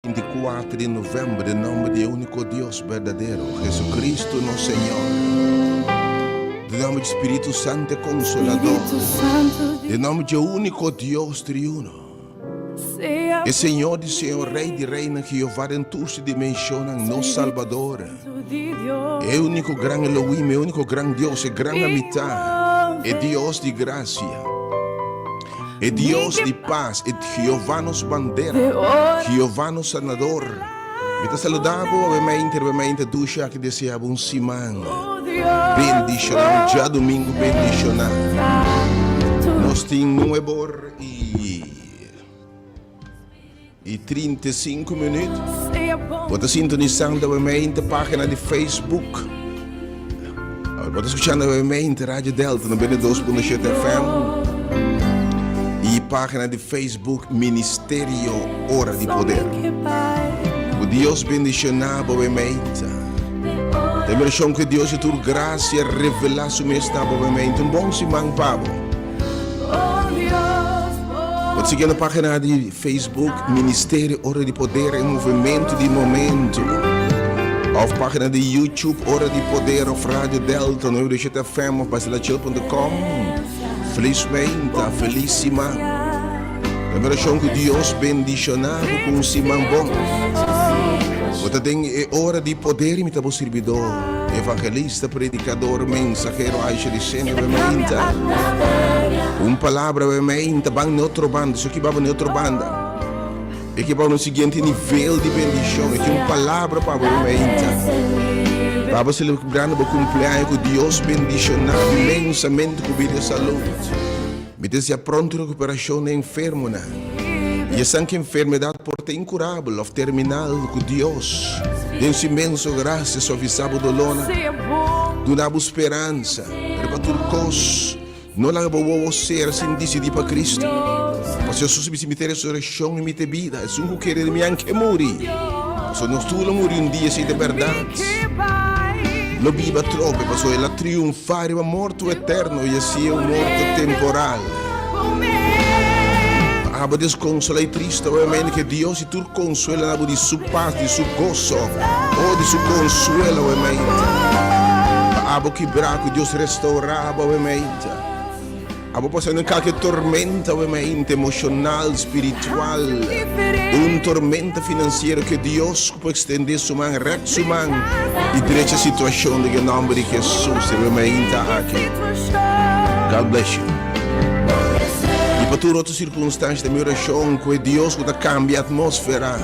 24 di novèmber den nòmber di e úniko Dios berdadero, Jesucristo nos Señor. Den nòmber di Spiritu Santu e Konsoladó. Den nòmber di e úniko Dios triuno, e Señor di señor, Rei di reinan, Jehová den tur su dimenshonnan, nos Salbador, e úniko gran Elohim, e úniko gran Dios, e gran Amitá, e Dios di grasia. E Dios di pas, e Jehová nos bandera, Jehová nos sanador. Mi ta saluda bo awe mainta, awe mainta dushi aki desea bo un siman bendishoná, un djadumingu bendishoná. Nos tin nuebe or i i 35 minuut. Bo ta sintonisando awe mainta pagina di Facebook. Bo ta skuchando awe mainta Radio Delta 92.7 FM i pagina di Facebook Ministerio Ora di Poder. Ku Dios bendishoná bo awe mainta. Den orashon ku Dios di tur grasia revelá su mes na bo awe mainta. Un bon siman pa bo. Bo ta sigui na pagina di Facebook Ministerio Ora di Poder e Movimento di Momento of pagina di YouTube Ora di Poder of Radio Delta 97 FM of basilachil.com. Feliz meinta, feliz siman. Ta mi orashon ku Dios bendishoná bo ku un siman bon. Bo ta den e ora di poder i mi ta bo sirbidó, evangelista, predikador, mensahero Aisha Licenia bo meinta. Un palabra bo meinta ban ne otro banda, esaki baba ne otro banda. E ke baba no siguiente nivel di bendishon, e ke un palabra pa bo meinta. Baba selebrando bo kumpleaño ku Dios bendishoná bo inmensamente ku bida i salud. Mi desea pronto recuperacion na enfermonan y esan cu enfermedad por ta incurabel of terminal cu Dios den su inmenso gracia suavisa bo dolornan, duna bo speransa, pero pa tur cos no laga bo wowo cera sin dicidi pa Cristo. Pasobra Jesus bisa mi ta e resurreccion y mi ta e bida, esun cu kere den mi anke muri, pasobra nos tur lo muri un dia, esey ta berdad. Lo biba atrobe, pasobra el a triunfá riba morto eterno i así e un morto temporal. Pa abo deskonsolá i triste, obviamente ke Dios i tur konsuelo na bo di su pas, di su goso, o di su konsuelo, obviamente. Pa abo kibrá, ku Dios restourá bo, obviamente. Abo pasando en kalke tormenta obviamente, emoshonal, spiritual, un tormenta finansiero, ke Dios ku por ekstendé su man, rèk su man i drecha situashon den e nòmber di Hesus obviamente aki. God bless you. I pa tur otro sirkunstansha ta mi orashon ku e Dios ku ta kambia atmósfera.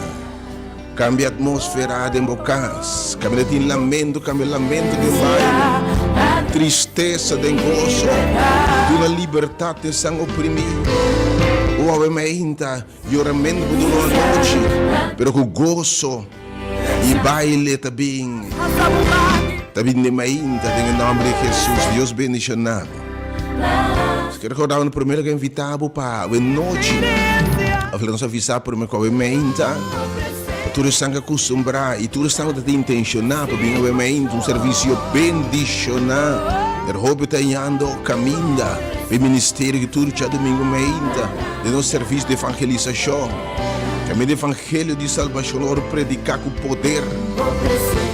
Cambia atmosfera den bo cas. Caminda tin lamento, cambia lamento den baile. Tristesa den goso. Duna libertad na esnan oprimi. O awe mainta, yoramento por dura un anochi, pero cu goso y baile ta bin. Ta bin den mainta den e nomber di Jesus. Dios bendiciona bo. Nos quier recorda bo na primer lugar invita bo pa awe nochi. Of nos avisa primer cu awe mainta. Pa tur esnan cu a custumbra y tur esnan cu ta intenciona pa bin awe mainta un servicio bendiciona. Der hopi ta yando caminda pa e ministerio cu tur djadomingo mainta den nos servicio di evangelisacion. Caminda evangelio di salbacion lo worde predica cu poder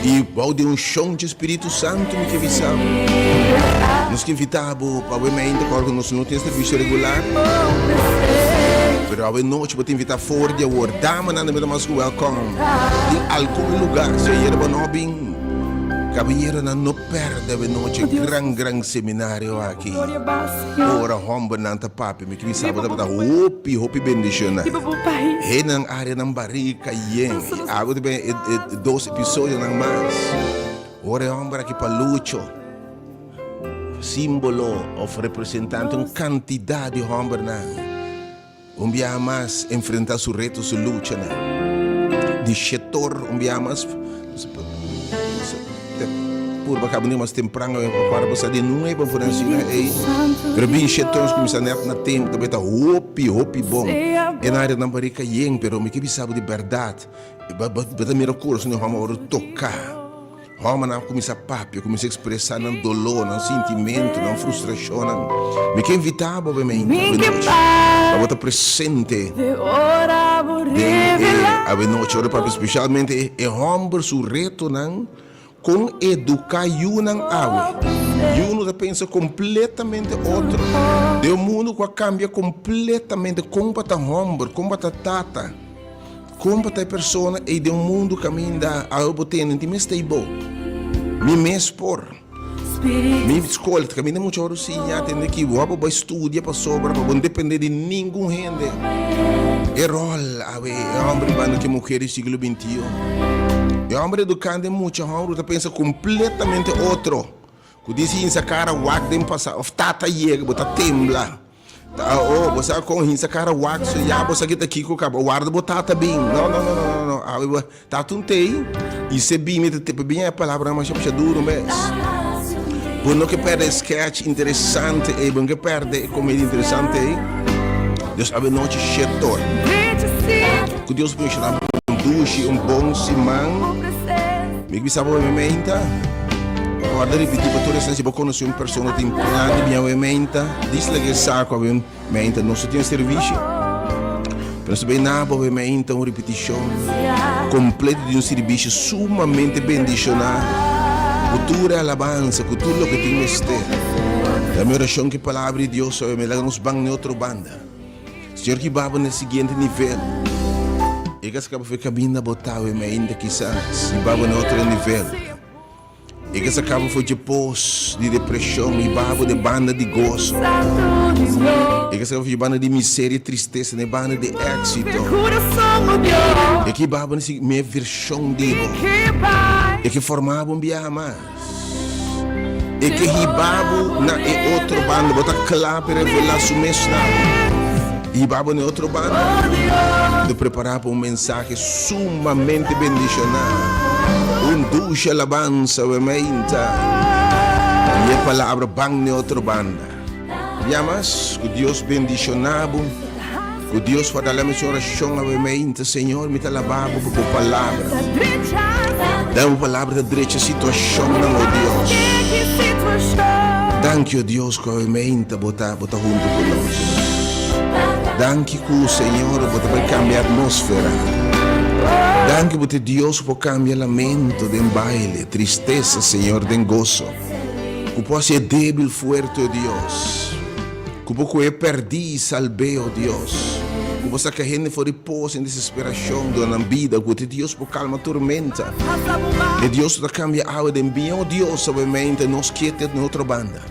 y bou di uncion dje Spiritu Santo mi ke bisa bo. Nos ke invita bo pa awe mainta kor ku nos no tin servicio regular. Pero awe nochi bo ta invita for di awor. Damanan tambe ta mas ku welkom. Tin algun lugar si ayera bo no bin. Kabayeronan no perde awe nochi e gran gran seminario aki. Ora hombernan ta papia mi ke bisa bo tabata hopi hopi bendiciona. Hendenan areanan barika yen. I awe ta ben e dos episodionan mas. Ora e homber aki pa lucho, simbolo of representante un cantidad di hombernan. Un biaha mas enfrenta su reto, su luchanan. Di shetor un biaha mas te purba caba un mas tempran pa para pa sa di nuebe for nan asina ey. Pero bin shetor nos cuminsa net na tempo ta beta hopi hopi bon. E nan área nan barica yen pero mi ke bisa bo di berdad bo ta mira curason di hòmber ora toca. Hòmbernan a kuminsá papia, kuminsá ekspresá nan doló, nan sintimentu, nan frustrashonnan. Mi ke invitá bo obviamente awe nochi pa bo ta presente den e Awe nochi ora papia spesialmente e hòmber su retonan kon eduká yunan awe. Yu no ta pensa kompletamente otro. Den un mundu ku a kambia kompletamente kon pa ta hòmber, kon pa ta tata, kon pa ta e persona ei den un mundu kaminda awe bo tende tin mester ei bo. Mi mes por. Mi skol ta kaminda mucha ora siña tende ki bo abo bai studia pasobra pa bo no depende di ningun hende. E rol awe e homber banda ki muher di siglo bintiun. E homber edukando e mucha homber ta pensa kompletamente otro ku di si hinsa kara wak den pasa of tata yega bo ta tembla. Ta oh bo sa kon hinsa kara wak so ya bo sa kita kiko kaba warda bo tata bin no no no no no awe bo tata un tei i se bin mi ta tepe bin e palabranan masha masha duro mes bo no ke perde e sketch interesante ei bo no ke perde e komedia interesante ei Dios awe nochi shetor ku Dios bendiciona bo un dushi un bon siman. Mi bisa bo e meinta. Guarda ripiti pa tur esnan si bo konosé un persona tin plan di biña e meinta, dis laga e sa ku awe meinta nos no tin servisio. Pero nos ta bay na bo e meinta un ripitishon kompleto di un sirvisio sumamente bendishoná ku tur e alabansa, ku tur loke tin mester. Ta mi orashon ku e palabra di Dios awe laga nos ban na e otro banda. Señor ki babo na e siguiente nivel. E ka saka bo fe kaminda bo ta awe mainta kisas i babo na otro nivel. E ka saka bo for dje pos di depresion i babo na e banda di goso. E ka saka bo for dje banda di miseria i tristesa na e banda di exito. E ki babo na e mihé version di bo. E ke forma bo un biaha mas. E ke hiba bo na e otro banda. Bo ta kla pa e revelá su mes na bo. E hiba bo na e otro banda. Bo ta prepará pa un mensahe sumamente bendishoná. Un dushi alabansa we meinta. I e palabra ban na e otro banda. Ya mas, ku Dios bendishoná bo. Ku Dios por dala mi su orashon awe meinta, Señor, mi ta alabá Bo pa Bo palabra. Dan Bo palabra ta drecha situashonnan, o Dios. Danki, o Dios, ku awe meinta Bo ta, Bo ta huntu ku nos. Danki ku, Señor, Bo ta bai kambia atmósfera. Danki Bo ta e Dios ku por kambia lamento den baile, tristesa, Señor, den goso. Ku por hasi e débil fuerte, o Dios. Ku bo kohe pèrdí i salb'é, o Dios. Ku bo saka hende for di pos en desesperashon duna nan bida. Ku te Dios por kalma tormenta. E Dios ku ta kambia awa den biña, o Dios, awe-mente nos kier te na otro banda.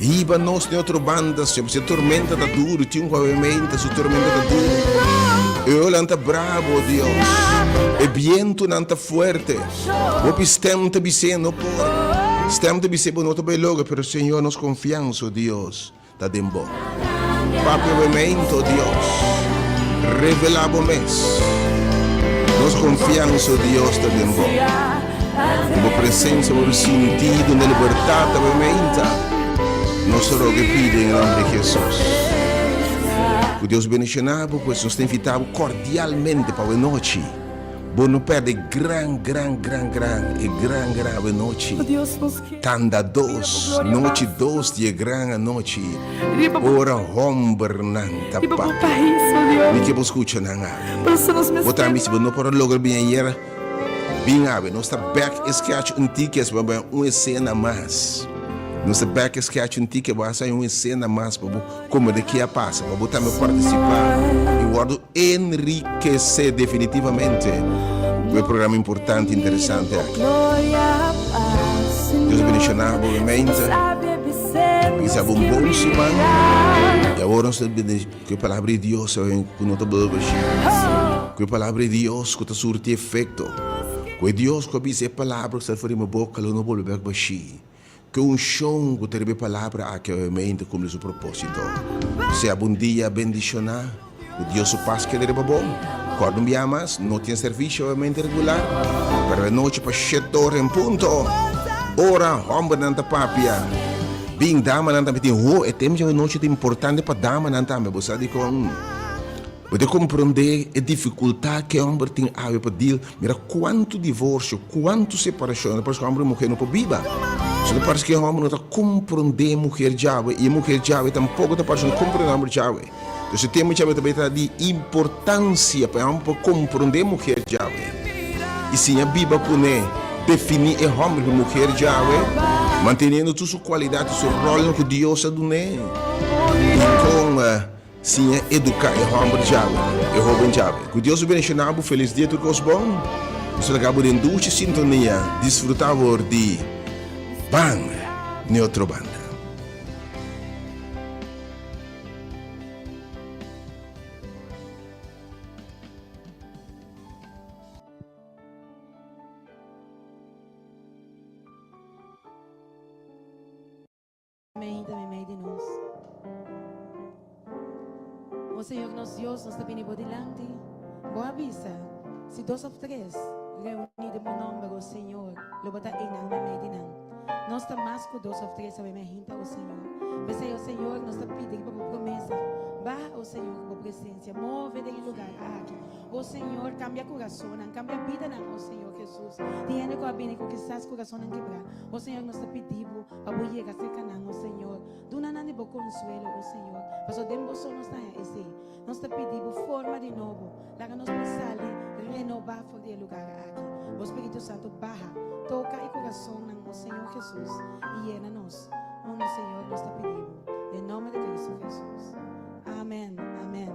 Hiba nos na e otro banda, Señor, pasobra e tormenta ta duru. Tin un ku awe-mente su tormenta ta duru. E olanan ta brabo, o Dios. E bientunan ta fuerte. Hopi stem ta bis'é no por. Stem ta bis'é bo no ta bai logra, pero Señor nos konfiansa, o Dios, ta den bo. Papia bo mente, o Dios, revelá bo mes. Nos konfiansa, o Dios, ta den bo. Den bo presensia bo sinti duna libertat ta bo mente. Nos ta roga i pidi den e nomber di Jesus. Ku Dios bendishoná bo, pues nos ta invitá bo kordialmente pa awe nochi. Bo no perde gran, gran, gran, gran, e gran, gran anochi. Tanda dos, nochi dos di e gran anochi, ora hombernan ta papia. Mi ke bo skucha nan awe. Bo tambe si bo no por a logra bin ayer, bin awe. Nos ta bek e sketch un tiki as bo bai un esena mas. Nos ta bek e sketch un tiki, bo a haña un esena mas pa bo komprende ke a pasa, pa bo tambe partisipá i wòrdu enrikesé definitivamente ku e programa importante i interesante aki. Dios bendishoná bo gemeente. Mi sa bo un bon siman. I awor nos ta bende ku e palabra di Dios ku no ta bolbe bashí. Ku e palabra di Dios ku ta surti efekto. Ku e Dios ku a bisa e palabra ku sali for di mi boka lo no bolbe bèk bashí. Ke unshon ku ta riba e palabra aki obviamente kumpli su propósito. Sea bo un dia bendishoná, ku Dios su pas keda riba bo. Kòrda un bia mas, no tin servisio obviamente regular, pero e nochi pa shete ora en punto, ora hòmbernan ta papia, bin damanan tambe tin ho, e tema djawe nochi ta importante pa damanan tambe, bo sa dikon? Bo ta komprondé e difikultat ku e hòmber tin awe pa deal. Mira kuantu divorsio, kuantu separashon. Ta parse ku hòmber i muher no por biba. So ta parse ku e hòmber no ta komprondé e muher djawe i e muher djawe tampoko ta parse no komprondé e hòmber djawe. Dus e tema djawe ta ta di importansia pa e hòmber por komprondé e muher djawe i siña biba kuné, definí e hòmber ku e muher djawe, manteniendo tur su kualidat i su ròlnan ku Dios a dun'é i kon siña eduká e hòmber djawe, e hóben djawe. Ku Dios lo bendishoná bo, felis dia tur kos bon. Nos ta laga bo den dushi sintonia, disfrutá wor di Ban n'e otro banda. Mei ta meimei di nos. O Señor nos Dios, nos ta bini bo dilanti. Bo a bisa, si dos of tres reuní den bo nomber, o Señor, lo bo ta einan meimei di nan. Nos ta mas ku dos of tres awe mei hinta, o Señor. P'esei, o Señor, nos ta pidi riba bo promesa. Baha, o Señor, ku bo presensia. Move den e lugar aki. O Señor, kambia kurasonnan, kambia bidanan, o Señor Jesus. Tin hende ku a bini ku kisas kurasonnan kibrá. O Señor, nos ta pidi bo pa bo yega serka nan, o Señor. Duna nan di bo konsuelo, o Señor, pasobra den bo so nos ta haña esei. Nos ta pidi bo forma di nobo. Laga nos por sali renobá for di e lugar aki. Bo Spiritu Santu baha, toka e kurasonnan, o Señor Jesus, i yena nos. O nos Señor, nos ta pidi bo, den nomber di Cristo Jesus. Amen, amen.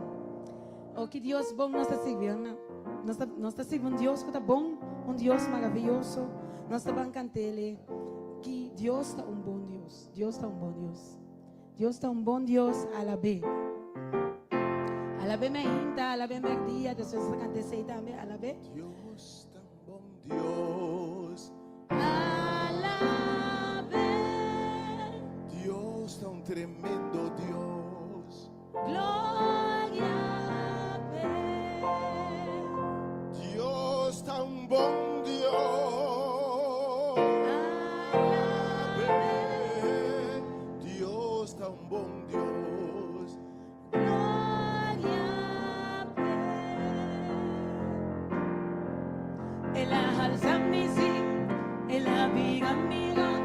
O ki Dios bon nos ta sirbi, hermano. Nos ta, nos ta sirbi un Dios ku ta bon, un Dios maraviyoso. Nos ta ban kant'Ele ki Dios ta un bon Dios. Dios ta un bon Dios. Dios ta un bon Dios, alab'É. Alab'É mainta, alab'É merdia, despues nos ta kanta esei tambe, alab'É. Dios ta un bon Dios. Alab'É. Dios ta un tremendo Dios. Gloria p'e. Dios ta un bon Dios. Alab'e. Dios ta un bon Dios. Gloria p'e. El a halsa mi sí, el a bira mi ròt,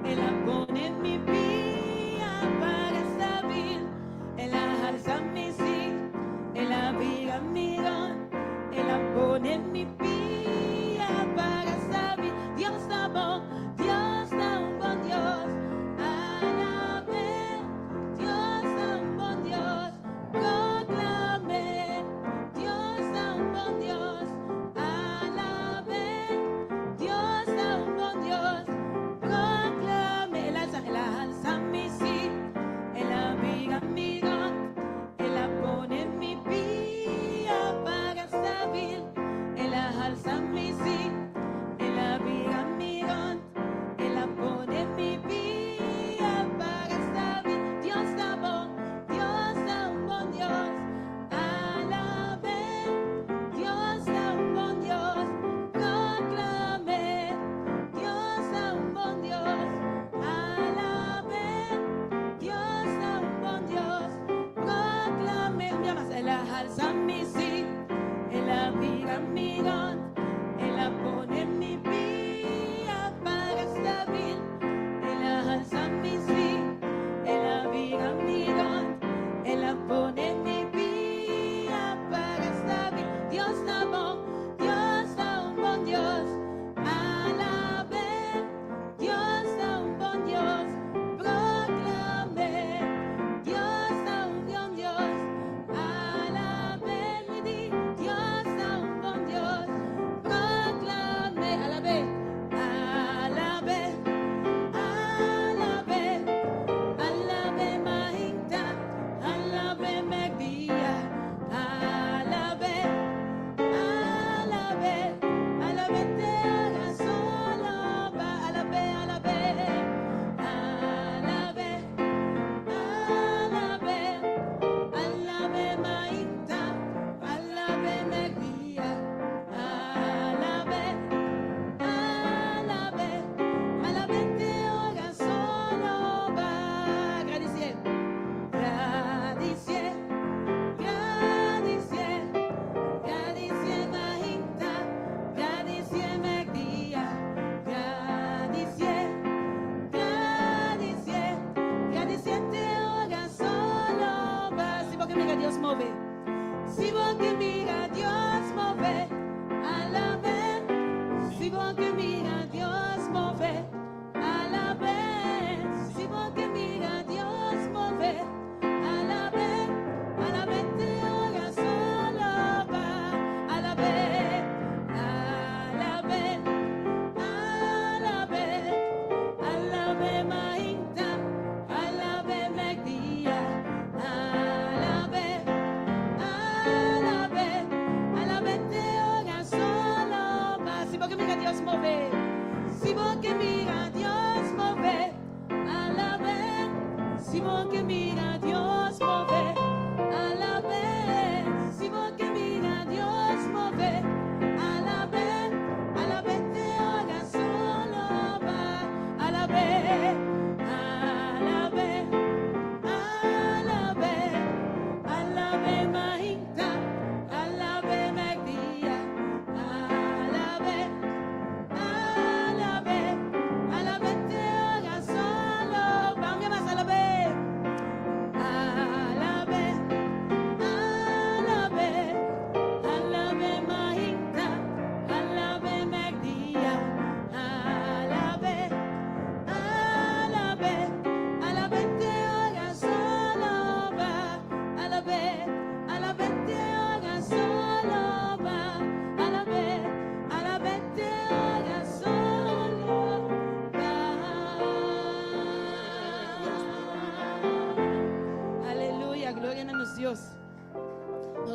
el a pone mi pia para stabil. El a halsa mi sí, el a bira mi ròt, el a pone mi pia para stabil. Dios ta bon, Dios ta un bon Dios, alab'é. Dios ta un bon Dios, Proclam'é, Dios ta un bon Dios, alab'é. Dios ta un bon Dios, proclam'é. El alsa, el a halsa.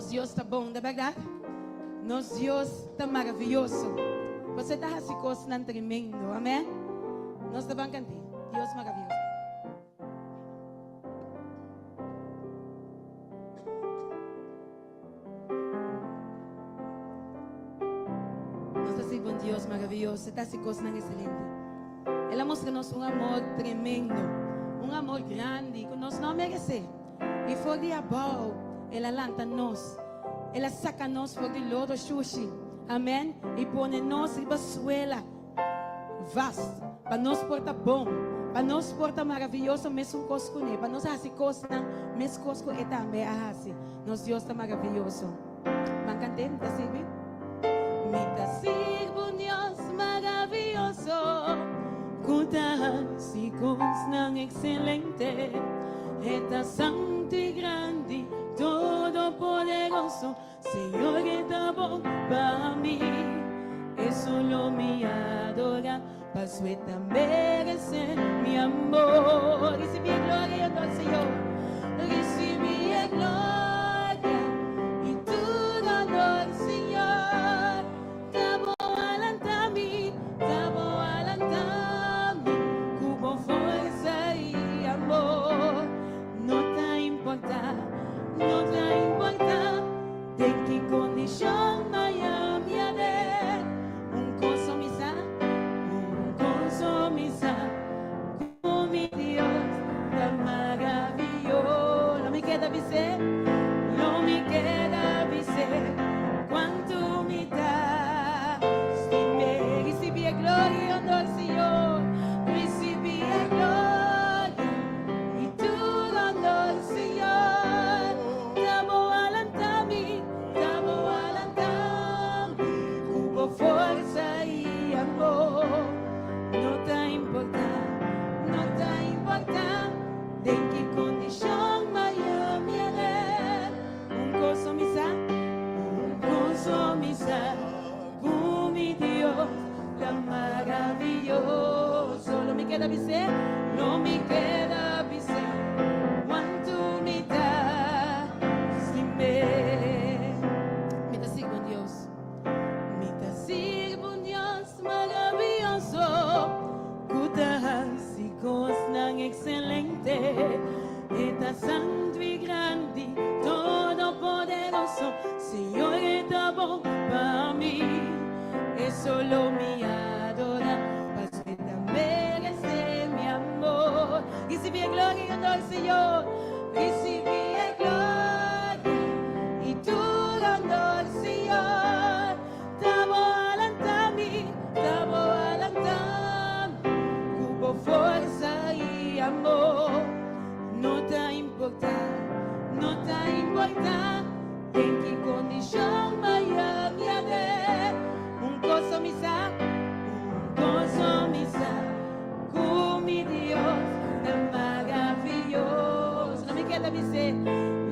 Nos Dios ta bon, ta bèrdat? Nos Dios ta maravioso. Bo ta hasi kosnan tremendo. Amèn? Nos ta ban kant'é. Dios maravioso. Nos ta sirbi un Dios maravioso, e ta hasi kosnan ekselente. El a mustra nos un amor tremendo, un amor grandi ku nos no a meresé. I for di abou el a lanta nos, el a saka nos for di lodo shushi, amèn, i pone nos riba suela vast, pa nos por ta bon, pa nos por ta maravioso mesun kos kuné, pa nos hasi kosnan meskos ku e tambe a hasi. Nos Dios ta maravioso. Ban kant'é, mi ta sirbi. Mi ta sirbi un Dios maravioso ku ta hasi kosnan ekselente. E ta santu i grandi, todopoderoso. Señor e ta bon pa mi. E solo mi adora, paso e ta merece mi amor. Ricibi e gloria y honor, Señor. Ricibi e gloria y tur honor, Señor. Ta bo a lanta mi, ta bo a lanta mi cu bo forsa y amor. No ta importa, no ta importa den ki kondishon maya mi a den. Un kos mi sa, un kos mi sa, ku mi Dios ta maravioso. Lo mi keda bis'é, lo mi keda bis'é, kuantu mi ta stim'é. Risibí e gloria i honor, Señor, risibí e gloria. I tur honor, Señor, ta bo a lanta mi, ta bo a lanta mi ku bo forsa i amor. No ta importá, no ta importá den ki kondishon maya mi a den. Un kos mi sa, un kos mi sa, ku mi Dios ta maravioso. Lo mi keda bis'é, lo mi keda bis'é, kuantu mi ta stim'é. Mi ta sirbi un Dios, mi ta sirbi un Dios maravioso, ku ta hasi kosnan ekselente. E ta santu i grandi, todopoderoso, Señor e ta bon pa mi. E solo mi adora, paso e ta merece mi amor. Ricibi e gloria i honor, Señor. Ricibi e gloria i tur honor, Señor. Ta bo a lanta mi, ta bo a lanta mi ku bo forsa i amor. No ta importá, no ta importá den ki kondishon maya mi a den. Un kos mi sa, un kos mi sa, ku mi Dios ta maravioso. Lo mi keda bis'é,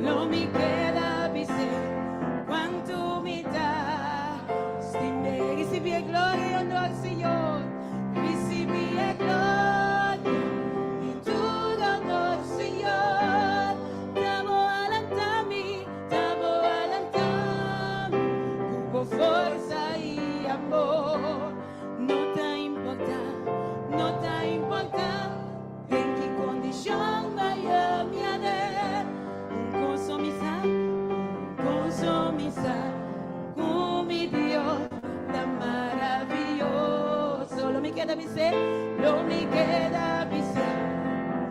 lo mi keda bis'é, kuantu mi ta stim'é. Risibí e gloria i honor, Señor. Risibí e gloria i tur honor, Señor. Ta bo a lanta mi, ta bo a lanta mi ku bo forsa i amor. No ta importá, no ta importá den ki kondishon maya mi a den. Un kos mi sa, un kos mi sa, ku mi Dios ta maravioso. Lo mi keda bis'é, lo mi keda bis'é,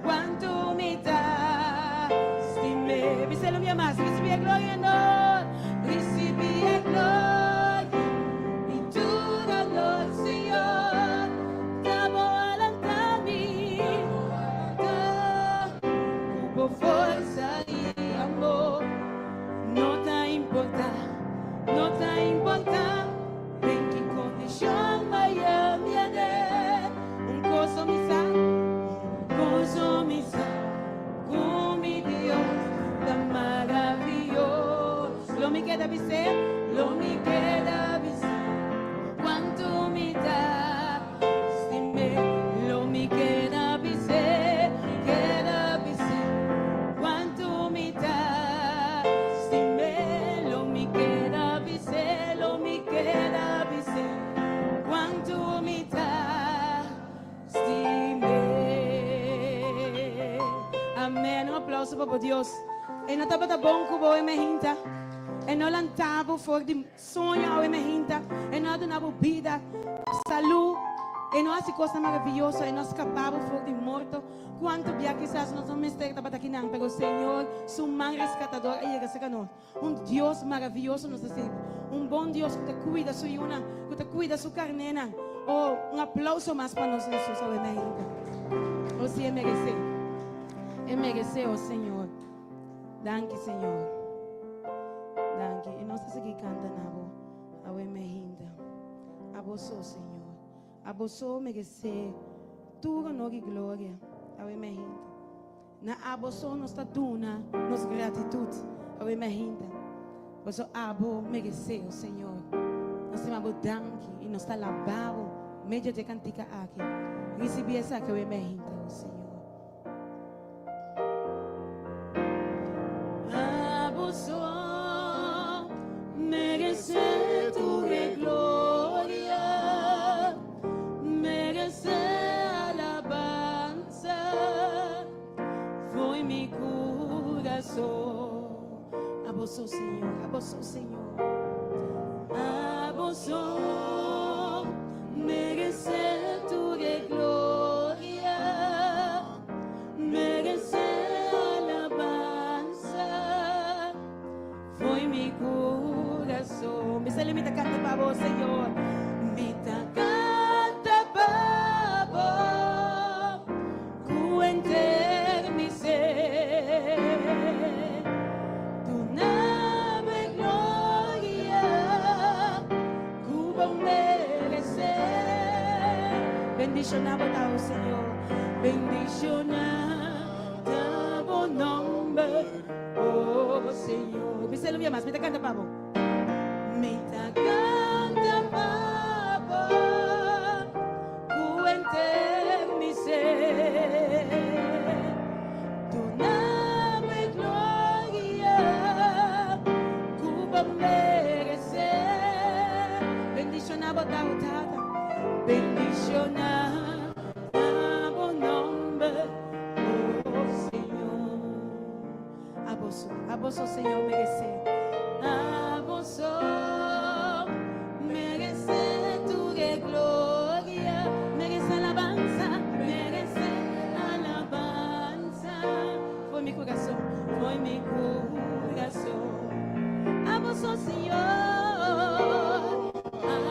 kuantu mi ta stim'é. Bis'é lo mi mas, risibí e gloria i honor, risibí e gloria i tur honor, Señor. Ta bo a lanta mi, ta ku bo forsa i amor. No ta importá, no ta importá den ki kondishon maya mi a den. Un kos mi sa, un kos mi sa, ku mi Dios ta maravioso. Lo mi keda bis'é, lo mi keda bis'é, kuantu mi ta stim'é. Lo mi keda bis'é, keda bis'é, kuantu mi ta stim'é. Lo pa bo Dios. E no tabata bon ku bo e mehinta. E no lanta bo for di soño awe mehinta. E no a duna bo bida, salú. E no a hasi kosnan maravioso. E no a skapa bo for di morto. Kuantu bia kisas nos no mester tabata akinan, pero Señor su man reskatador a yega serka nos. Un Dios maravioso nos ta sirbi. Un bon Dios ku ta kuida su yunan, ku ta kuida su karnénan. Oh, un aplauso mas pa nos Hesus awe mainta. Oh, si e meresé. E meresé, oh Señor. Danki, Señor. Danki. I nos ta sigui kanta na bo awe mainta. Abo so, Señor. Abo so meresé tur honor i gloria awe mainta. Na abo so nos ta duna nos gratitut awe mainta, paso abo meresé, o Señor. Nos ta yama bo danki i nos ta alabá bo medio di e kantika aki. Risibí esaki awe mainta, o Señor. Abo so meresé tur e gloria, meresé alabansa. Foi mi corazón. Abo so, Señor, abo so, Señor. Abo so merece tur e gloria, merece alabanza. Foi mi corazón. Mi sali mi ta canta pa bo, Señor. Mi ta canta pa bo. Cu enter mi ser. Duname gloria. Cu bo merece. Bendiciona bo ta, oh Señor. Bendiciona ta bo nomber. Oh Señor. Mi selo bia mas, mi ta canta pa bo. Mi ta canta pa bo, cu enter mi ser. Duname gloria, cu bo merece. Bendiciona bo ta, oh Tata. Bendiciona ta bo nomber, oh Señor. Abo so, abo so Señor meresé. Abo so meresé tur e gloria, meresé alabansa, meresé alabansa. Foi mi corazón, foi mi corazón. Abo so Señor,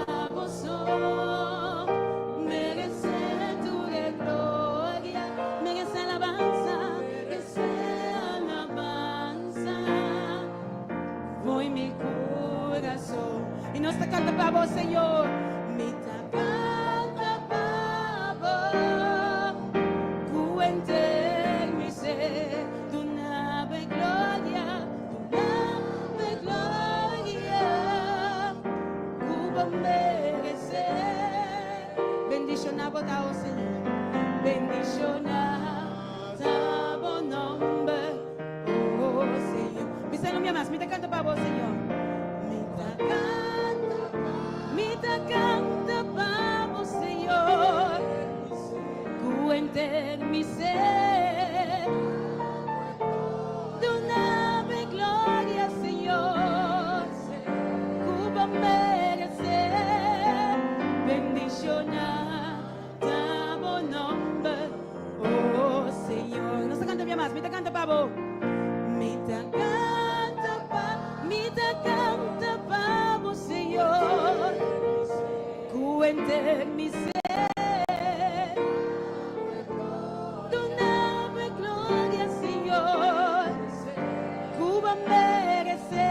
abo so meresé tur e gloria, meresé alabansa. I nos ta kanta pa bo, Señor. Mi ta kanta pa bo. Ku enter mi ser. Duna bo e gloria, duna bo e gloria. Ku bo meresé. Bendishoná bo ta, o Señor. Bendishoná. Ta bo nomber, oh Señor. Bisa un bia mas, mi ta canta pa bo, Señor. Mi ta canta, mi ta canta pa bo, Señor. Cu enter mi ser. Duname gloria, Señor. Cu bo merece. Bendiciona. Ta bo nomber, oh Señor. Nos ta canta bia mas. Mi ta canta pa bo. Mi ta canta pa, mi ta canta pa bo, Señor. Cu enter mi ser. Duname gloria, Señor. Cu bo merece.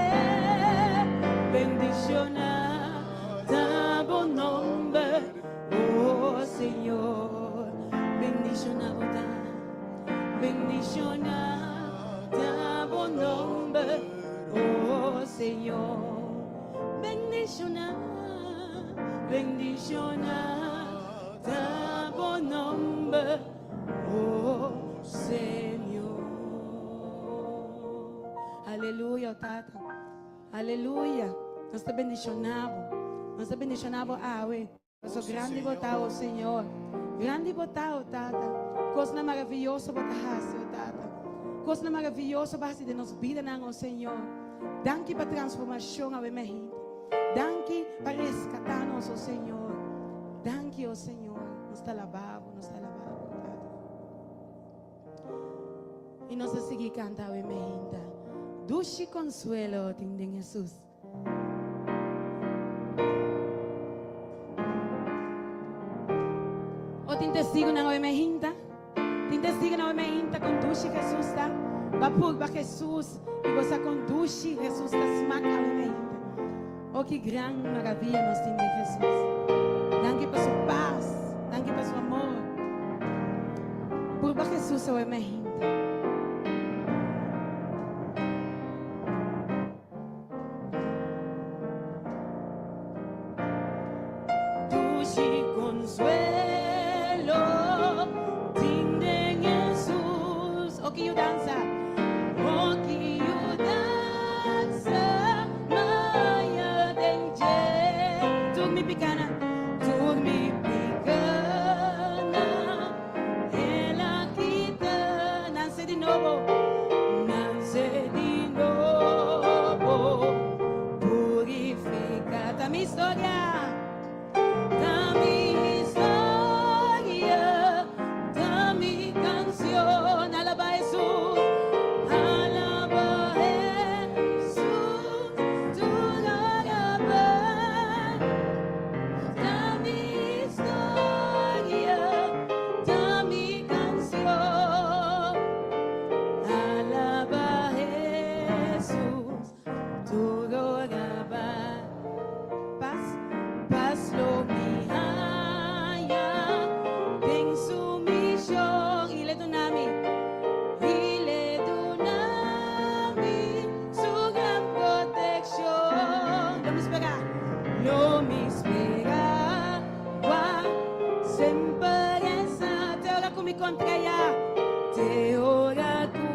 Bendiciona ta bo nomber. Oh Señor, bendiciona bo ta, bendiciona ta bo nomber, oh Señor, bendiciona, bendiciona ta bo nomber, oh Señor. Aleluya, oh Tata. Aleluya. Nos ta bendiciona bo. Nos ta bendiciona bo awe. Paso grandi bo ta, oh Señor. Grandi bo ta, oh Tata. Cosnan maravilloso bo ta haci, oh Tata. Kosnan maravioso bo a hasi den nos bidanan, o Señor. Danki pa transformashon awe mehinte. Danki pa reskatá nos, o Señor. Danki, o Señor. Nos ta alabá bo, nos ta alabá bo, Tata. I nos ta sigui kanta awe mehinte. Dushi konsuelo tin den Hesus. O tin testigunan awe mehinta? Tin testigunan awe mehinta kon dushi Jesus ta? Ba purba Jesus i bo sa kon dushi Jesus ta smak awe mehinta. O ki gran maravia nos tin den Jesus. Danki pa su pas, danki pa su amor. Purba Jesus awe mehinta. Dushi consuelo tin den Jesus. O ki yudansa, o ki yudansa maya den dje. Tur mi picanan, tur mi picanan, El a kita. Nanse di nobo, nanse di nobo, purifica. Ta mi historia, ta mi historia, ta mi cancion. Alaba Jesus, alaba Jesus, tur alaba. Ta mi historia, ta mi canción. Alaba Jesús, tur alaba. Paz, paz lo mi haya den su misión. I le dunami, i le dunami su gran protección. Lo mi spera, lo mi spera, wa semper esa. Te ora cu mi contraya, te ora cu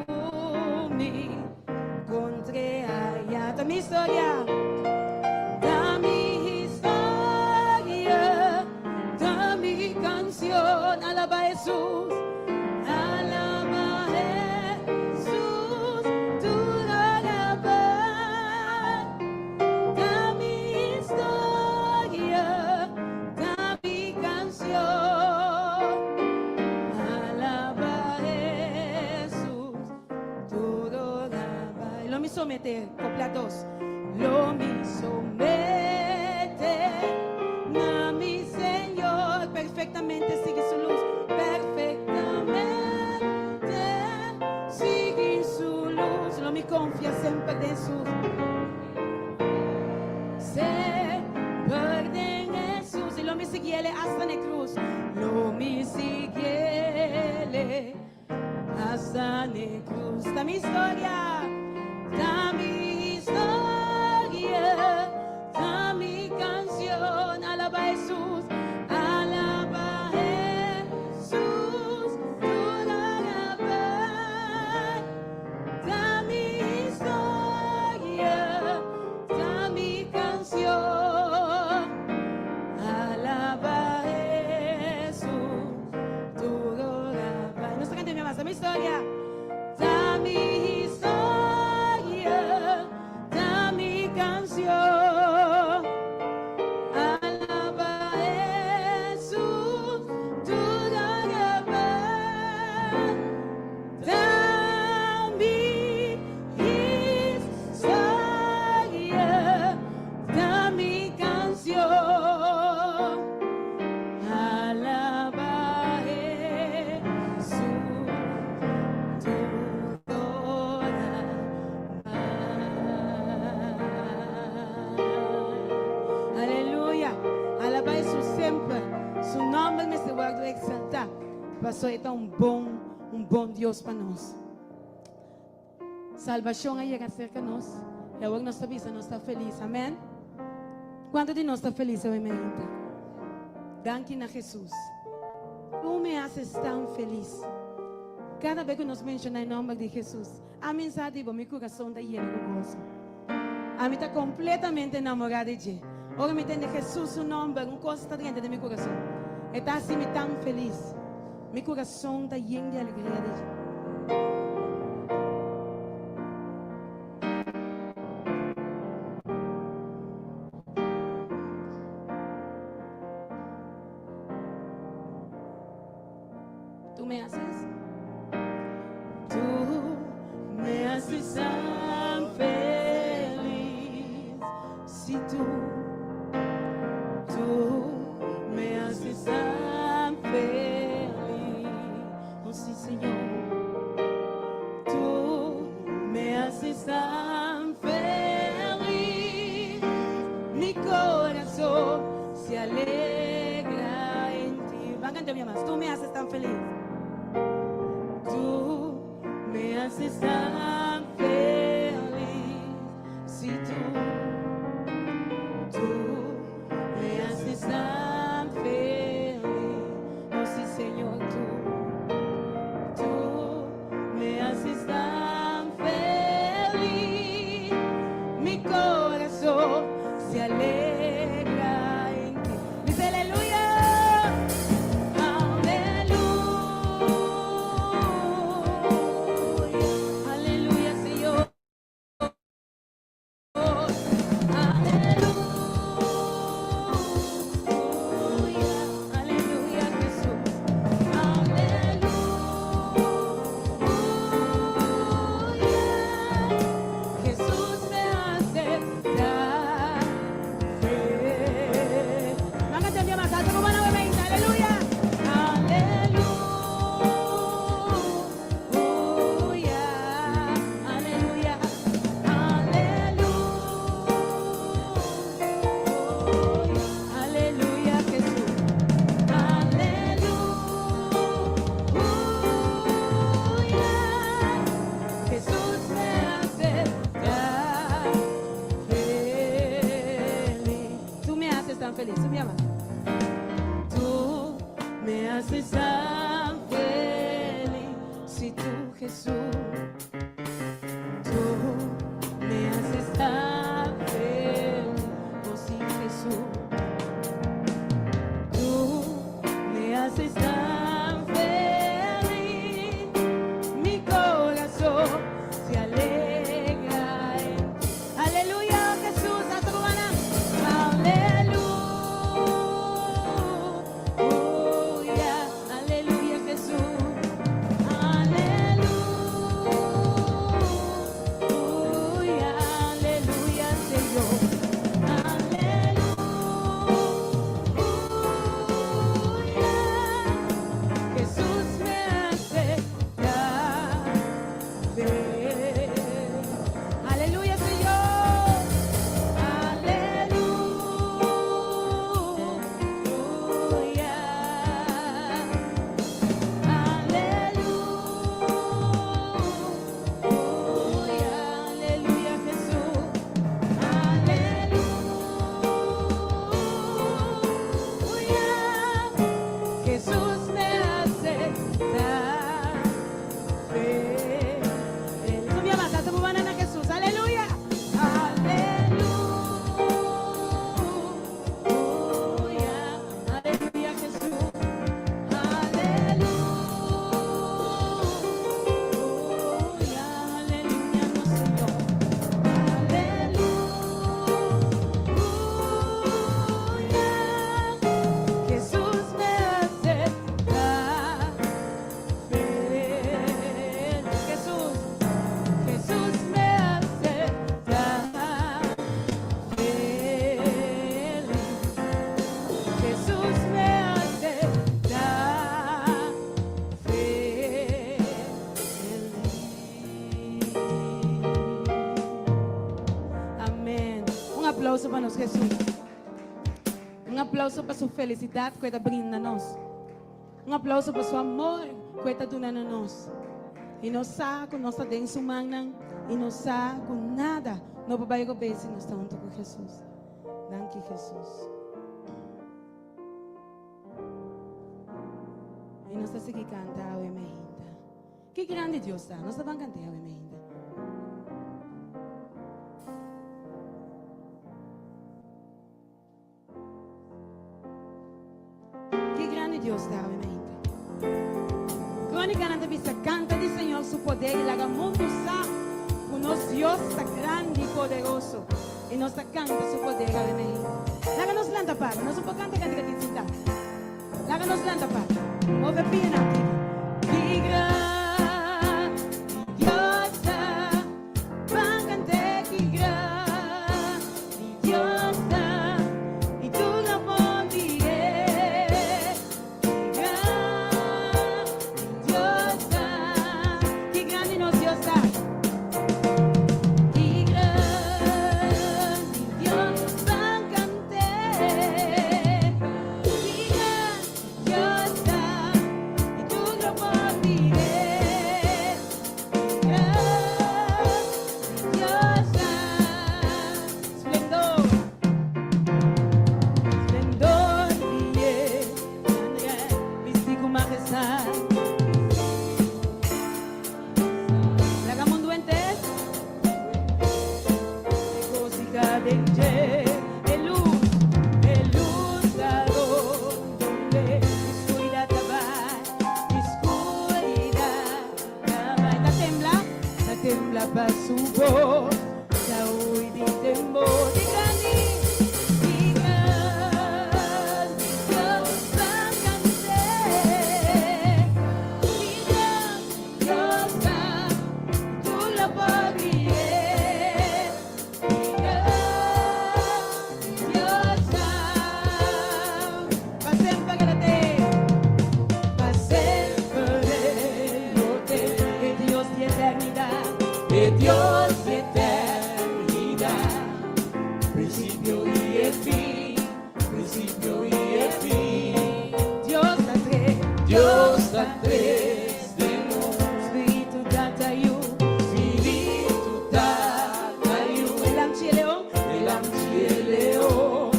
mi contraya. Ta mi historia, ta mi historia, ta mi canción. Alaba Jesús, alaba Jesús, tur alaba. Ta mi historia, ta mi canción. Alaba Jesús, tur alaba. Lo mi somete, copla dos. Lo mi somete na mi Señor. Perfectamente sigui su luz. Perfectamente sigui su luz. Lo mi confia semper den su. Semper den Jesús. Y lo mi siguiele hasta na cruz. Lo mi siguiele hasta na cruz. Ta mi historia, ta mi historia, ta mi canción. Alaba Jesús, alaba Jesús, tur alaba. Ta mi historia, ta mi canción. Alaba Jesús, tur alaba. Nos ta canta mi mas, ta mi historia, ta mi historia, ta mi canción. Alaba Jesús, tur alaba. Ta mi historia, ta mi canción. Alaba Jesús, tur alaba. Aleluya. Alaba Jesús semper. Su nomber mester wordo exalta. Paso e ta un bon, un bon Dios pa nos. Salvacion a yega cerca nos. Y awor nos ta bisa nos ta feliz. Amen. Cuanto di nos ta feliz awe mainta? Danki na Jesus. Tú me haces tan feliz. Cada vez cu nos menciona e nomber di Jesus, ami sa di bo, mi curason ta yena cu gozo. Ami ta completamente enamora di dje. Ora mi tende Jesus su nomber, un cos ta drenta den mi curason. E ta haci mi tan feliz. Mi curason ta yen di alegria di dje. me haces. Tú me haces tan feliz. Si tú, tú me haces tan feliz. Oh sí, Señor. Tú me haces tan feliz. Mi corazón se alegra en ti. Van a cantar más. Tú me haces tan feliz. Tú me haces tan feliz. Si tú, tú me haces tan feliz. Oh sí, Señor, tú, tú me haces tan feliz. Mi corazón se alegra en ti. Dice aleluya. Aleluya. Aleluya, Señor. Aleluya. Aleluya, Jesús. Aleluya. Jesús me hace tan feliz. Van a entender más alto, como van a beber. Aleluya. Aleluya. Aleluya. Aleluya. Aleluya, Jesús. Aleluya. Jesús me hace tan feliz. Tú me haces tan feliz. Tú me amas. Tú me haces tan feliz. Si tú, Jesús, tú me haces tan feliz. Oh, sí, Jesús. Tú me haces tan feliz. Mi corazón se alegra en ti. Aleluya, Jesús. Hasta cubana. Aleluya, aleluya, Jesús. Aleluya, aleluya, Señor. Aleluya. Jesús me hace tan feliz. Aleluya, Señor. Aleluya. Aleluya, aleluya, Jesús. Aleluya. Jesús me hace tan feliz. Subi más, alto, a Jesús. Aleluya. Aleluya. Aleluya, Jesús. Aleluya. Aleluya, no, Señor. Aleluya. Jesús me hace tan feliz. Jesús, Jesús me hace tan feliz. Jesús me hace tan feliz. Amèn. Un aplouso pa nos, Hesus. Un aplouso pa su felisidat ku e ta brinda nos. Un aplouso pa su amor ku e ta duna nos. I nos sa ku nos ta den su man i nos sa ku nada no por bai robes si nos ta huntu ku Hesus. Danki, Hesus. I nos ta sigui kanta awe mainta. Ki grandi Dios ta. Nos ta ban kanta awe mainta. Ki grandi Dios ta awe mainta. Krónikanan ta bisa kanta di Señor su poder i laga mundu sa ku nos Dios ta grandi i poderoso. I nos ta kanta su poder awe mainta. Laga nos lanta para. Nos no por kanta kantika tin sintá. Laga nos lanta para. Move pianan tiki. Ki grandi Dios ta, ban kant'é. Ki grandi Dios ta, i tur lo por mir'é. Ki grandi Dios ta, ki grandi nos Dios ta. Ki grandi Dios, ban kant'é. Ki grandi Dios ta, i tur lo por mir'é. Ki grandi Dios ta. Splendor, splendor di bistí ku mahestat. Laga mundu henter regosihá den dje. E lus ta rondon'é, skuridat ta bai, skuridat ta bai. Ta tembla, ta tembla pa su bos, ta hui di temor. Ki grandi, ki grandi Dios, ban kant'é. Ki grandi Dios ta, tur lo por mir'é. Ki grandi Dios ta, pa semper el ta, pa semper el ta, e Dios di eternidat, e Dios di eternidat, prinsipio i fin, prinsipio i fin. Dios ta tres, Dios ta tres den un. Spiritu, Tata, Yu, Spiritu, Tata, Yu, e Lamchi, e Leon, e Lamchi, e Leon,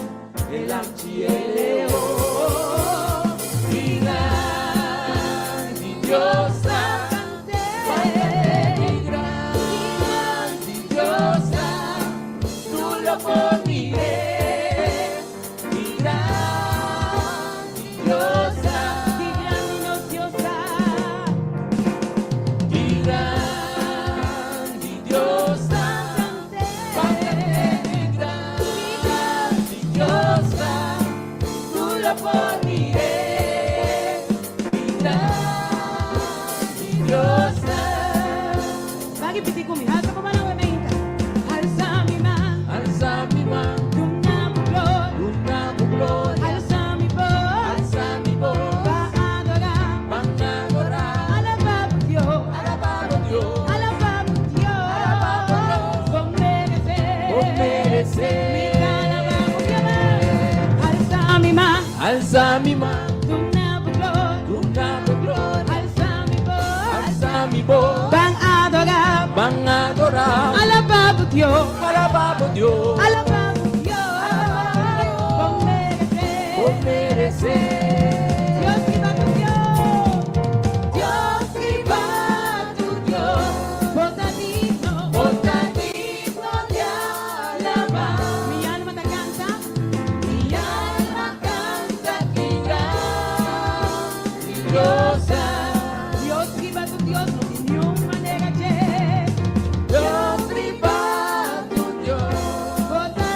e Lamchi, e Leon. Ki grandi Dios ta, ki grandi Dios ta, tur lo por mir'é. Ki grandi Dios ta, Ki grandi nos Dios ta, ki grandi Dios ta, ki grandi Dios ta, tur lo por mir'é. Ki grandi Dios ta. Ban ripití ku mi, alsa bo man awe mainta. Alsa mi man, Alsa mi man, duna Bo gloria. Duna Bo gloria. Alsa mi bos, Alsa mi bos, pa adorá. Pa adorá. Alabá Dios, Alabá Dios, alabá Dios, Alabá Dios. Bo meresé, Bo meresé. Mi ta alabá Dios. Alsa mi man, Alsa mi man, duna Bo gloria. Duna Bo gloria. Alsa mi bos, Alsa mi bos, ban adorá. Ban adorá. Alabá Dios, Alabá Dios, alabá Dios, Bo meresé. Bo meresé. Dios riba tur Dios, Dios riba tur Dios, Bo ta digno, Bo ta digno di alabá. Mi alma ta kanta, Mi alma kanta ki grandi Dios ta. Dios riba tur Dios, no tin ningun manera dje. Dios riba tur Dios, Bo ta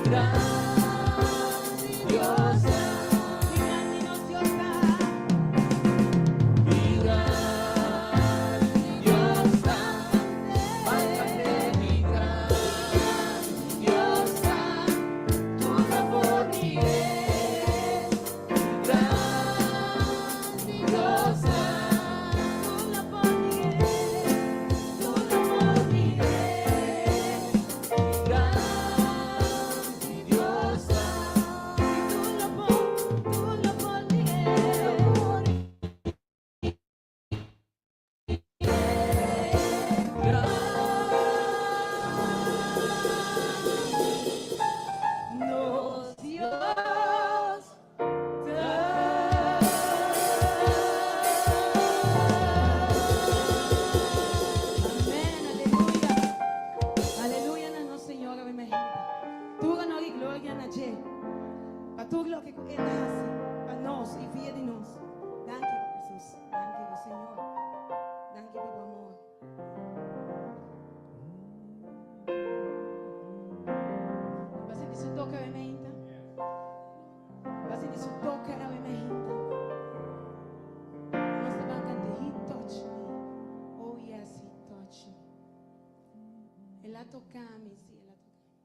Grandi Dios ta. Mi grandi nos Dios ta. Mi grandi Dios ta. Bántame, mi grandi Dios ta. Tur no por ning'é. Mi grandi Dios ta. Tur no por ning'é. Tur no por ning'é. Mi grandi Dios ta. Si tur no por, tur no por ning'é. Nos Dios ta. Amén, aleluya. Aleluya na nos Señor, amén. Tur honor i gloria na dje. Pa tur loke ku E ta hasi, pa nos i via di nos. Danki, Jesus. Danki, Señor. Danki pa bo amor. Bo a sinti su toke awe mainta? Bo a sinti su toke awe mainta? Nos ta ban kanta He touch me. Oh yes, He touch me. El a toka mi, sí, el a toka mi.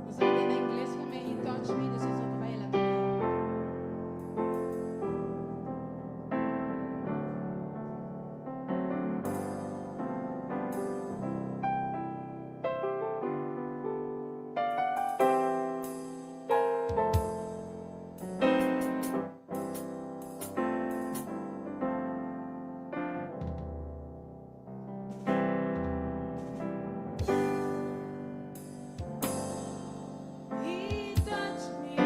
Nos ta na ingles ku He touch me, dus nos ta bai el a toka mi. He touched me.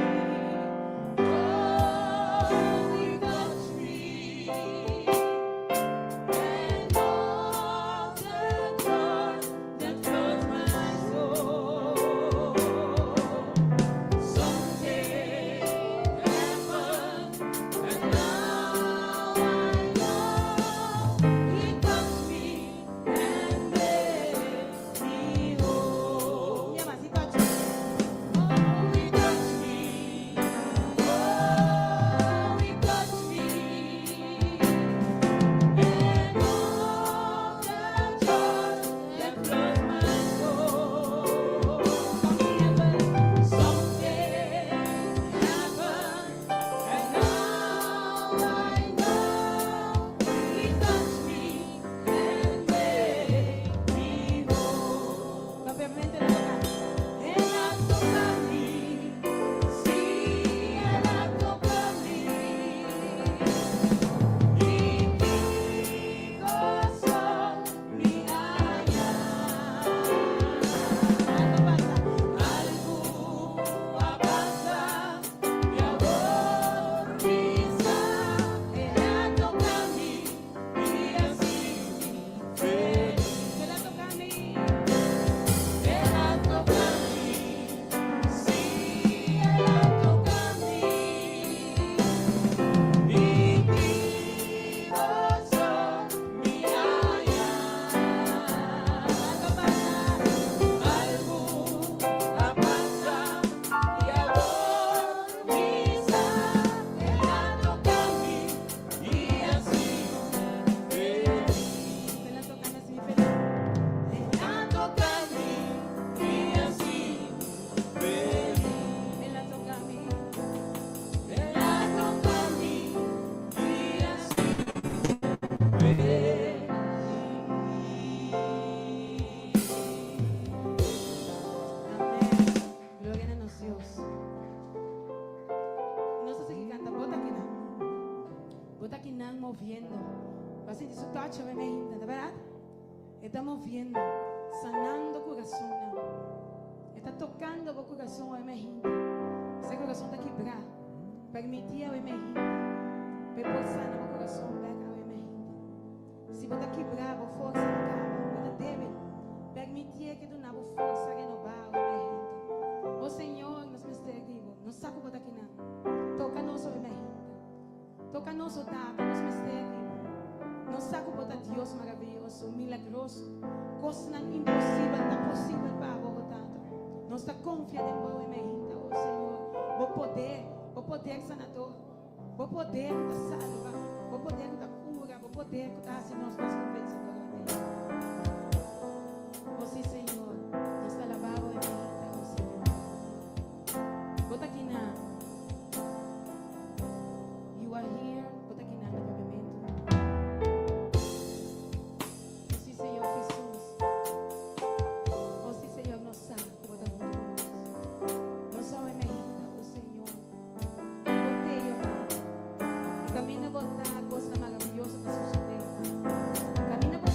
Oh, he touched me. And all the joy that floods my soul. Something happened, and now I know He touched me and made me whole. Yeah, mas he touched me. Oh, He touched me. Oh, He touched me. And all the joy that floods my soul. Something happened. Something happened, and now I know He touched me and made me whole. Propiamente el a toka. El a toka mi, sí, el a toka mi. I ki goso mi a haña. Algo pasa. Algo a pasa, i awor mi sa, el a toka mi i hasi mi felis. El a toka mi. El a toka mi, sí, el a toka mi. I ki goso mi a haña. Algo pasa. Algo a pasa i awor mi sa, el a toka mi i hasi mi felis. El a toka mi, hasi mi felis. El a toka mi i hasi mi felis. El a toka mi. El a toka mi i hasi mi felis. Amèn. Gloria na nos Dios. Nos ta sigui kanta, bo ta akinan. Bo ta akinan moviendo. Bo a sinti su touch awe mainta, di bèrdat? E ta moviendo, sanando kurason. E ta tokando bo kurason awe mainta. Si kurason ta kibrá, permití awe mainta. Pa E por sana bo kurason bèk awe mainta. Si bo ta kibrá, bo forsa a kaba, bo ta débil. Permití ku E duna bo forsa renobá awe. nos, o Tata, nos mester di Bo. Nos sa ku Bo ta Dios maravioso, milagroso. Kosnan imposibel ta posibel pa Bo, o Tata. Nos ta konfia den Bo awe mainta, o Señor. Bo poder, Bo poder sanador, Bo poder ku ta salba, Bo poder ku ta kura, Bo poder ku ta hasi nos mas ku vensedor awe mainta. O si, Señor, nos ta alabá Bo awe mainta, o Señor. Bo ta akinan. You are here. Bo ta akinan na Papiamentu. O si, Señor Jesus. O si, Señor, nos sa ku Bo ta huntu ku nos. Nos sa awe mainta, o Señor. Bo t'ei, o Tata. I kaminda Bo ta, kosnan maravioso ta sosodé. Kaminda Bo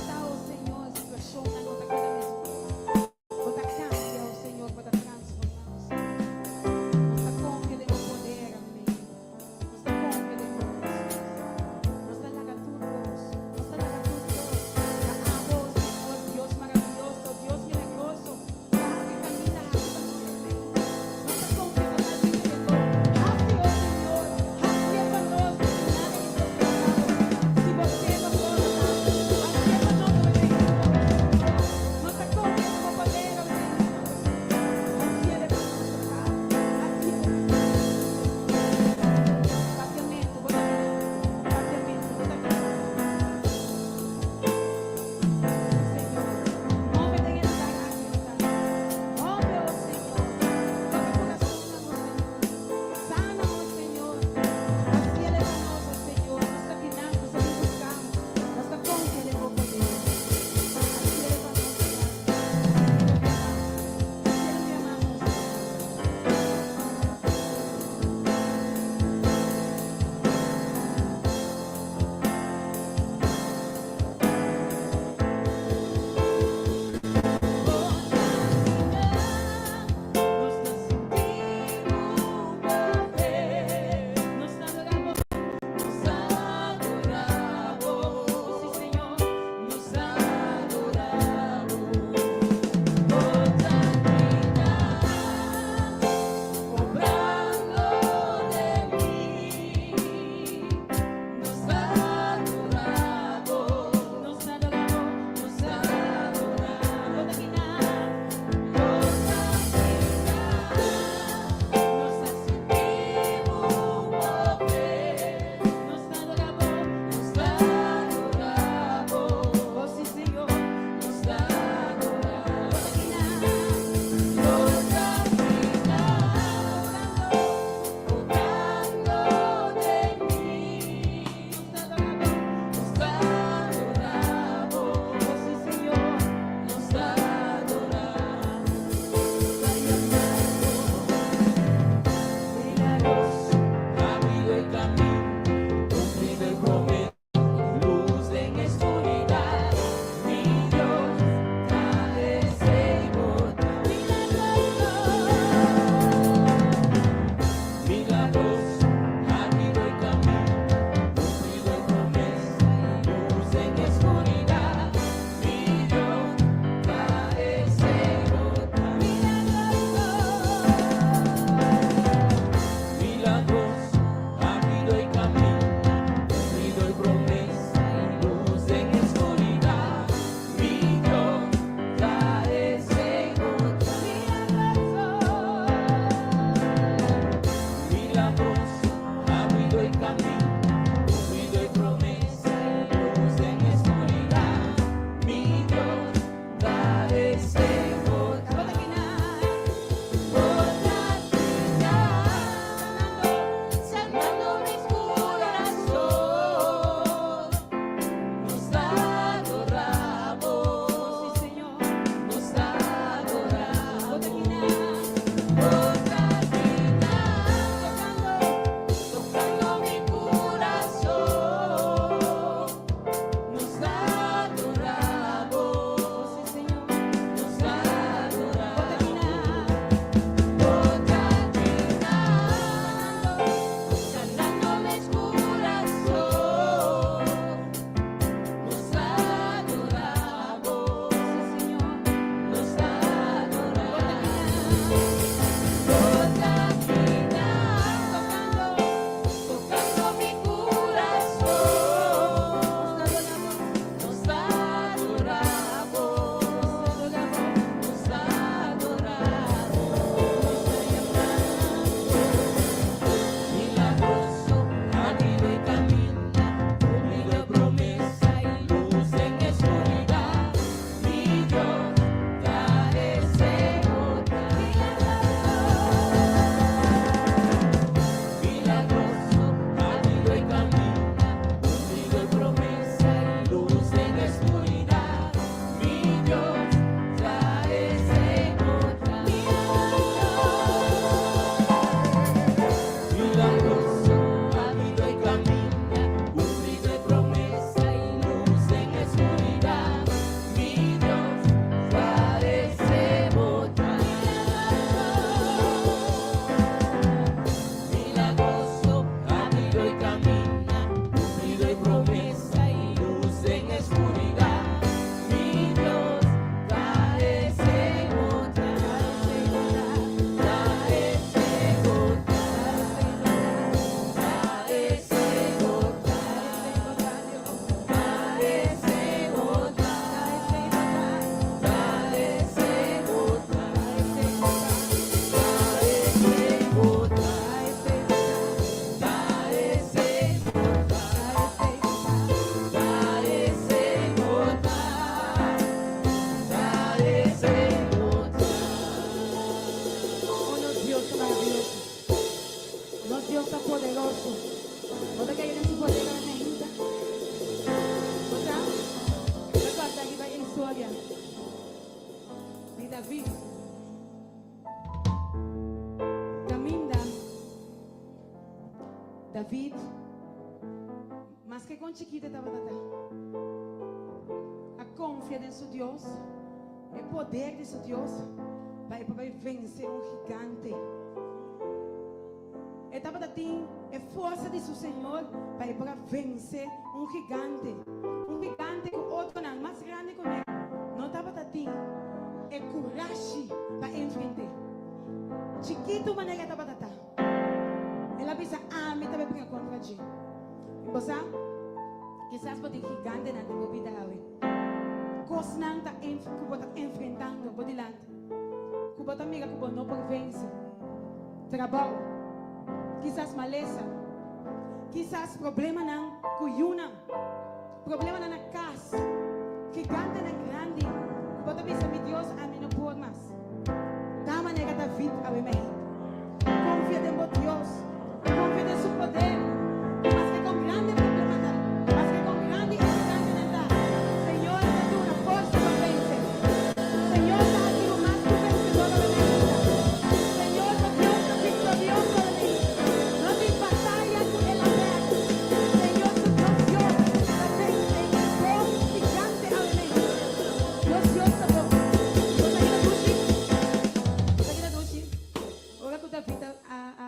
David, maske kon chikito e tabata ta, a konfia den su Dios, e poder di su Dios, pa e por bai vense un gigante. E tabata tin e forsa di su Señor pa e por a vense un gigante, un gigante ku otronan mas grandi ku ne no tabata tin e kurashi pa enfrent'é. Chikitu manera e tabata ta, el a bisa, Ami ta bai bringa kontra dje. I bo sa, kisas bo tin gigantenan den bo bida awe, kosnan ta ku bo ta enfrentando bo dilanti, ku bo ta mira ku bo no por vense. Trabou, kisas malesa, kisas problemanan ku yunan, problemanan na kas, gigantenan grandi ku bo ta bisa, Mi Dios, ami no por mas. Ta manera David awe mei. Konfia den bo Dios, konfia den su poder, maske kon grandi e problema ta, maske kon grandi e gigantenan ta, Señor ta duna forsa pa vense. Señor ta hasi bo mas ku vensedor awe mei. Señor ta Dios ta victorioso awe mei. No tin bataya ku el a perde. Señor ta nos Dios ta vense bo gigante awe mei. Nos Dios ta bon. Bo sa keda dushi? Bo sa keda dushi? Ora ku David a a a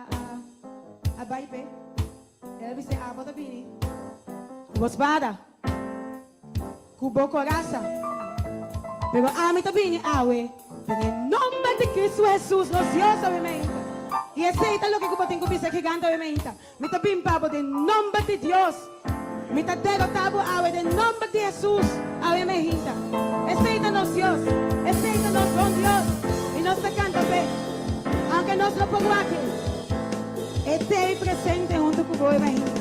a bai p'e, el a bis'é, Abo ta bini ku bo spada, ku bo korasa, pero ami ta bini awe den e nomber di Cristo Hesus, nos Dios, awe meinta. I esei ta loke ku bo tin ku bisa e gigante awe meinta, Mi ta bin pa bo den nomber di Dios. Mi ta derotá bo awe den nomber di Hesus, awe meinta. Esei ta nos Dios, esei ta nos bon Dios, i nos ta kanta p'e. Aunke nos no por wak e, e t'ei presente huntu ku bo e meinta.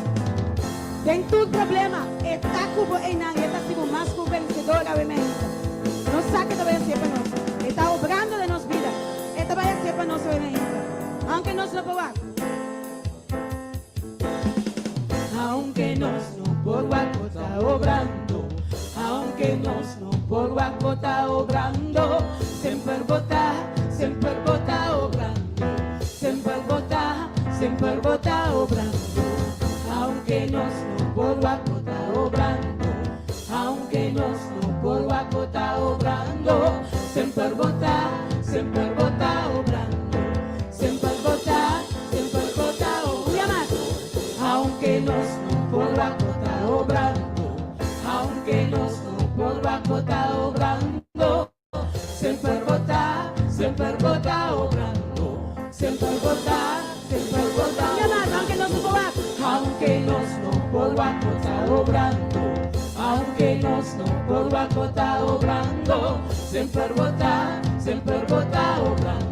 Den tur problema, e ta ku bo einan i e ta hasi bo mas ku un vensedor awe meinta. Nos sa ku e ta bai hasié pa nos. E ta obrando den nos bida. E ta bai hasié pa nos awe meinta. Aunke nos no por wak. Aunke nos no por wak bo ta obrando, aunke nos no por wak bo ta obrando, semper bo ta, semper bo ta obrando, semper bo ta, semper bo ta obrando, aunke nos no por wak bo ta obrando, aunke nos no por wak bo ta obrando, semper bo ta, semper bo ta obrando. Semper bo ta, semper bo ta obrando, aunke nos no por wak bo ta obrando, aunke nos no por wak bo ta obrando, semper bo ta, semper bo ta obrando, semper bo ta, semper bo ta obrando, aunke nos no por wak bo ta obrando, aunke nos no por wak bo ta obrando, semper bo ta, semper bo ta obrando.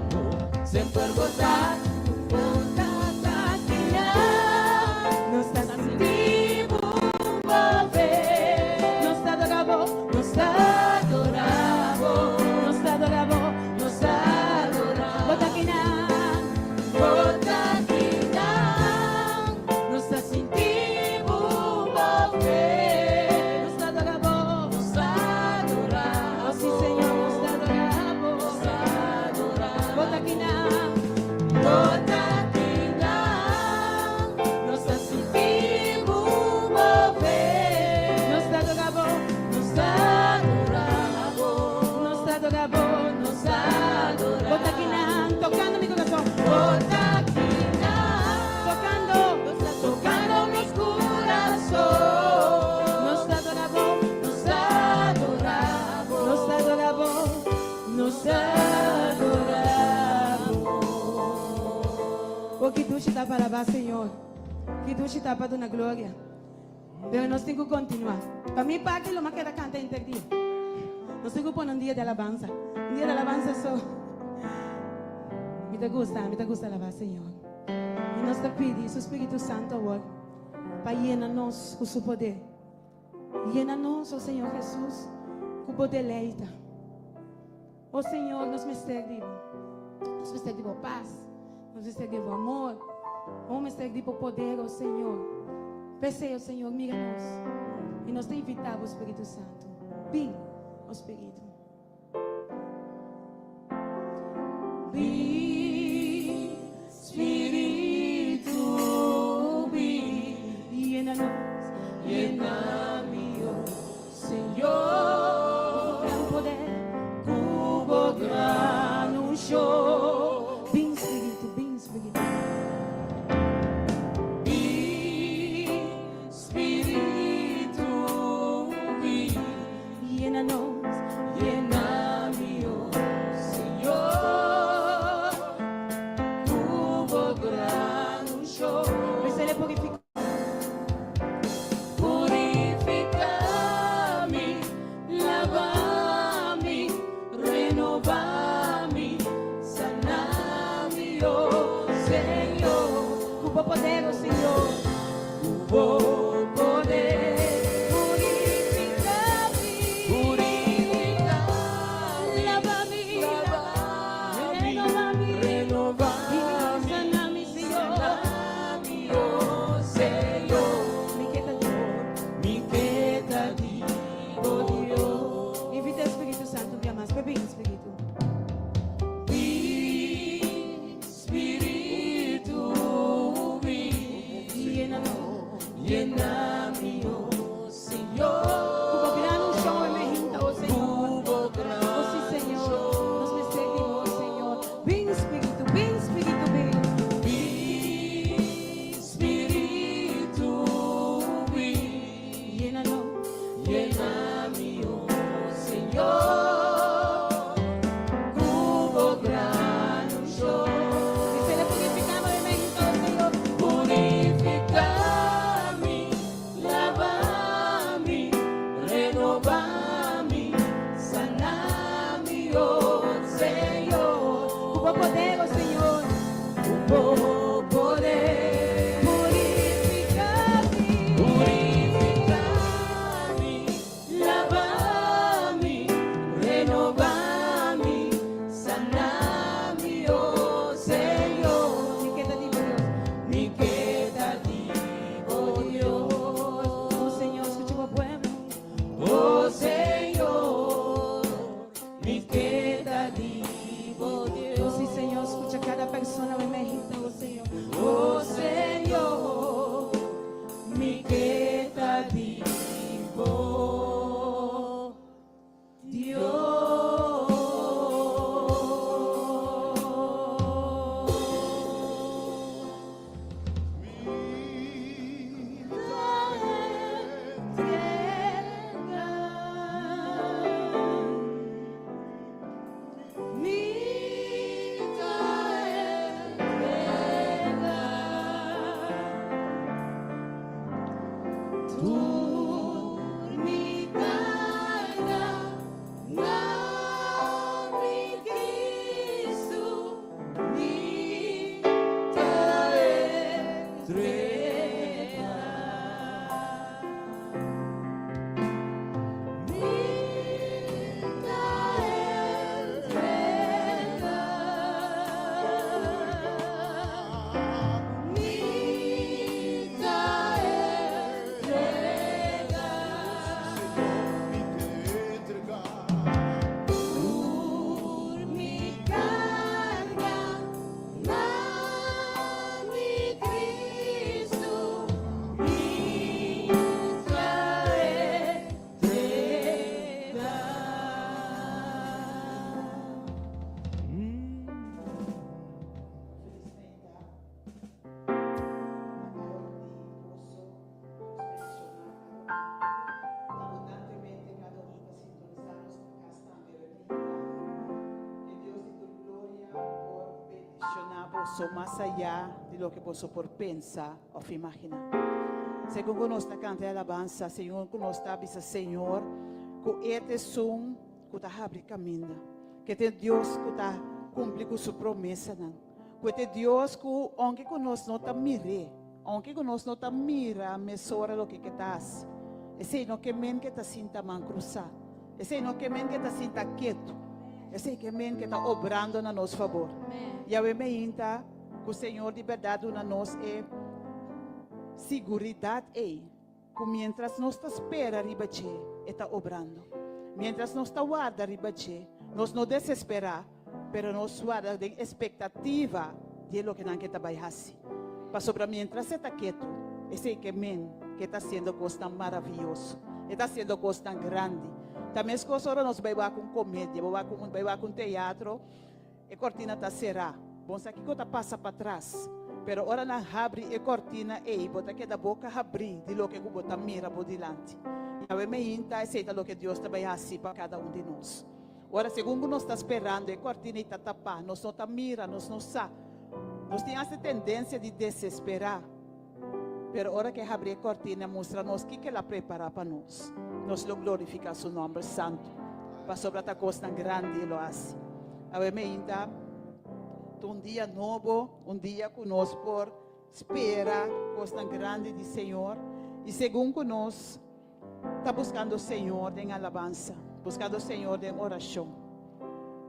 Semper bo ta, bo ta ta Nos ta sinti bo move. Nos ta adora bo, nos ta adora bo. Nos ta adora bo, nos ta adora bo. Ta kinan, bo ta kinan. Nos ta sinti bo move. Nos ta adora bo, nos ta adora bo. Oh, sí, Señor, nos ta adora bo. Nos ta Bo ta kinan, bo ta kinan, nos ta sinti bo move. Nos ta adora bo, nos ta adora bo, nos ta adora bo, nos ta adora. Bo ta kinan, tocando mi corazon. Bo ta kinan, tocando, tocando mi corazon. Nos ta adora bo, nos ta adora bo, nos ta adora bo. Nos adora bo. Oh, ki dushi ta pa alabá Señor. Ki dushi ta pa duna gloria. Pero nos tin ku kontinuá. Pa mi parti lo m'a keda kanta henter dia. Nos tin ku pone un dia di alabansa. Un dia di alabansa so. Mi ta gusta, mi ta gusta alabá Señor. I nos ta pidi su Spiritu Santu awor pa yena nos ku su poder. Yena nos, oh Señor Jesús, ku bo deleita. Oh Señor, nos mester di bo. Nos mester di bo pas. Nos mester di bo amor. Oh, mester di bo poder, oh Señor. P'esei, oh Señor, mira nos. I nos ta invitá bo Spiritu Santu. Bin, oh Spiritu. Bin, Spiritu, bin. Señor. Ku bo poder, oh Señor. Ku bo poder. Purifica mi. Purifica mi. Lava mi. Lava mi. Renova mi. Renova Y mi. sana mi, Señor. Sana mi, oh Señor. Mi ke ta di bo. Mi ke ta di bo, Dios. Invita e Spiritu Santu un bia mas. Bin, Spiritu. Bin, Spiritu, bin. Yena nos. Yena mi, oh Señor. Ku bo gran unshon awe mainta, oh Señor. Ku bo gran Oh sí, Señor. Nos mester di bo, Señor. Bin, Spiritu, bin, Spiritu, bin. Bin, Spiritu, bin. Yena nos. Yena mi, oh Señor. Ku bo gran unshon. Bis'é purifiká mi awe mainta, oh Señor. Purifiká mi, lava mi, renobá mi, sana mi, oh Señor. Ku bo poder, oh Señor. Ku bo poder. Purifiká mi. Purifiká mi, lava mi, renobá mi, sana mi, oh Señor. Mi ke ta di bo, Dios. Mi ke ta di bo, Dios. Oh Señor, skucha bo pueblo. Oh Señor, mi ke ta di bo, Dios. Oh sí, Señor, skucha kada persona awe mainta, oh Señor. Oh Señor, mi ke ta di bo, Dios. Mi ta entregá. Tur mi karga na mi Kristu mi ta entregá. Mi ta entregá. Mi ta entregá. Tur mi karga na mi Kristu mi ta entregá. Felizmente, na calor di goso, nos bendishoná kada un. Abundantemente kada un ta sintonisá nos na kas tambe awe mainta. Ke Dios di tur gloria por bendishoná boso mas ayá di loke boso por pensa òf imaginá. Segun ku nos ta kanta e alabansa, segun ku nos ta bisa Señor ku E ta esun ku ta habri kaminda, ku E ta e Dios ku ta kumpli ku su promesanan, ku E ta e Dios ku ounke ku nos no ta mir'é, ounke ku nos no ta mira mesora loke ku E ta hasi, esei no ke men ku E ta sinta man krusá, esei no ke men ku E ta sinta ketu, esei ke men ku E ta obrando na nos fabor. Yahweh meinta ku Señor di bèrdat duna nos e siguridat ei ku miéntras nos ta spera riba dje, e ta obrando. Miéntras nos ta warda riba dje, nos no desesperá, pero nos warda den espektativa di e lokenan ku e ta bai hasi. Pasobra miéntras e ta ketu, esei ke men ku e ta hasiendo kosnan maravioso, e ta hasiendo kosnan grandi. Ta meskos ora nos bai wak un komedia, bo wak un bai wak un teatro, E kortina ta será. Bon sa kiko ta pasa patras. Pero ora nan habri e kortina ei, bo ta keda boka habrí di loke ku bo ta mira bo dilanti. Yahweh meinta, esei ta loke Dios ta bai hasi pa kada un di nos. Ora, segun ku nos ta sperando, e kortina ei ta tapá, nos no ta mira, nos no sa. Nos tin asta e tendensia di desesperá. Pero ora ku e habri e kortina, e mustra nos kiko el a prepará pa nos. Nos lo glorifiká su nòmber santu, pasobra ta kosnan grandi e lo hasi. Awe meinta. Un dia nobo, un dia ku nos por spera kosnan grandi di Señor. I segun ku nos ta buskando Señor den alabansa, buskando Señor den orashon,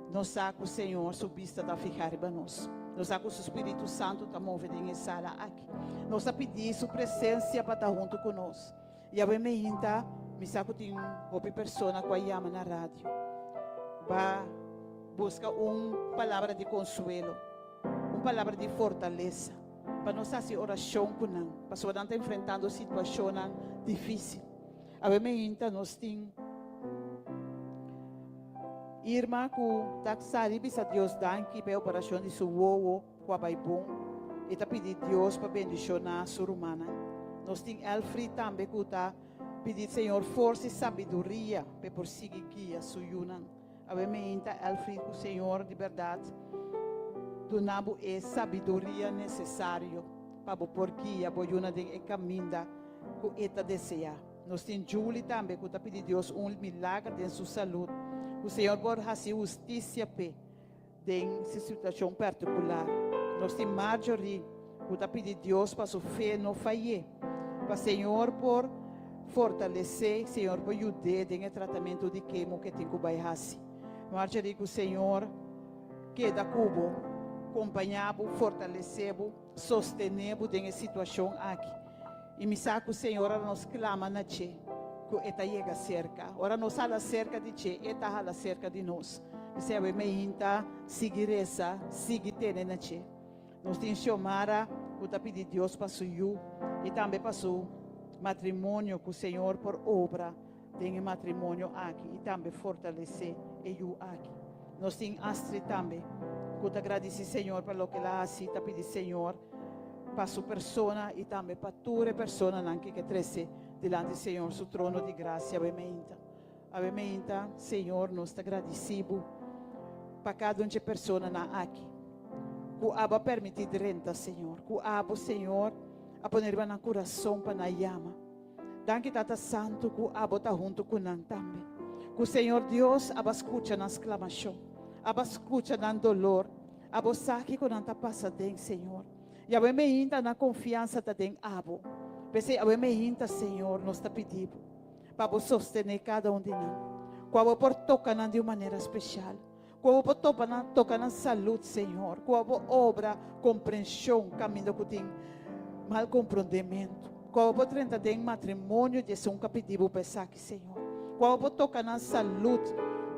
nos sa ku Señor su bista ta fihá riba nos. Nos sa ku su Spiritu Santu ta move den e sala aki. Nos ta pidi su presensia pa ta huntu ku nos. I awe meinta mi sa ku tin hopi persona ku a yama na radio pa buska un palabra di konsuelo, un palabra di fortalesa, pa nos hasi orashon ku nan, pasobra nan ta enfrentando situashonnan difísil. Awe meinta nos tin Irma ku ta sali bisa Dios danki pa e operashon di su wowo ku a bai bon. E ta pidi Dios pa bendishoná su rumannan. Nos tin Elfried tambe ku ta pidi Señor forsa i sabiduria pa e por sigui guia su yunan. Awe meinta Elfried ku Señor di bèrdat duna bo e sabiduria nesesario pa bo por guia bo yunan den e kaminda ku e ta deseá. Nos tin Julie tambe ku ta pidi Dios un milager den su salud, ku Señor por hasi hustisia p'e den su situashon partikular. Nos tin Marjorie ku ta pidi Dios pa su fe no fay'é, pa Señor por fortalesé, Señor por yud'é den e tratamentu di kemo ku e tin ku bai hasi. Marjorie, ku Señor keda ku bo, kompañá bo, fortalesé bo, sostené bo den e situashon aki. I mi sa ku Señor ora nos klama na dje, ku e ta yega serka. Ora nos hala serka di dje, e ta hala serka di nos. P'esei awe meinta sigui resa, sigui tene na dje. Nos tin Xiomara ku ta pidi Dios pa su yu i tambe pa su matrimonio ku Señor por obra den e matrimonio aki i tambe fortalesé e yu aki. Nos tin Astrid tambe ku ta gradisí Señor pa loke el a hasi, ta pidi Señor pa su persona i tambe pa tur e personanan ke ke trese dilanti Señor su trono di grasia awe meinta. Awe meinta, Señor, nos ta gradisí Bo pa kada un dje personanan aki ku Abo a permití drenta, Señor, ku Abo, Señor, a pone riba nan kurason pa nan yama. Danki, Tata Santu, ku Abo ta huntu ku nan tambe. Ku Señor Dios abo a skucha nan sklamashon, abo a skucha nan dolor, abo sa kiko nan ta pasa den, Señor. I awe meinta nan konfiansa ta den Abo. P'esei awe meinta, Señor, nos ta pidi Bo pa Bo sostené kada un di nan, ku abo por toka nan di un manera speshal, ku abo por topa nan, toka nan salud, Señor, ku abo obra komprenshon kaminda ku tin mal komprondementu, ku abo por drenta den matrimonio di esun ku a pidi Bo pa esaki, Señor, ku abo por toka nan salud,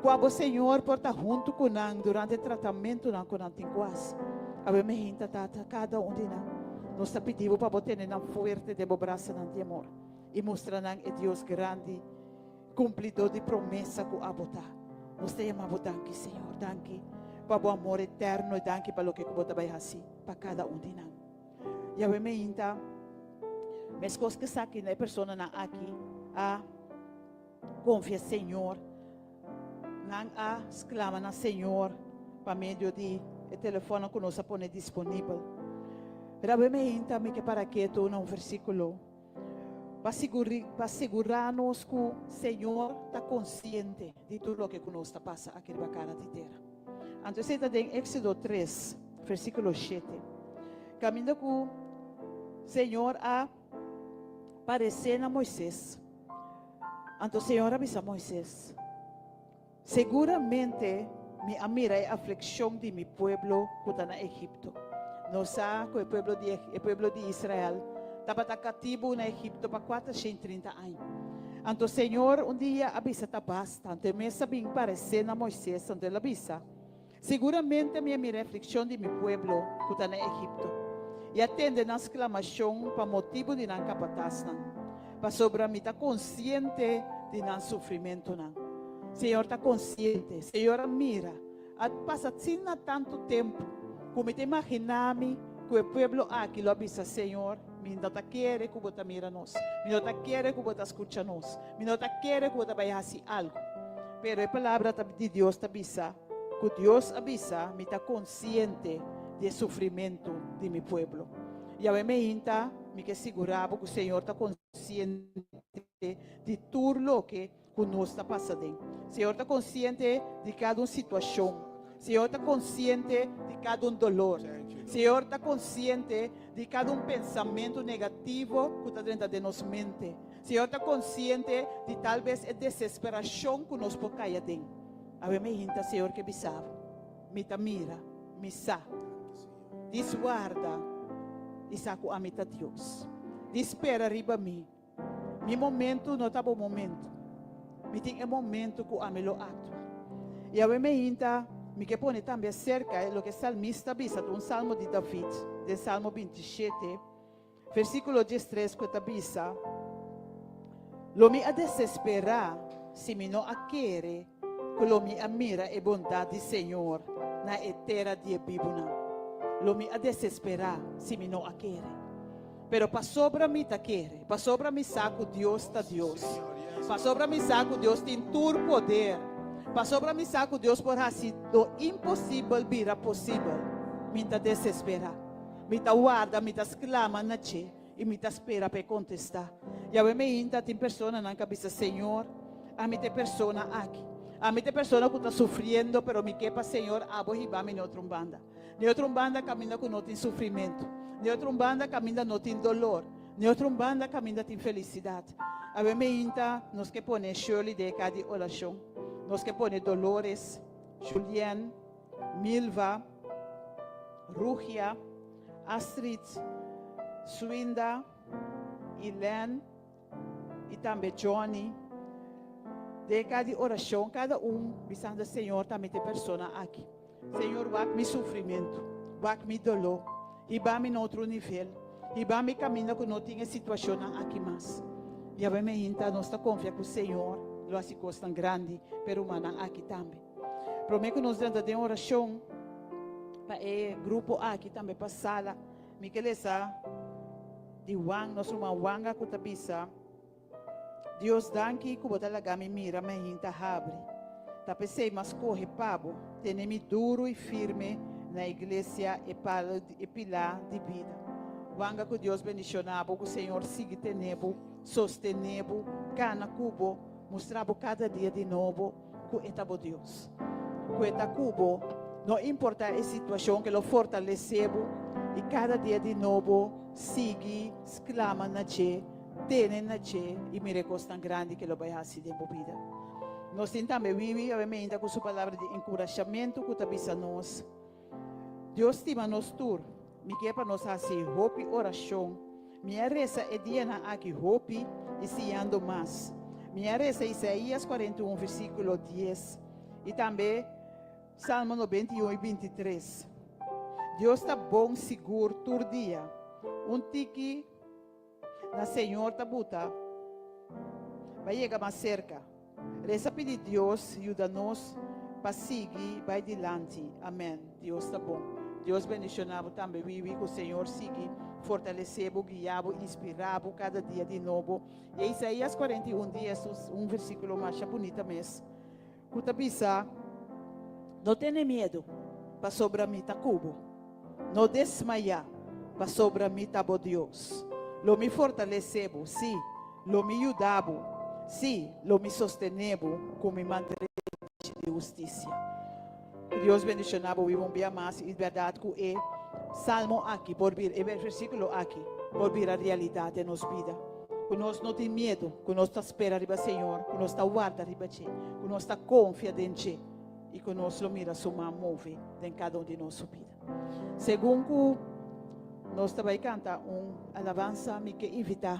ku abo, Señor, por ta huntu ku nan durante e tratamentunan ku nan tin ku hasi. Awe mi hinta, Tata, kada un di nan, nos ta pidi Bo pa Bo tene nan fuerte den Bo brasanan di amor i mustra nan e Dios grandi, Kumplidó di promesa ku abo ta. Nos ta yama bo danki, Señor. Danki pa bo amor eterno i danki pa loke ku bo ta bai hasi pa kada un di nan. Yahweh meinta, meskos ku esaki na e personanan aki a konfia Señor, nan a sklama na Señor pa medio di e telefònnan ku nos a pone disponibel. Pero awe meinta mi ke para ketu na un versíkulo. Pa pa sigurá nos ku Señor ta konsiente di tur loke ku nos ta pasa aki riba kara di tera. Anto esei ta den Éksodo tres, versíkulo shete, kaminda ku Señor a paresé na Moisés. Anto Señor a bisa Moisés, Seguramente mi a mira e aflikshon di mi pueblo ku ta na Egipto. Nos sa ku e pueblo di e pueblo di Israel tabata katibu na Egipto pa kuatershen trinta aña. Anto Señor un dia a bisa ta basta. Anto e mes a bin paresé na Moisés, anto el a bisa, Seguramente mi a mira e aflikshon di mi pueblo ku ta na Egipto, i a tende nan sklamashon pa motibu di nan kapatasnan, pasobra mi ta konsiente di nan sufrimentunan. Señor ta konsiente. Señor a mira. A pasa asina tantu tempu ku mi ta imaginá mi ku e pueblo aki lo a bisa, Señor, mi no ta kere ku bo ta mira nos. Mi no ta kere ku bo ta skucha nos. Mi no ta kere ku bo ta bai hasi algu. Pero e Palabra di Dios ta bisa ku Dios a bisa, Mi ta konsiente di e sufrimentu di mi pueblo. Yahweh meinta, mi ke sigurá bo ku Señor ta konsiente di tur loke ku nos ta pasa den. Señor ta konsiente di kada un situashon. Señor ta konsiente di kada un dolor. Señor ta konsiente di kada un pensamentu negativo ku ta drenta den nos mente. Señor ta konsiente di tal bes e desesperashon ku nos por kai aden. Awe mi hinta Señor ke bisa bo, Mi ta mira, mi sa. Dis warda i sa ku ami ta Dios. Di spera riba mi. Mi momento no ta bo momento. Mi tin e momento ku ami lo aktua. I awe mi hinta mi ke pone tambe aserka e loke salmista a bisa, ta un salmo di David, den Salmo 27, versíkulo 13 ku e ta bisa, Lo mi a desesperá si mi no a kere ku lo mi a mira e bondat di Señor na e tera di e bibunan. Lo mi a desesperá si mi no a kere. Pero pasobra mi ta kere, pasobra mi sa ku Dios ta Dios, pasobra mi sa ku Dios tin tur poder, pasobra mi sa ku Dios por hasi lo imposibel bira posibel, mi ta desesperá. Mi ta warda, mi ta sklama na dje i mi ta spera pa e kontestá. Yahweh meinta tin personanan ku a bisa, Señor, ami ta e persona aki. Ami ta e persona ku ta sufriendo, pero mi ke pa Señor abo hiba mi na otro un banda. N'e otro un banda kaminda ku no tin sufrimentu. N'e otro un banda kaminda no tin dolor. N'e otro un banda kaminda tin felisidat. Awe meinta nos ke pone Shirley den e ka di orashon. Nos ke pone Dolores, Julienne, Milva, Rugia, Astrid, Swinda, Elaine i tambe Johnny den e ka di orashon. Kada un bisando, Señor ta mi ta e persona aki. Señor wak mi sufrimentu, wak mi doló, hiba mi na otro nivel, hiba mi kaminda ku no tin e situashonnan aki mas. Yahweh me hinta nos ta konfia ku Señor lo hasi kosnan grandi pa e rumannan aki tambe. Promé ku nos drenta den orashon pa e grupo aki tambe pa sala, mi ke lesa di Juan, nos ruman Wanga ku ta bisa, Dios danki ku bo ta laga mi mira mi hinta habri. Ta p'esei m'a skohe pa bo tene mi duru i firme na iglesia e palo e pilá di bida. Wanga ku Dios bendishoná bo ku Señor sigui tene bo, sostené bo, kana ku bo, mustra bo kada dia di nobo ku e ta bo Dios. Ku e ta ku bo, no importá e situashon, ke lo fortalesé bo i kada dia di nobo sigui sklama na dje. Tene na dje i mira e kosnan grandi ke lo bai hasi den bo bida. Nos tin tambe Wiwi awe meinta ku su palabra di enkurashamentu ku ta bisa nos, Dios stima nos tur. Mi ke pa nos hasi hopi orashon. Mi a resa e dianan aki hopi i siñando mas. Mi a resa Isaías 41 versíkulo 10 i tambe Salmo 91 i 23. Dios ta bon sigur tur dia. Un tiki. Na Señor ta buta bai yega mas serka. Resa pidi Dios yuda nos pa sigui bai dilanti. Amen. Dios ta bon. Dios bendiciona bo tambe Wiwi cu Señor sigui fortalece bo, guia bo, inspira bo cada dia di nobo. Y Isaías 41 dies un versiculo masha bunita mes cu ta bisa, No tene miedo, pasobra mi ta cu bo. No desmayá, pasobra mi ta bo Dios. Lo mi fortalesé bo, sí, lo mi yuda bo, sí, lo mi sostené bo ku mi man drechi di hustisia. Ku Dios bendishoná bo biba un bia mas i bèrdat ku e salmo aki por bira, e versíkulo aki por bira realidat den nos bida. Ku nos no tin miedu, ku nos ta spera riba Señor, ku nos ta warda riba dje, ku nos ta konfia den dje. I ku nos lo mira su man move den kada un di nos su bida. Segun ku nos ta bai kanta un alabansa, mi ke invitá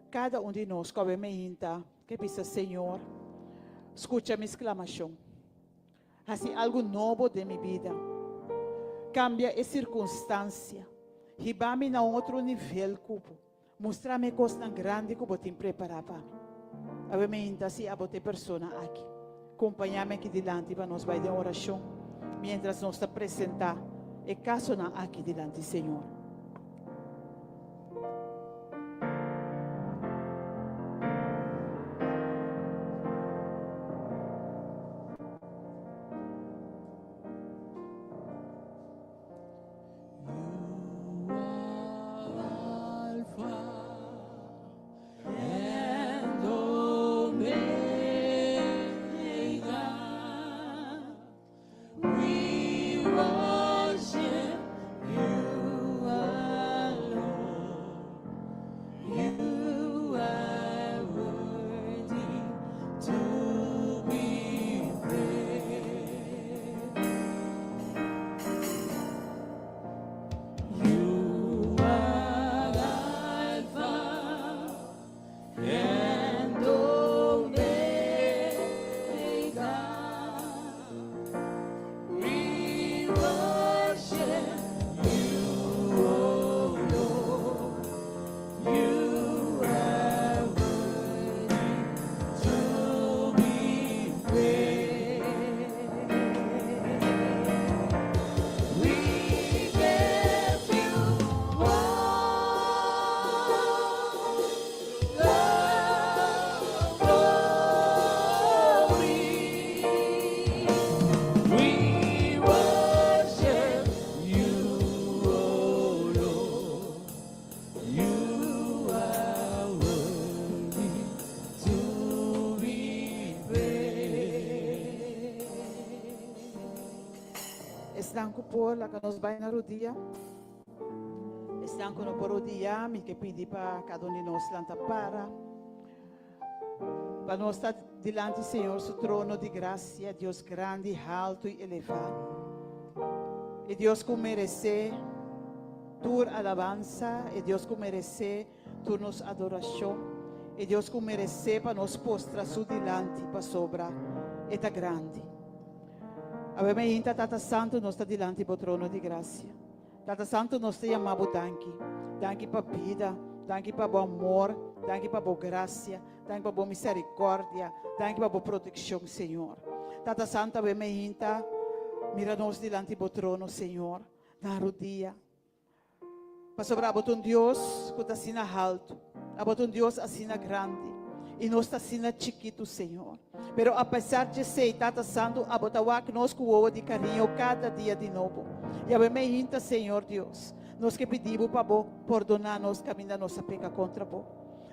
kada un di nos ku awe meinta ke bisa, Señor, skucha mi sklamashon. Hasi algu nobo den mi bida. Kambia e sirkunstansia. Hiba mi na un otro nivel ku bo. Mustra mi e kosnan grandi ku bo tin prepará pa mi. Awe meinta si abo ta e persona aki, kompañá mi aki dilanti pa nos bai den orashon miéntras nos ta presentá e kasonan aki dilanti Señor. Esnan ku por, laga nos bai na rudia. Esnan ku no por rudia, mi ke pidi pa kada un di nos lanta para. Pa nos ta dilanti Señor su trono di grasia, Dios grandi, haltu i elevá. E Dios ku meresé tur alabansa, e Dios ku meresé tur nos adorashon, e Dios ku meresé pa nos postra su dilanti pasobra e ta grandi. Awe mainta, Tata Santu, nos ta dilanti bo trono di grasia. Tata Santu, nos ta yama bo danki. Danki pa bida, danki pa bo amor, danki pa bo grasia, danki pa bo misericordia, danki pa bo proteccion, Señor. Tata Santu, awe mainta, mira nos dilanti bo trono, Señor, na rudia. Pasobra abo ta un Dios ku ta asina haltu, abo ta un Dios asina grandi, i nos ta asina chikitu, Señor. Pero apesar di esei, Tata Santu, abo ta wak nos ku wowo di kariño kada dia di nobo. Yahweh meinta, Señor Dios, nos ke pidi bo pa bo pordoná nos kaminda nos a peka kontra bo.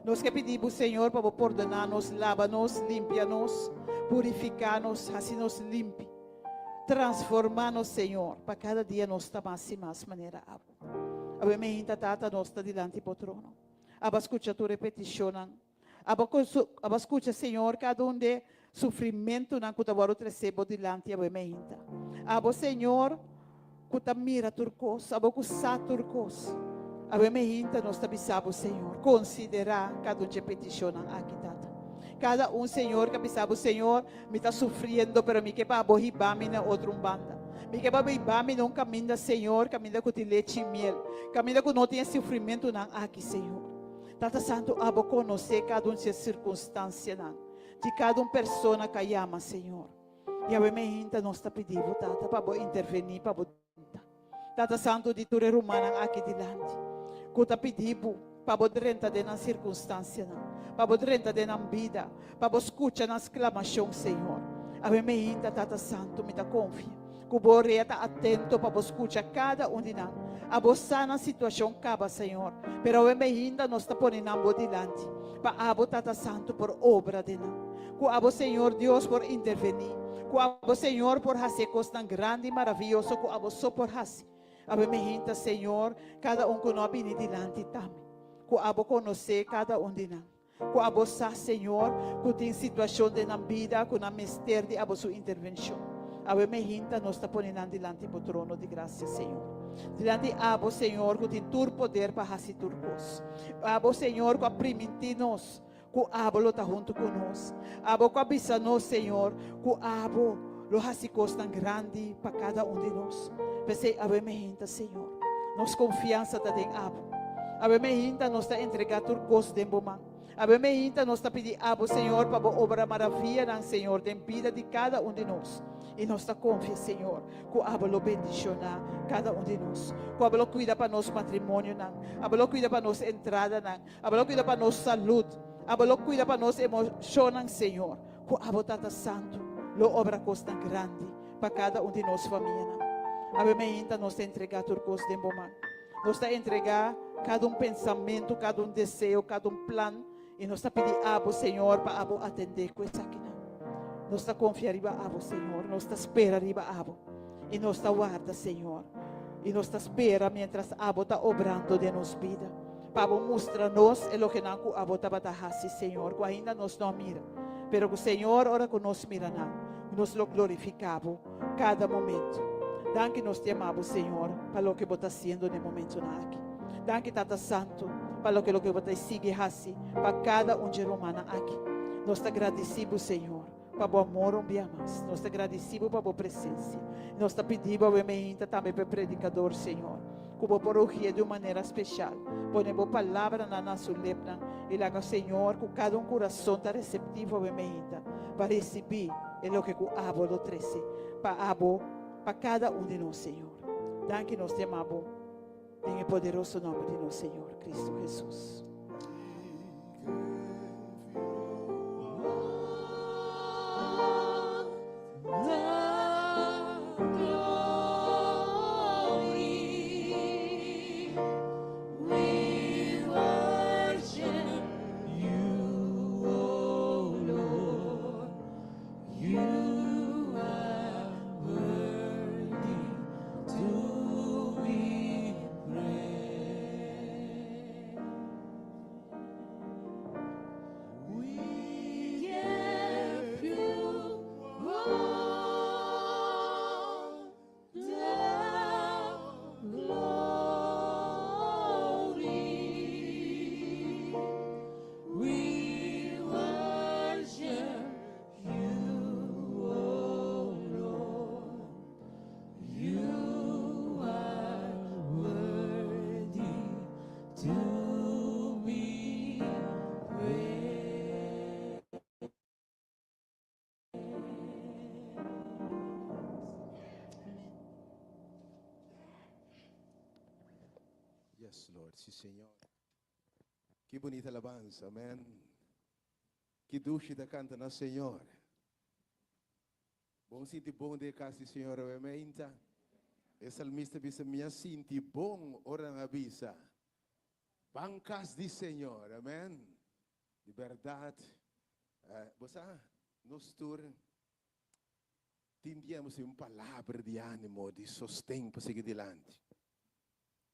Nos ke pidi bo, Señor, pa bo pordoná nos, laba nos, limpia nos, purifiká nos, hasi nos limpi. Transformá nos, Señor, pa kada dia nos ta mas i mas manera Abo. Awe meinta, Tata, nos ta dilanti Bo trono. Abo a skucha tur e petishonnan. Abo a skucha, Señor, kada un de sufrimentunan ku ta wòrdu tresé Bo dilanti awe meinta. Abo, Señor, ku ta mira tur kos, Abo ku sa tur kos. Awe meinta nos ta bisa Bo, Señor, konsiderá kada un dje petishonnan aki, Tata. Kada un, Señor, ku a bisa Bo, Señor, Mi ta sufriendo, pero mi ke pa Bo hiba mi na otro un banda. Mi ke pa Bo hiba mi na un kaminda, Señor, kaminda ku tin lechi i miel, kaminda ku no tin e sufrimentunan aki, Señor. Tata Santu, Abo konosé kada un di e sirkunstansianan di kada un persona ku a yama, Señor. I awe meinta nos ta pidi Bo, Tata, pa Bo intervení, pa Bo drenta. Tata Santu, di tur e rumannan aki dilanti ku ta pidi Bo pa Bo drenta den nan sirkunstansianan, pa Bo drenta den nan bida, pa Bo skucha nan sklamashon, Señor. Awe meinta, Tata Santu, mi ta konfia ku Bo orea ta atento pa Bo skucha kada un di nan. Abo sa nan situashon kaba, Señor, pero awe meinta nos ta pone nan Bo dilanti pa Abo, Tata Santu, por obra den nan. Ku Abo, Señor Dios, por intervení. Ku Abo, Señor, por hasi e kosnan grandi i maravioso ku Abo so por hasi. Awe mi hinta, Señor, kada un ku no a bini dilanti tambe. Ku Abo konosé kada un di nan. Ku Abo sa, Señor, ku tin situashon den nan bida ku nan mester di Abo su intervenshon. Awe mi hinta, nos ta pone nan dilanti Bo trono di grasia, Señor. Dilanti Abo, Señor, ku tin tur poder pa hasi tur kos. Abo, Señor, ku a primintí nos Ku abo lo ta huntu ku nos. Abo ku a bisa nos, Señor, ku abo lo hasi kosnan grandi pa kada un di nos. P'esei awe meinta, Señor, nos konfiansa ta den abo. Awe meinta nos ta entregá tur kos den bo man. Awe meinta nos ta pidi abo, Señor, pa bo obra maravianan, Señor, den bida di kada un di nos. I nos ta konfia, Señor, ku abo lo bendishoná kada un di nos, ku abo lo kuida pa nos matrimonionan, abo lo kuida pa nos entradanan, Abo lo cuida pa nos salud. Abo lo cuida pa nos emocionnan, Señor. Cu abo Tata Santo lo obra cosnan grandi pa cada un di nos famianan. Awe mainta nos ta entrega tur cos den bo man. Nos ta entrega cada un pensamento, cada un deseo, cada un plan y nos ta pidi abo, Señor, pa abo atende cu esakinan. Nos ta confia riba abo, Señor. Nos ta spera riba abo. Y nos ta warda, Señor. Y nos ta spera mientras abo ta obrando den nos bida. Pa bo mustra nos e lokenan ku abo tabata hasi, Señor, ku ainda nos no a mira, pero ku, Señor, ora ku nos mira nan, nos lo glorifiká bo kada momento. Danki nos te ama bo, Señor, pa loke bo ta hasiendo den e momentonan aki. Danki, Tata Santu, pa loke loke bo ta sigui hasi pa kada un dje rumannan aki. Nos ta gradisí bo, Señor, pa bo amor un bia mas. Nos ta gradisí bo pa bo presensia. Nos ta pidí bo awe meinta tambe pa e predikador, Señor, ku bo por ugié di un manera speshal. Pone bo palabranan na su lepnan i laga, Señor, ku kada un kurason ta reseptivo awe meinta pa risibí e loke ku abo lo trese pa abo, pa kada un di nos, Señor. Danki nos te ama bo den e poderoso nòmber di nos Señor Cristo Hesus. Yes, Lord. Si, Señor. Ki bunita alabansa. Amen. Ki dushi ta kanta na Señor. Bon sinti bon den kas di Señor awe meinta. E salmista bisa, Mi a sinti bon ora nan a bisa, Ban kas di Señor. Amen. Di bèrdat, bo sa, nos tur tin dia nos tin un palabra di ánimo, di sosten pa sigui dilanti.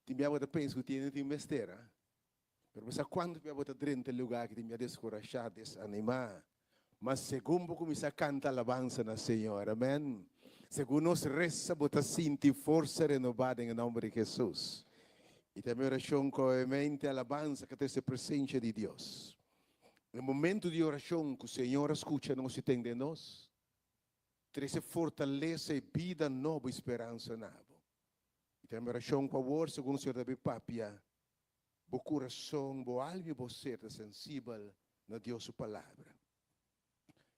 Tin bia bo ta pensa ku tin hende tin mester, ah. Pero bo sa kuantu bia bo ta drenta e lugá aki tin bia deskurashá, desanimá. Ma segun bo kuminsá kanta alabansa na Señor, amèn, segun nos resa bo ta sinti forsa renobá den e nòmber di Hesus. I ta mi orashon ku awemente alabansa ka trese presensia di Dios. E momentu di orashon ku Señor a skucha nos i tende nos, trese fortalesa i bida nobo i speransa na bo. I ta mi orashon ku awor segun Señor ta bin papia, Bo kurason, bo alma i bo ser ta sensibel na Dios su Palabra.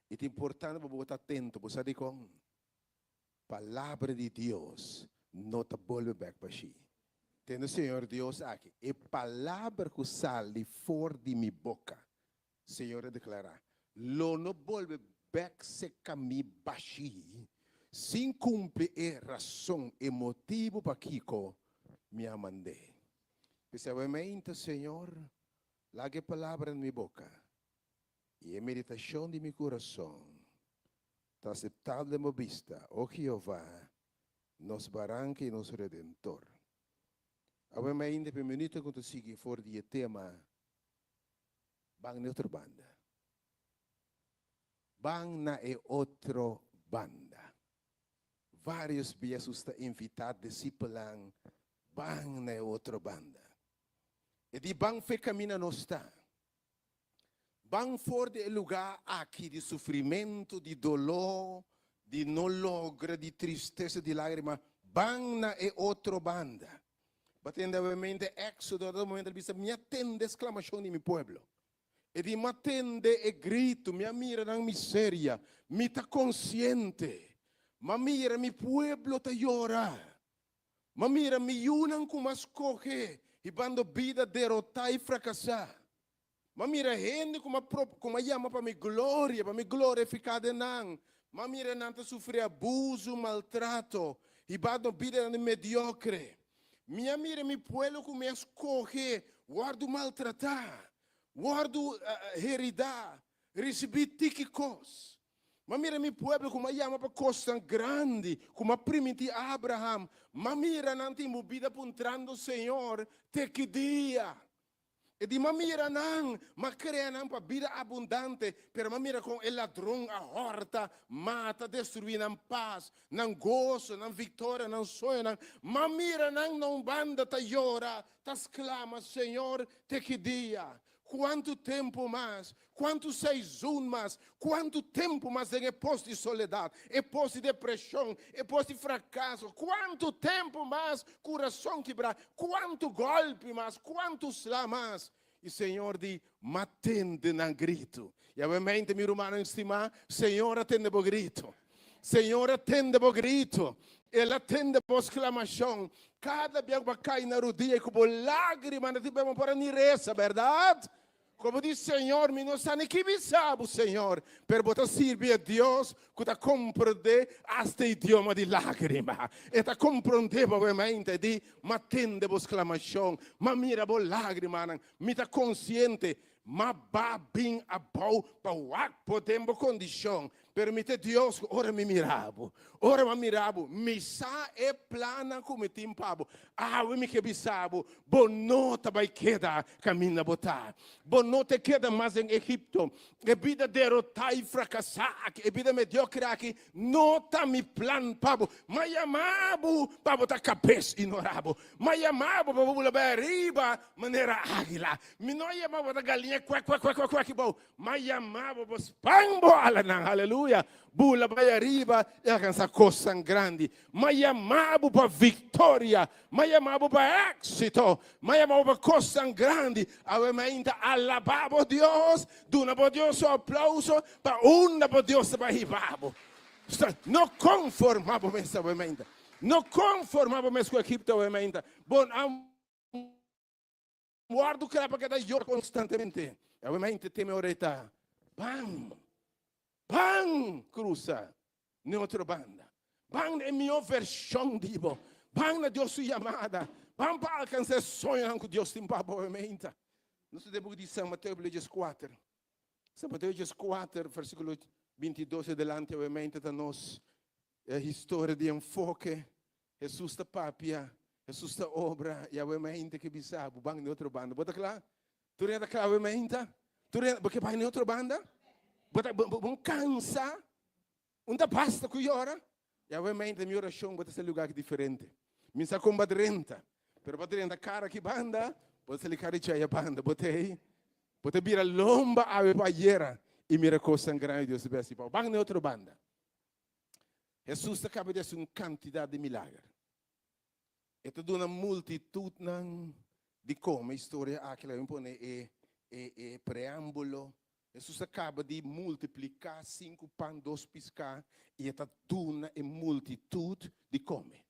I ta importante pa bo ta atento. Bo sa dikon? Palabra di Dios no ta bolbe bèk bashí. Tende Señor Dios aki, E palabra ku sali for di mi boka, Señor a deklará, lo no bolbe bèk seka mi bashí sin kumpli e rason, e motibu pakiko mi a mand'é. P'esei Señor, laga e palabra na mi boka i e meditashon di mi kurason ta aseptabel den bo bista, o Jehová, nos Baranka i nos Redentor. Awe mainta p'e minuto ku ta sigui for di e tema Ban na e otro banda. Ban na e otro banda. Vários bia Hesus ta invitá disipelnan ban na e otro banda. E di ban fe kaminda nos ta. Ban for di e lugá aki di sufrimentu, di doló, di no logra, di tristesa, di lágrima, ban na e otro banda. Bo a tende awemente Éxodo, na momento el bisa, Mi a tende e sklamashon di mi pueblo. E di, Mi a tende e gritu, mi a mira nan miseria, mi ta konsiente. Mi a mira mi pueblo ta yora. Mi a mira mi yunan ku mi a skohe hibando bida derotá i frakasá. Mi a mira hende ku mi a ku mi a yama pa mi gloria, pa mi glorifiká den nan. Mi a mira nan ta sufri abusu, maltrato, hibando bidanan di mediokre. Mi a mira mi pueblo ku mi a skohe wòrdu maltratá, wòrdu heridá, risibí tiki kos. Mi a mira mi pueblo ku mi a yama pa kosnan grandi, ku mi a primintí Abraham. Mi a mira nan tin bo bida puntrando, Señor, te ki dia? E di, M'a mira nan, m'a krea nan pa bida abundante, pero m'a mira kon e ladron a hòrta, mata, destruí nan pas, nan goso, nan viktoria, nan soñonan. M'a mira nan na un banda ta yora, ta sklama, Señor, te ki dia? Kuantu tempu mas? Kuantu seizun mas? Kuantu tempu mas den e pos di soledat, e pos di depreshon, e pos di frakaso? Kuantu tempu mas kurason kibrá? Kuantu gòlpi mas? Kuantu sla mas? I Señor di, M'a tende nan gritu. I awemente, mi rumannan stimá, Señor a tende bo gritu. Señor a tende bo gritu. El a tende bo sklamashon. Kada bia ku bo a kai na rudia i ku bo lágrimanan tin bo por a ni resa, bèrdat? Komo di, Señor, mi no sa ni ki bisa bo, Señor, pero bo ta sirbi e Dios ku ta komprendé asta idioma di lágrima. E ta komprendé bo mente di, M'a tende bo sklamashon, m'a mira bo lágrimanan, mi ta konsiente, m'a ba bin abou pa wak bo den bo kondishon, Pero mi ta e Dios ku ora mi mira bo, ora mi a mira bo, mi sa e plannan ku mi tin pa bo. Awe mi ke bisa bo, bo no ta bai keda kaminda bo ta. Bo no ta keda mas den Egipto. E bida derotá i frakasá aki, e bida mediokre aki, no ta mi plan pa bo. Mi a yama bo pa bo ta kabes i no rabo. Mi a yama bo pa bo bula bai ariba manera águila. Mi no a yama bo pa ta galiña kuek kuek kuek kuek aki bou. M'a yama bo, bo span bo alanan, aleluya, bula bai ariba i alkansa kosnan grandi. M'a yama bo pa viktoria, m'a yama bo pa éksito, m'a yama bo pa kosnan grandi. Awe mainta alabá bo Dios, duna bo Dios su aplouso pa unda bo Dios ta bai hiba bo. No konformá bo mes awe mainta, no konformá bo mes ku Egipto awe mainta. Bo. Wòrdu kla pa keda yora konstantemente. Awe mente teme ora e ta ban, ban krusa n'e otro banda. Ban na e mihó vershon di bo. Ban na Dios su yamada. Ban pa alkansá e soñonan ku Dios tin pa bo awe mente. Nos ta den buki di San Mateo kapítulo dieskuater. San Mateo dieskuater versíkulo bintidos e delante awe mente ta nos e historia di enfoke. Hesus ta papia, Hesus ta obra, i awe mainta ke bisa bo ban di otro banda. Bo ta kla? Tur hende ta kla awe mainta? Tur hende, bo ke bai na otro banda? Bo ta, bo, bo kansa? Un ta basta ku yora? I awe mainta mi orashon bo ta sali lugar diferente. Mi sa kon bo a drenta, pero bo a drenta kara ki banda, bo ta sali kara di chaya banda. Bo ta ei? Bo ta bira lomba awe pa ayera i mira kosnan grandi Dios ta bin hasi pa bo. Ban na otro banda. Hesus ta kaba di hasi un kantidat di milager. E ta duna multitutnan di kome. Historia aki laga mi pone e e e preambulo. Hesus a kaba di multipliká sinku pan, dos piská i e ta duna e multitut di kome.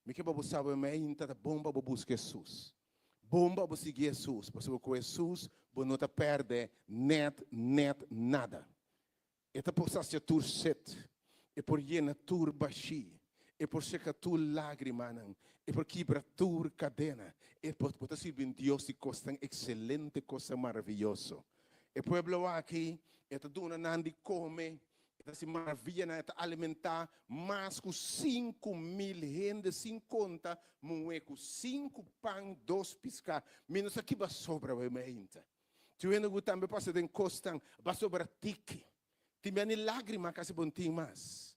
Mi ke pa bo sabe mainta ta bon pa bo buska Hesus. Bon pa bo sigui Hesus, pasobra ku Hesus bo no ta pèrdè nèt nèt nada. E ta por sacia tur set, e por yena tur bashí, e por seca tur lágrimanan, e por kibra tur cadena. E por, bo ta sirbi un Dios di cosnan excelente, cosnan maraviyoso. E pueblo aki, e ta duna nan di come, e ta haci maraviyanan, e ta alimentá mas cu 5000 hende, sin conta muhé cu sinku pan, dos piscá. Mi no sa kiba sobra awe mainta. Tin hende ku tambe pasa den kosnan pasobra tiki. Tin bia ni lágrima kasi bo no tin mas.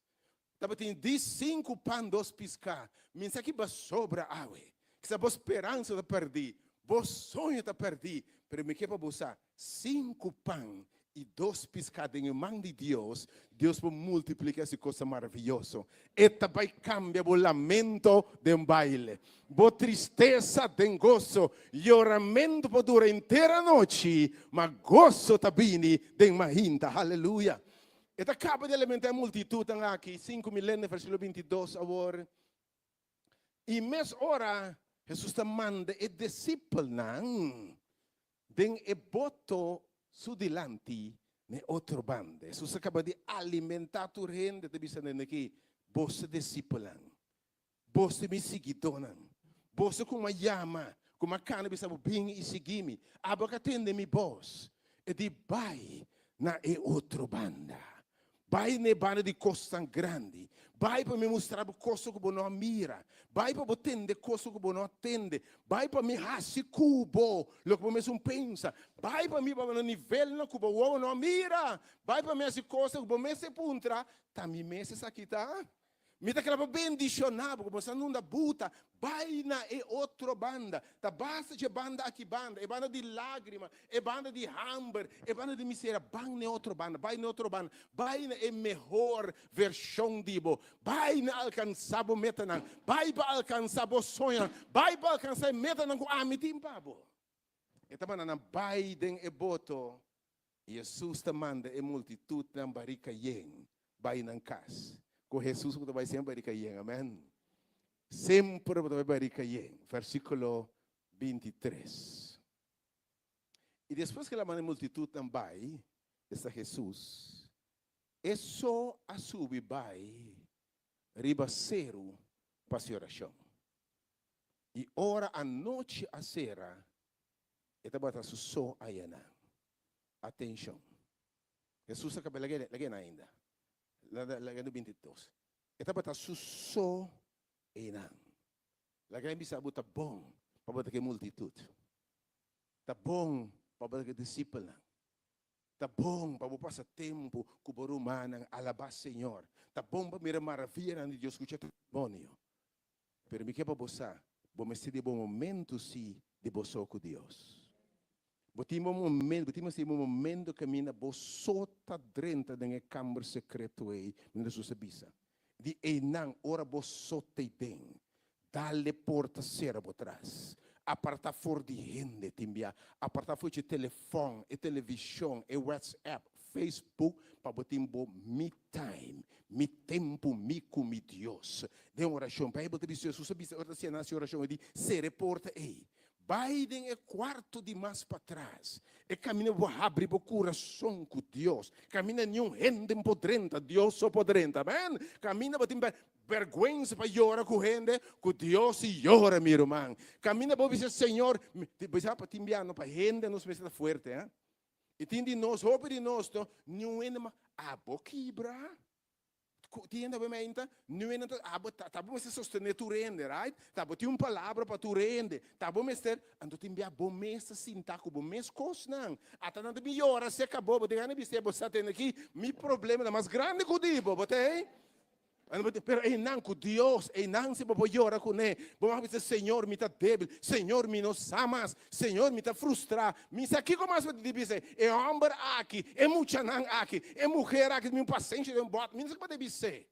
Tabatin di sinku pan dos piská. Mi sa ki bo a sobra awe. Kisa bo speransa ta pèrdí, bo soño ta pèrdí, pero mi ke pa bo sa, sinku pan i dos piská den e man di Dios, Dios por multipliká esi kosnan maravioso. E ta bai kambia bo lamento den baile, bo tristesa den goso. Yoramentu por dura henter anochi, ma goso ta bini den mainta. Haleluya! E ta kaba di alimentá e multitutnan aki, 5000 hende, versíkulo 22 awor. I mes ora Hesus ta manda e disipelnan den e boto su dilanti n'e otro banda. Hesus a kaba di alimentá tur hende, ta bisa nan aki, Boso disipelnan, boso mi siguidónan, boso ku mi a yama, ku mi a kana bisa bo, Bin i sigui mi. Abo ka tende mi bos. E di, Bai na e otro banda. Bai na e banda di kosnan grandi. Bai pa mi mustra bo kosa ku bo no a mira. Bai pa bo tende kosa ku bo no a tende. Bai pa mi hasi ku bo loke bo mesun pensa. Bai pa mi pa bo na nivelnan ku bo wowo no a mira. Bai pa mi hasi kosa ku bo mester puntra, Ta mi mes esaki ta? Mi ta kla pa bendishoná bo, ku bo sa nunda buta, bai na e otro banda. Ta basta dje banda aki banda, e banda di lágrima, e banda di hamber, e banda di miseria. Ban na e otro banda, bai na e otro banda, bai na e mehor vershon di bo. Bai na alkansá bo metanan, bai pa alkansá bo soñonan, bai pa alkansá e metanan ku ami tin pa bo. E ta manda nan bai den e boto I Hesus ta manda e multitutnan barika yen bai nan kas. Ku Hesus bo ta bai semper barika yen, amen. Semper bo ta bai barika yen. Versíkulo 23. I despues ku el a manda e multitutnan bai, esta Hesus, e so a subi bai riba seru pa hasi orashon. I ora anochi a sera, E tabata su so ayanan. Atenshon! Hesus a kaba, lag'e, lag'e nan ainda. Lag'e no 22. E tabata su so einan. Lag'e bisa bo ta bon pa bo ta ku e multitut. Ta bon pa bo ta ku e disipelnan. Ta bon pa bo pasa tempu ku bo rumannan alabá Señor. Ta bon pa mira maravianan di Dios, skucha testimonio. Pero mi ke pa bo sa, bo mester di bo momento si di bo so ku Dios. Bo tin bo momento, bo tin mester di bo momento kaminda bo so ta drenta den e kamber sekreto ei, manera Jesus a bisa. Di einan, ora bo so ta eiden, dal e porta sera bo tras. Aparta for di hende tin bia, aparta for dje telefòn, e televishon, e whatsapp, Facebook, pa bo tin bo me time, mi tempu mi ku mi Dios. Den orashon, Beibel ta bisa, Jesus a bisa ora ta siña nan hasi orashon, e di, sera e porta ei. Bai den e kuarto di mas patras, e kaminda bo habri bo kurason ku Dios, kaminda niun hende por drenta, Dios so por drenta, amen. Kaminda bo tin bèrgwensa pa yora ku hende, ku Dios si yora, mi ruman. Kaminda bo bisa, Señor, bo sa pa tin bia no pa hende nos mester ta fuerte, eh. I tin di nos, hopi di nos no, niun hende mas, abo kibra. Tin hende awe meinta, nu hende ta abo ta ta bo mester sostené tur hende, right? Ta bo tin un palabra pa tur hende. Ta bo mester, anto tin bia bo mes ta sinta ku bo mes kosnan. Ata nan ta bin yora serka bo, bo tin gana di bis'é, bo sa tende aki, mi problema ta mas grandi ku di bo, bo ta ei? Pero einan ku Dios, einan si bo por yora kuné, bo mag bisa, Señor, mi ta débil, Señor, mi no sa mas, Señor, mi ta frustrá, mi sa kiko mas bo tin di bisa. E hòmber aki, e muchanan aki, e muher aki, mi un pasenshi den bòt, mi no sa kiko bo bis'é.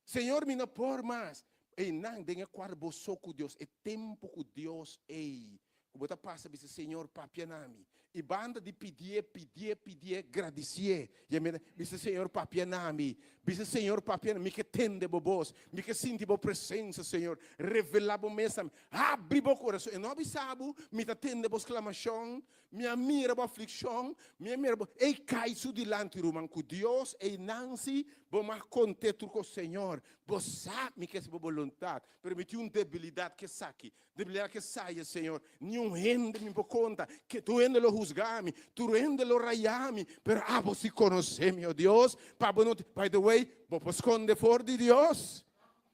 Señor, mi no por mas. Einan den e kuart bo so ku Dios, e tempu ku Dios ei, ku bo ta pasa bisa, Señor, papia na mi. I banda di pidié, pidié, pidié, gradisié. I mi ta bisa, Señor, papia na mi. Bisa, Señor, papia na mi. Mi ke tende bo bos. Mi ke sinti bo presensia, Señor. Revelá bo mes na mi. Habri bo kurason. E no a bisa bo, Mi ta tende bo sklamashon. Mi a mira bo aflikshon. Mi a mira bo. Ei kai su dilanti, ruman, ku Dios. Ei Nancy, bo mag kont'é tur kos, Señor, bo sa mi ke hasi bo boluntat, pero mi tin un debilidat ku esaki. Debilidat ke saya, Señor. Niun hende mi por konta, ke tur hende lo husga mi, tur hende lo raya mi, pero abo si konosé mi, o Dios, pa bo no, by the way, bo por skonde for di Dios?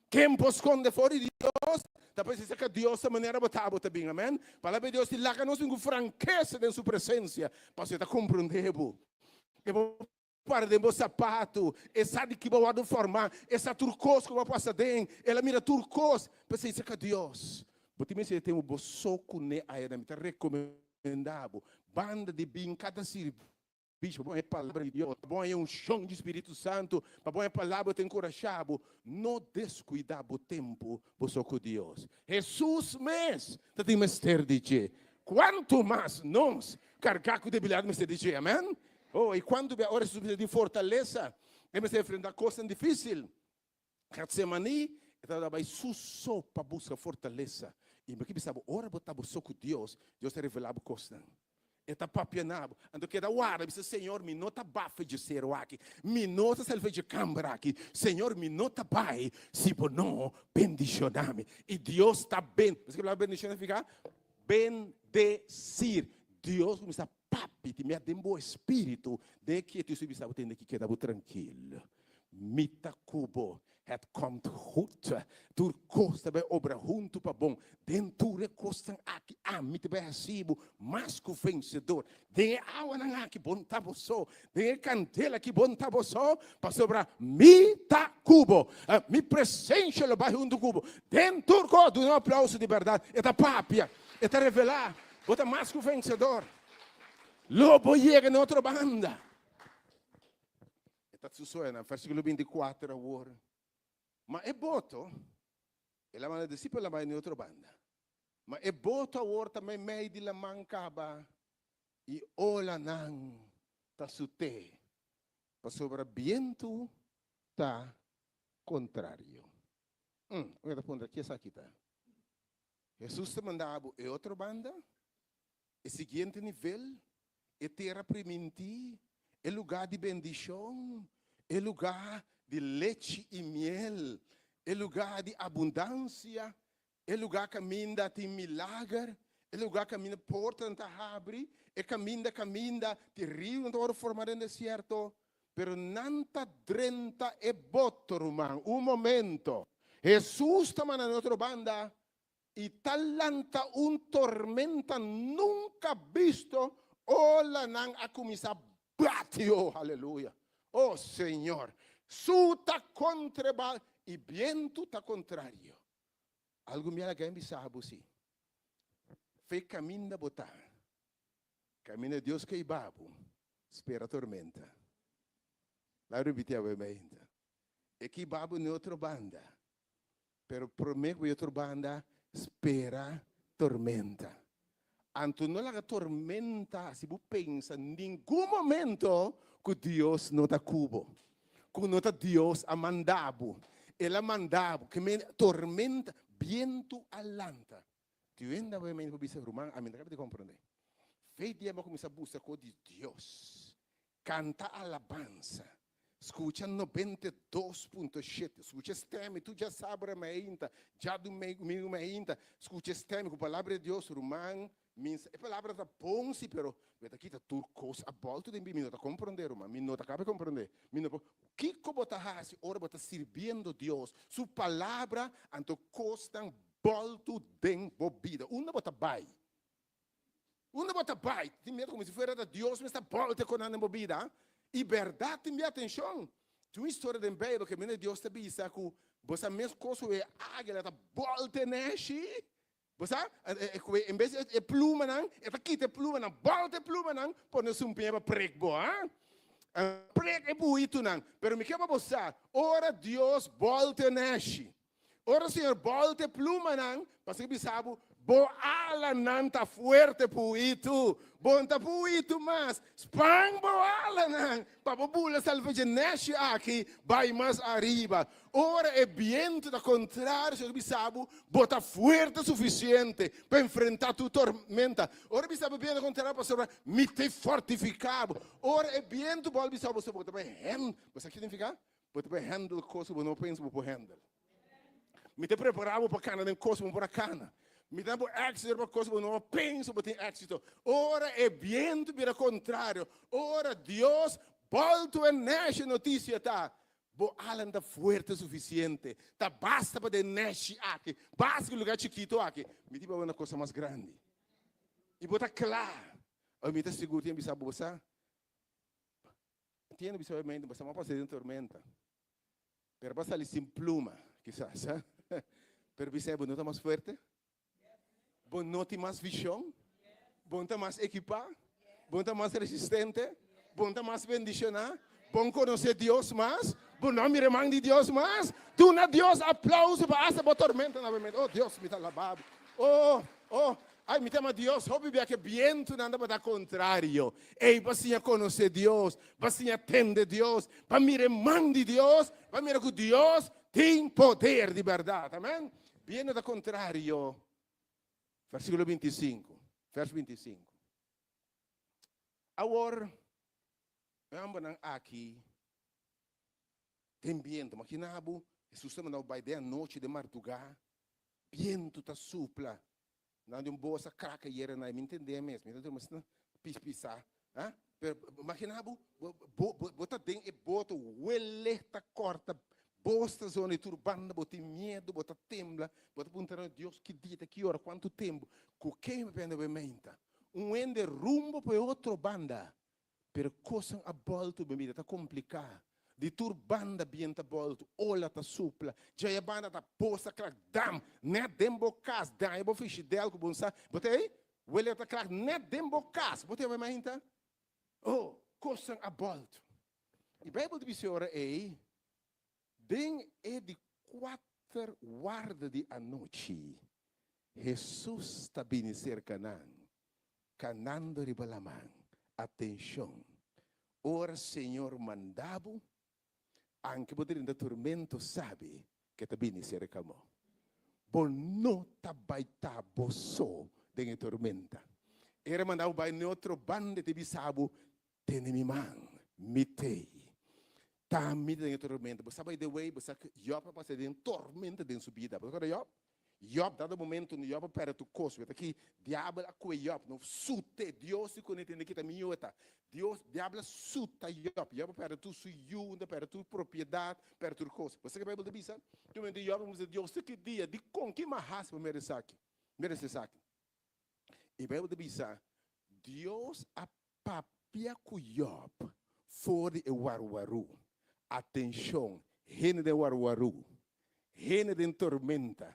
Ken por skonde for di Dios? Ta precisa ka Dios ta manera bo ta, bo ta bin, amen. Palabra di Dios di laga nos bin ku frankesa den su presensia, pasobra e ta komprondé bo. E por para den bo sapatu, e sa di ki bo wòrdu formá, e sa tur kos ku bo a pasa den, el a mira tur kos. P'esei serka Dios, bo tin mester tempu bo so kuné ayera. Mi ta rekomendá bo, banda di bin kada sirbishi, pa bo haña e palabra di Dios, pa bo haña e unshon di Spiritu Santu, pa bo haña e palabra ku ta enkurashá bo, no deskuidá bo tempu bo so ku Dios. Hesus mes ta tin mester di dje. Kuantu mas nos kargá ku debilidat mester di dje. Amèn. Oh, i kuantu bia ora Hesus mester tin fortalesa, e mester enfrentá kosnan difísil. Getsemaní, e tabata bai su so pa buska fortalesa. I mi ke bisa bo, ora bo ta bo so ku Dios, Dios ta revelá bo kosnan. E ta papia na bo. Anto keda warda, bisa, Señor, mi no ta bafe dje seru aki. Mi no ta sali for dje kamber aki. Señor, mi no ta bai si bo no bendishoná mi. I Dios ta ben, bo sa ke palabra bendishoná signifiká? Bendesir. Dios kuminsá Papi ti mi a den bo espíritu, den e kietu su bisa bo tende ki keda bo trankil. Mi ta ku bo. Het komt goed. Tur kos ta bai obra huntu pa bon. Den tur e kosnan aki ami ta bai hasi bo mas ku vensedor. Den e awanan aki bo no ta bo so. Den e kandela aki bo no ta bo so, pasobra mi ta ku bo. Mi presensha lo bai huntu ku bo. Den tur kos, duna un aplauso di bèrdat. E ta papia, e ta revelá. Bo ta mas ku vensedor. Lo bo yega na otro banda. E ta sucede na versículo 24 awor. Ma e boto, el a manda discípulo bai na otro banda. Ma e boto awor ta meimei di laman kaba i olanan ta sut'é, pasobra bientu ta kontrario. Mm, un ta puntra, ki esaki ta? Hesus ta manda bo e otro banda, e siguiente nivel, e tera primintí, e lugá di bendishon, e lugá di lechi i miel, e lugá di abundansia, e lugá kaminda tin milager, e lugá kaminda portanan ta habri, e kaminda kaminda tin riunan ta wòrdu formá den desierto. Pero nan ta drenta e boto, ruman. Un momento. Hesus ta manda na otro banda i ta lanta un tormenta nunka bisto. Olanan a kuminsá bati. Oh, aleluya. Oh, Señor. Su ta kontra i bientu ta kontrario. Algun bia laga mi bisa bo si. Fe kaminda bo ta. Kaminda Dios ke hiba bo, spera tormenta. Laga ripiti awe mainta. E ke hiba bo n'e otro banda, pero prome ku e otro banda, spera tormenta. Anto no laga tormenta hasi bo pensa ningun momento ku Dios no ta ku bo, ku no ta Dios a manda bo. El a manda bo, ke men tormenta, bientu a lanta. Tin hende awe por bisa, Ruman, ami no ta kaba di komprondé. Fe dia mi a kuminsá buska kos di Dios, kanta alabansa, skucha 92.7, skucha stèm, tur djasabra mainta, djadumingu mainta, skucha stèm ku palabra di Dios, ruman, mi e palabra ta bon si, pero mi ta kita tur kos a bòltu den mi, mi no ta komprondé, ruman, mi no ta kaba di komprondé, mi no por, kiko bo ta hasi ora bo ta sirbiendo Dios su palabra, anto kosnan bòltu den bo bida, unda bo ta bai? Unda bo ta bai? Tin miedu komo si fuera ta Dios mes ta bòlta ku nan den bo bida. I bèrdat tin mi atenshon. Tin un historia den Beibel ku mende Dios ta bisa ku bo sa mes kos ku e águila ta bòlta e nèshi. Bo sa? Ku en bes e plumanan, e ta kita e plumanan, bòlta e plumanan, pone sumpiña pa prek bo. Prek e buhitunan. Pero mi ke pa bo sa, ora Dios bòlta e nèshi, Ora Señor bòlta e plumanan, pasobra e bisa bo, Bo alanan ta fuerte puitu, bo no ta puitu mas. Span bo alanan pa bo bula salva dje nèshi aki bai mas ariba. Ora e bientu ta kontrario, Señor ta bisa bo, Bo ta fuerte sufisiente pa enfrentá tur tormenta. Ora e bisa bo bientu ta kontrario, pasobra mi ta fortifiká bo. Ora e bientu bòlta bisa bo, bo ta bai hèn. Bo sa ki signifiká? Bo ta por handle kos ku bo no pensa bo por handle. Mi ta prepará bo pa kana den kos ku bo no por a kana. Mi ta da bo éksito riba kos ku bo no a pensa bo tin éksito. Ora e bientu bira kontrario, ora Dios bòltu e nèshi notisia ta, Bo alan ta fuerte sufisiente, ta basta pa den nèshi aki, basta ku lugá chikitu aki. Mi tin pa bo una kosa mas grandi. I bo ta kla. Oi mi ta sigur tin a bisa bo, bo sa, Entiendo bisa obviamente, bo estamos pasando den tormenta. Pero pa sali sin pluma, quizás. Eh? Pero bisa, bo no ta mas fuerte? Bo no tin mas visión? Bo no ta mas equipá? Bo no ta mas resistente? Bo no ta mas bendicioná? Bo no conoce Dios mas? Bo no mira man di Dios mas? Duna Dios aplauso pa hasta bo tormenta nuevamente. Oh Dios, mi ta alabá bo. Oh, oh, Ai, mi ta ama Dios hopi bia ke bientunan tabata kontrario. Ei bo a siña konosé Dios, bo a siña tende Dios, bo a mira e man di Dios, bo a mira ku Dios tin poder di bèrdat. Amèn. Bientu ta kontrario. Versíkulo 25, vèrs 25. Awor, e hòmbernan aki den bientu. Makina bo, Hesus ta manda bo bai den anochi, den mardugá, bientu ta supla. Nan di un bosa kraka yera na e, mi ntendé mes, mi ta durmi asina pis pisá, ah, pero imagina bo, bo, bo, bo ta den e boto, wele ta kòrta, bos ta zona di tur banda, bo tin miedu, bo ta tembla, bo ta puntra na Dios ki dia ta ki ora, kuantu tempu, ku ke mi pende bo e meinta? Un hende rumbo pa e otro banda, Pero kosnan a bòltu mi bida ta kompliká. Di tur banda bien ta bòltu, ola ta supla, djaya banda ta posa krak dam nèt den bo kas, daña bo frishidèl ku bo no sa. Bo ta ei? Wele ta krak nèt den bo kas. Bo ta yama mainta? Oh, kosnan a bòltu. I Beibel ta bisa e ora ei, Den e di kuater warda di anochi, Hesus ta bini serka nan, kanando riba laman. Atenshon! Ora Señor manda bo, anke bo drenta turmento, sabi ke ta bini serka bo. Bo no ta bai ta bo so den e tormenta. Era manda bo bai n'e otro banda i ta bisa bo, Tene mi man, mi t'ei. Ta mi den e tormenta. Bo sa by the way, bo sa ku Job a pasa den tormenta den su bida. Bo ta kòrda Job? Job, dado momento unda Job a pèrdè tur kos. Wet aki, diabel a kue Job, no sut'é. Dios di kuné tende kita mi yu ta. Dios, diabel a suta Job. Job a pèrdè tur su yu, a pèrdè tur propiedat, pèrdè tur kos. Bo sa ke Beibel ta bisa? Tur momento Job a bisa Dios, te ki dia? Dikon? Ki mi a hasi pa merese esaki? Merese esaki? E Beibel ta bisa, Dios a Papia ku Yòb for di e warwarú. Atenshon, hende den warwarú, hende den tormenta,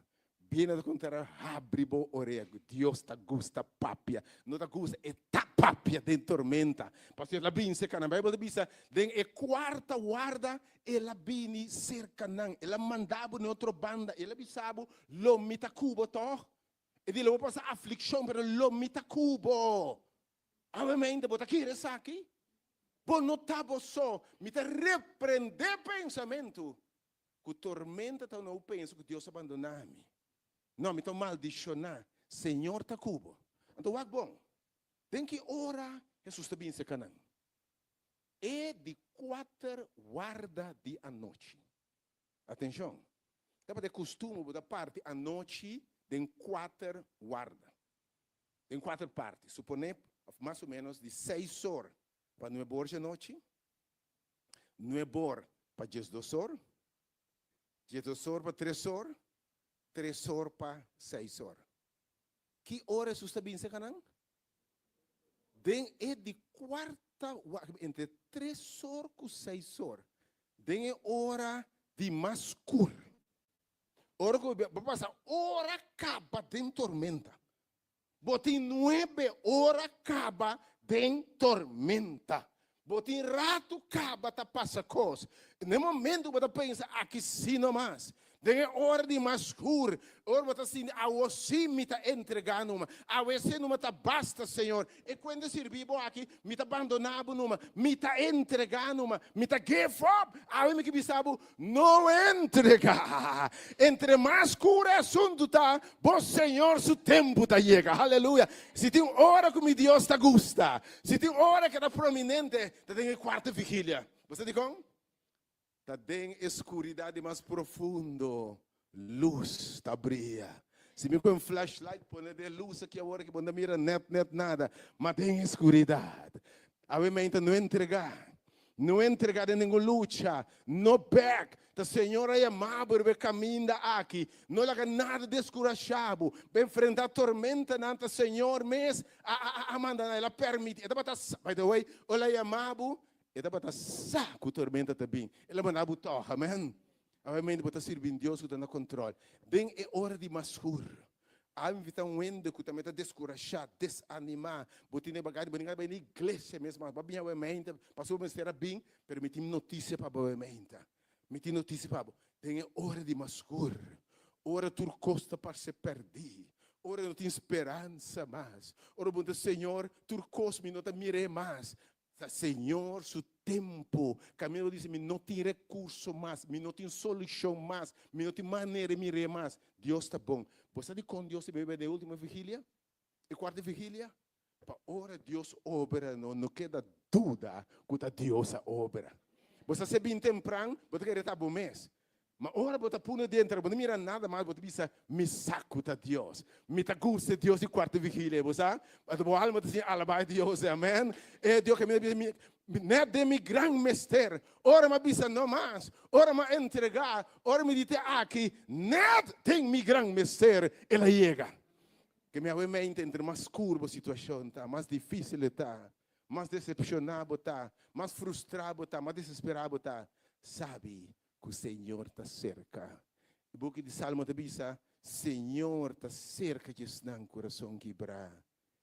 biene ta kontra habri bo orea ku Dios ta gusta papia. No ta gusta, e ta papia den tormenta. Pasobra el a bini serka nan. Beibel ta bisa, den e kuarta warda el a bini serka nan. El a manda bo na otro banda. El a bisa bo, Lo mi ta ku bo tòg. E di, Lo bo pasa aflikshon, pero lo mi ta ku bo. Awe mente bo ta kere esaki? Bo no ta bo so. Mi ta reprendé pensamentu ku tormenta ta nou pensa ku Dios a bandoná mi. No, mi ta maldishoná. Señor ta ku bo. Anto wak bon, den ki ora Hesus ta bin serka nan? E di kuater warda di anochi. Atenshon, tabata e kustumber bo ta parti anochi den kuater warda, den kuater parti. Suponé mas o ménos di seis or pa nuebor dje anochi, nuebor pa diesdos or, diesdos or pa tres or, tres or pa seis or. Ki ora Hesus ta bin serka nan? Den e di kuarta warda, entre tres or ku seis or, den e ora di mas skur. Ora ku bo pasa ora kaba den tormenta. Bo tin nuebe ora kaba den tormenta. Bo tin ratu kaba ta pasa kos. Na e momento ku bo ta pensa aki si no mas. Den e ora di mas skur, ora bo ta sinti awo si mi ta entregá numa, awe si numa ta basta Señor, e kuenta sirbi bo aki, mi ta bandoná bo numa, mi ta entregá numa, mi ta give up, awe mi ke bisa bo, no entregá. Entre mas skur e asuntu ta, bo Señor su tempu ta yega. Haleluya! Si tin ora ku mi Dios ta gusta, si tin ora ke ta prominente, ta den e kuarta vigilia. Bo sa dikon? Ta den e skuridat di mas profundo lus ta bria. Si mi ku un flashlight pone den e lus aki awor aki bo no ta mira net net nada, ma den e skuridat. Awe meinta no entregá, no entregá den ningun lucha, no bek. Ta Señor a yama bo riba e kaminda aki. No laga nada deskurashá bo. Bo enfrentá tormentanan, ta Señor mes a a a manda nan, El a permití. E tabata sa, by the way, ora El a yama bo, E tabata sa ku tormenta ta bin. El a manda bo tòg. Amèn. Obviamente bo ta sirbi un Dios ku ta na kontròl. Den e ora di mas skur, a invitá un hende ku tambe ta deskurashá, desanimá. Bo tin e bagay, bo no bai na iglesia mes mas. Bo a bin awe meinta, pasobra bo mester a bin, pero mi tin notisia pa bo awe meinta. Mi tin notisia pa bo. Den e ora di mas skur, ora tur kos ta parse pèrdí, ora no tin speransa mas, ora bo ta, Señor, tur kos mi no ta mir'é mas. Ta Señor su tempo. Camino bo dice mi no tin recurso mas, mi no tin solucion mas, mi no tin manera di mir'é mas. Dios ta bon. Bo sa dicon Dios ta bebe den e ultimo vigilia? E cuarta vigilia? Pa ora Dios obra no no keda duda cu ta Dios a obra. Bo sa si bin tempran, bo ta kere ta bo mes. Ma ora bo ta pone denter, bo no mira nada mas, bo ta bisa, Mi sa ku ta Dios. Mi ta gusta e Dios di kuarta vigilia, bo sa? Anto bo alma ta siña alabá e Dios, amen. E Dios ke mi ta bisa, mi, nèt den mi gran mester, ora mi a bisa no mas, ora mi a entregá, ora mi di te aki, nèt den mi gran mester el a yega. Ke mi awe mente, entre mas skur bo situashon ta, mas difísil e ta, mas desepshoná bo ta, mas frustrá bo ta, mas desesperá bo ta, sabi ku Señor ta serka. E buki di Salmo ta bisa, Señor ta serka di esnan kurason kibrá,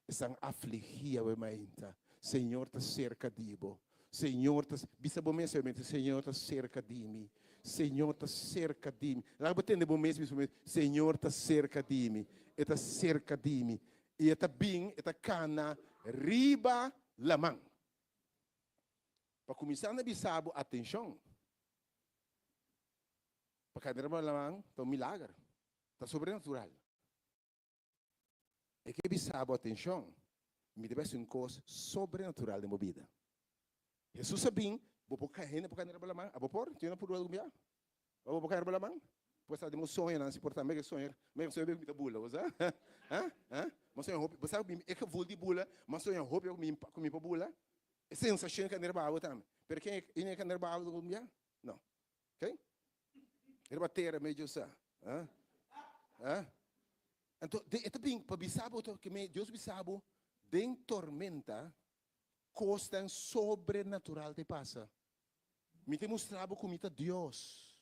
esnan afligí awe mainta. Señor ta serka di bo. Señor ta, bisa bo mes awe mainta, Señor ta serka di mi. Señor ta serka di mi. Laga bo tende bo mes bisa bo mes, Señor ta serka di mi. E ta serka di mi. I e ta bin, e ta kana riba laman. Pa kuminsá na bisa bo atenshon. Pa kai riba laman ta un milager, ta sobrenatural. E ke bisa bo atenshon, mi ta bai hasi un kos sobrenatural den bo bida. Hesus a bin, bo por kai, hende por kai riba laman, abo por? Tin hende por algun bia? Abo por kai riba laman? Pues ta den bo soñonan si por ta, mi ke soña, mi ke soña mi ta bula, bo sa? Ha? Ha? Mi a soña hopi, bo sa e gevoel di bula, mi a soña hopi ku mi por bula. E sensashon ka riba awa tambe. Pero ken e ka riba awa algun bia? No. Ok? Riba tera medio sa. Ha? Ha? Anto, de, e ta bin pa bisa bo to, ke me, Dios bisa bo, den tormenta, kosnan sobrenatural te pasa. Mi te mustra bo ku mi ta Dios.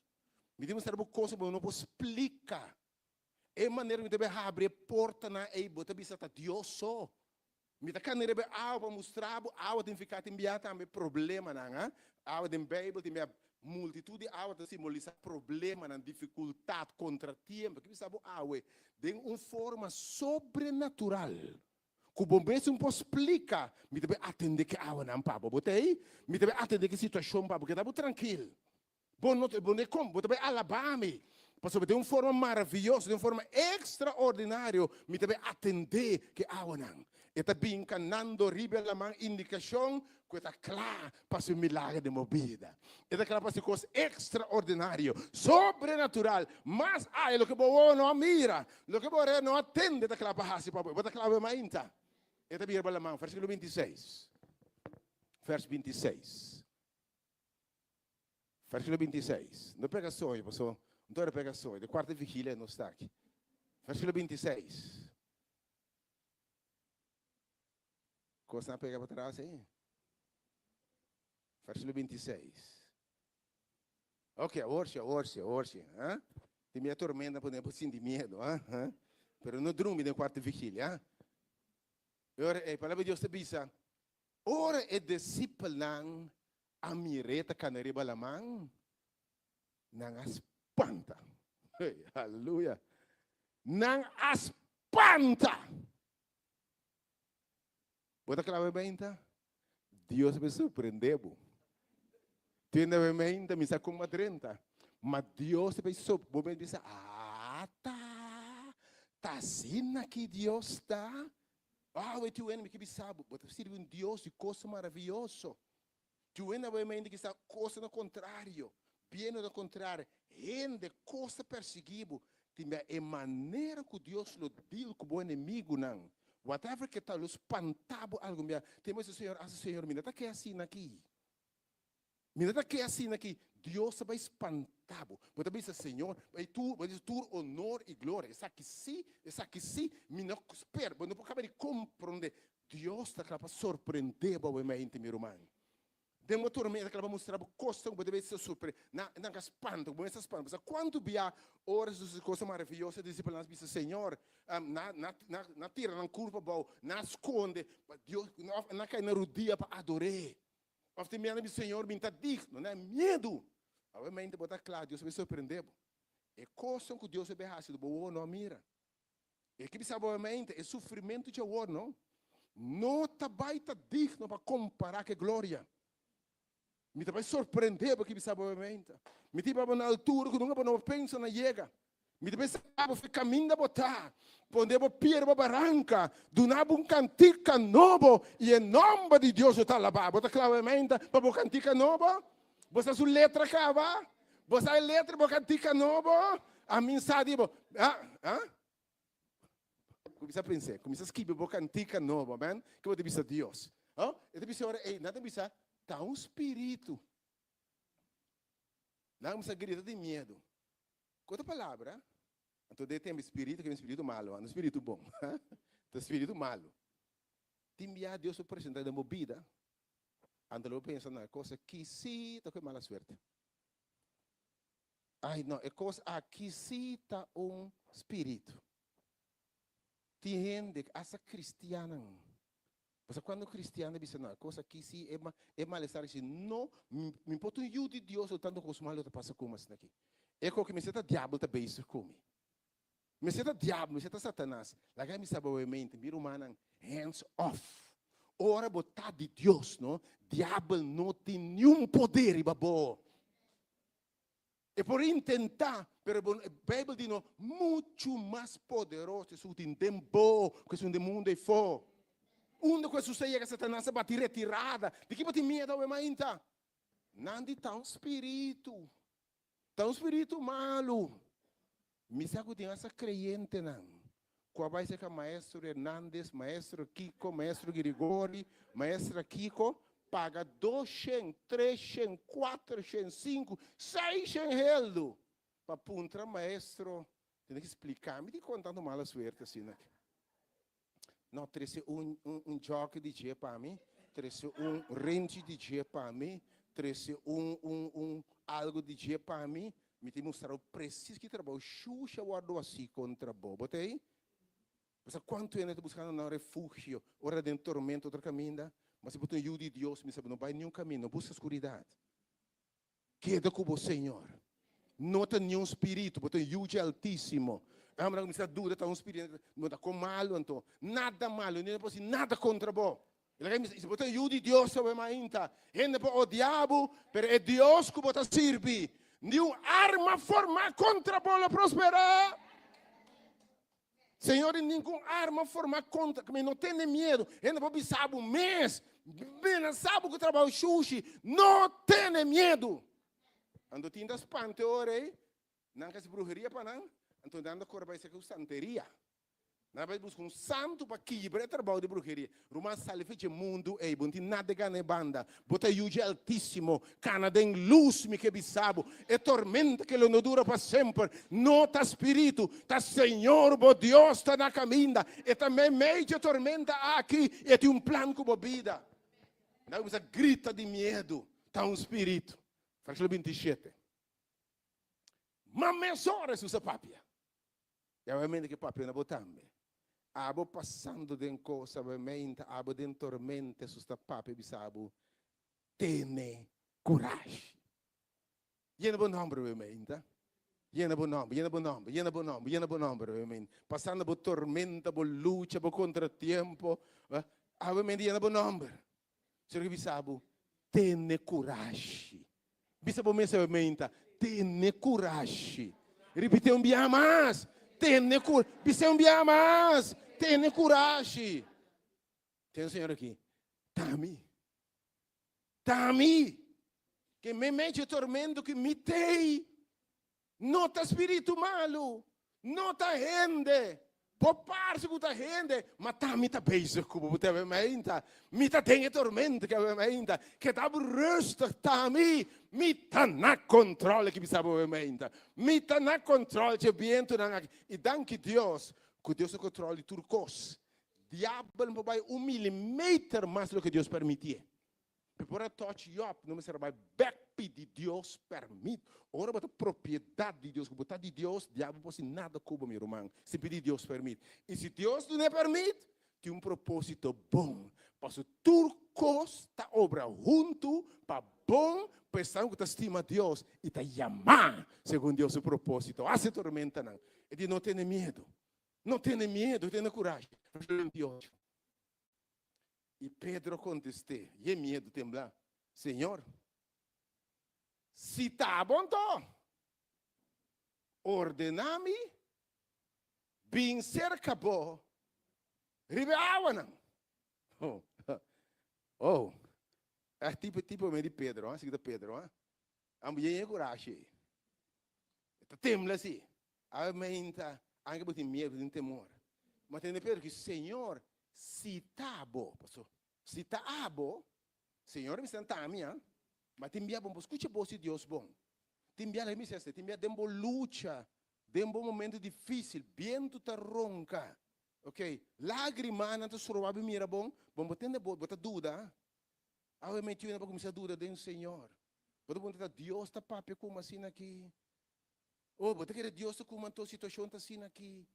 Mi te mustra bo kos ku bo no por splika. E manera ku mi ta bai habri e portanan ei, bo ta bisa ta Dios so. Mi ta kanda riba e awa pa mustra bo, awa tin fiká tin bia tambe problemanan, ha. Awa den Beibel tin bia multitut di awa ta simbolisá problemanan, difikultat, kontratiempo. Ki bisa bo awe den un forma sobrenatural ku bo mes no por splika, mi ta bai atendé ku e awanan pa bo. Bo ta ei? Mi ta bai atendé ku e situashon pa bo. Keda bo trankil. Bo no, bo no e kon, bo ta bai alabá mi. Pasobra den un forma maravioso, den un forma ekstraordinario, mi ta bai atendé ku e awanan. E ta bin kanando riba e laman, indikashon ku e ta kla pa hasi un milager den bo bida. E ta kla pa hasi kos ekstraordinario, sobrenatural, mas aya loke bo wowo no a mira, loke bo orea no a tende, e ta kla pa hasi pa bo. Bo ta kla awe mainta? E ta bin riba laman, versíkulo bintiseis. Vers bintiseis. Versíkulo bintiseis. No pega soño, paso no ta ora pega soño. De kuarta vigilia nos ta aki. Versíkulo bintiseis. Kosnan a pega pa tras ei. Versíkulo bintiseis. Ok, awor si, awor si, awor si. Ha? Tin mia tormenta pone bo sinti miedo, ha? Ha? Pero no drumi den kuarta vigilia, ha? E ora ei, palabra di Dios ta bisa, Ora e disipelnan a mir'é ta kana riba laman, nan a spanta. Hey, aleluya! Nan a spanta! Bo ta kla beinta? Dios a sorprendé bo. Tende beinta, mi sa kon bo a drenta. Ma Dios a sor, bo a bisa, Ata, ta asina ki Dios ta? Awe tiu hende mi ke bisa bo, bo ta sirbi un Dios di cosa maraviyoso. Tiu hende awe mente kisa cosa na contrario, bien na contrario, hende cos ta persigi bo, tin bia e manera cu Dios lo deal cu bo enemigunan, whatever ke ta lo spanta bo algun bia, tin bo bisa Señor, hasi Señor mi no ta ke asina aki. Mi no ta ke asina ki Dios ta bai spanta bo. Bo ta bisa, Señor, bai tur, bo ta bisa tur honor i gloria. Esaki sí, esaki sí, mi no spera. Bo no por kaba di komprondé. Dios ta kla pa sorprendé bo awe mente, mi ruman. Den bo tormenta, ta kla pa mustra bo kosnan ku bo debe ser sorprendé. Nan, nan ka spanta, bo mester spanta. Bo sa kuantu bia ora Jesus hasi kosnan maravioso, e disipelnan a bisa, Señor, nan, nan, nan, nan tira nan kurpa abou, nan a skonde, Dios, òf nan a kai na rudia pa ador'é. Of tin miedu di Señor bin ta digno, no e miedu. Awe mente bo ta kla, Dios a bin sorprende bo. E kosnan ku Dios a bin hasi bo wowo no a mira. E ke bisa bo awe mente, e sufrimentu dje awor no, no ta bai ta digno pa kompara ku e gloria. Mi ta bai sorprende bo ke bisa bo awe mente. Mi ta hiba bo na altura ku nunka bo no pensa na yega. Mi ta pensa abo fi kaminda bo ta, pone bo pie riba baranka, duna bo un kantika nobo i e nòmber di Dios lo ta alabá. Bo ta kla wementa pa bo kantika nobo? Bo sa su letra kaba? Bo sa e letra di bo kantika nobo? Amin sa di bo. Ah, ah? Kuminsá pens'é, kuminsá skibi bo kantika nobo, amen? Ke bo ta bisa Dios? Oh, e ta bisa ora ei, nan ta bisa, ta un spiritu. Nan kuminsá grita di miedu. Ku otro palabra, anto den e tempu e spiritu ke un spiritu malu, no spiritu bon, ta spiritu malu. Tin bia Dios por presenta den bo bida, anto lo bo pensa, no, e kos aki sí ta ku e mala suerte. Ai no, e kos aki sí ta un spiritu. Tin hende, asta kristiannan, Pasobra cuando cristian ta bisa, no, e cos aki si, e e malestar aki si, no, mi mi por ta un yu di Dios o tanto cos malo ta pasa cu mi asina aki. E koki mester ta diabel ta bezig cu mi. Mester ta diabel, mester ta Satanas. Laga mi sa bo mente, mi rumannan, hands off. Ora bo ta di Dios, no, diabel no tin niun poder riba bo. E por intentá, pero bo, Bijbel di no, muchu mas poderoso esun tin den bo ku esun den mundu eifó. Unda ku Hesus a yega, Satanas a bati retirada. Di ki bo tin miedu awe mainta? Nan di ta un spiritu. Ta un spiritu malu. Mi sa ku tin hasta kreyentenan ku a bai serka Maestro Hernandez, Maestro Kiko, Maestro Girigori, Maestra Kiko, paga doshen, treshen, kuatershen, sinku, seishen heldu pa puntra Maestro, tene ki splika mi dikon tantu mala suerte asina aki. No, trese un un jòki di dje pa mi, trese un renchi di dje pa mi, trese un un un algu di dje pa mi, mi tin mustra bo presis ki trabou shusha wòrdu hasí kontra bo. Bo ta ei? Bo sa kuantu hende ta buskando nan refugio ora den tormento otro kaminda? Ma si bo ta un yu di Dios, mi sa bo no bai niun kaminda, no buska skuridat. Keda ku bo Señor. No ta niun spiritu, bo ta un yu dje Altísimo. E hombernan kuminsá duda, ta un spiritu, no ta kon malu anto. Nada malu, ni no por hasi nada kontra bo. E laga bisa, si bo ta un yu di Dios awe mainta, hende por odia bo, pero e Dios ku bo ta sirbi. Niun arma formá kontra bo lo prosperá. Señor, di ningun arma formá kontra mi, no tene miedu. Hende por bisa bo mes, menasá bo ku trabou shushi, no tene miedu. Anto tin ta spanta e ora ei, nan ka hasi bruheria pa nan, anto nan ta kore bai seka ku santeria. Nan a bai buska un santu pa kibra e trabou di bruheria. Ruman, sali for dje mundu ei. Bo no tin nada di gana e banda. Bo ta yu dje Altísimo. Kana den lus, mi ke bisa bo. E tormenta ke lo no dura pa semper. No ta spiritu, ta Señor bo Dios ta na kaminda. E ta meimei dje tormenta aki i e tin un plan ku bo bida. Nan a kuminsá grita di miedu. Ta un spiritu. Versíkulo 27. Ma mesora Hesus a papia. I awe ke papia na bo tambe. Abo pasando den kos awe meinta, abo den tormenta, Hesus ta papia bisa bo, tene kurashi. Yena bo nòmber awe meinta. Yena bo nòmber, yena bo nòmber, yena bo nòmber, yena bo nòmber awe meinta. Pasando bo tormenta, bo lucha, bo kontratiempo, awe meinta yena bo nòmber. Señor ke bisa bo, tene kurashi. Bisa bo mes awe meinta, tene kurashi. Ripit'é un biaha mas, tene ku, bis'é un biaha mas, tene kurashi. Ten Señor aki, ta mi, ta mi, ke meimei dje tormento ki mi tei. No ta spiritu malu, no ta hende. Bo parse ku ta hende, ma ta mi ta bezig ku bo. Bo ta awe mainta, mi ta den e tormenta ku awe mainta. Keda bo rustig, ta mi, mi ta na kontrol ki bisa bo awe mainta. Mi ta na kontrol dje bientunan aki. I danki Dios ku Dios ta kontrol di tur kos. Diabel no por bai un milimeter mas di loke Dios permitié. Pe por a touch Job, no mester a bai bek pidi Dios permit. Ora bo ta propiedat di Dios, ku bo ta di Dios, diabel por hasi nada ku bo, mi ruman, sin pidi Dios permit. I si Dios dun'é permit, tin un proposito bon. Pasobra tur kos ta obra huntu pa bon pa esnan ku ta stima Dios i ta yamá segun Dios su proposito. Hasi tormentanan. E di, No tene miedu. No tene miedu, tene kurashi. Versíkulo 28. I Pedro kontest'é, Ye miedu tembla, Señor. Si ta bo anto, ordená mi bin serka bo riba e awanan. Oh, oh, e tipo, tipo me di Pedro, ha? Esaki ta Pedro, ha? Ambo ye ye kurashi ei. E ta tembla si. Awe meinta, anke bo tin miedu, bo tin temor. Ma tende Pedro ki, Señor, si ta bo, paso, si ta abo, Señor a bisa ta ami, ha? Ma tin bia bo no por skucha bos di Dios bon. Tin bia, laga mi bisa esei, tin bia den bo lucha, den bo momento difisil, bientu ta ronka, ok, lagrimanan ta stroba bo mira bon, bo no por tende bo, bo ta duda. Awe mei tin bo kuminsá duda den Señor. Bo ta puntra, ta Dios ta papia ku mi asina aki? Oh, bo ta kere Dios ta kuma anto situacion ta asina aki?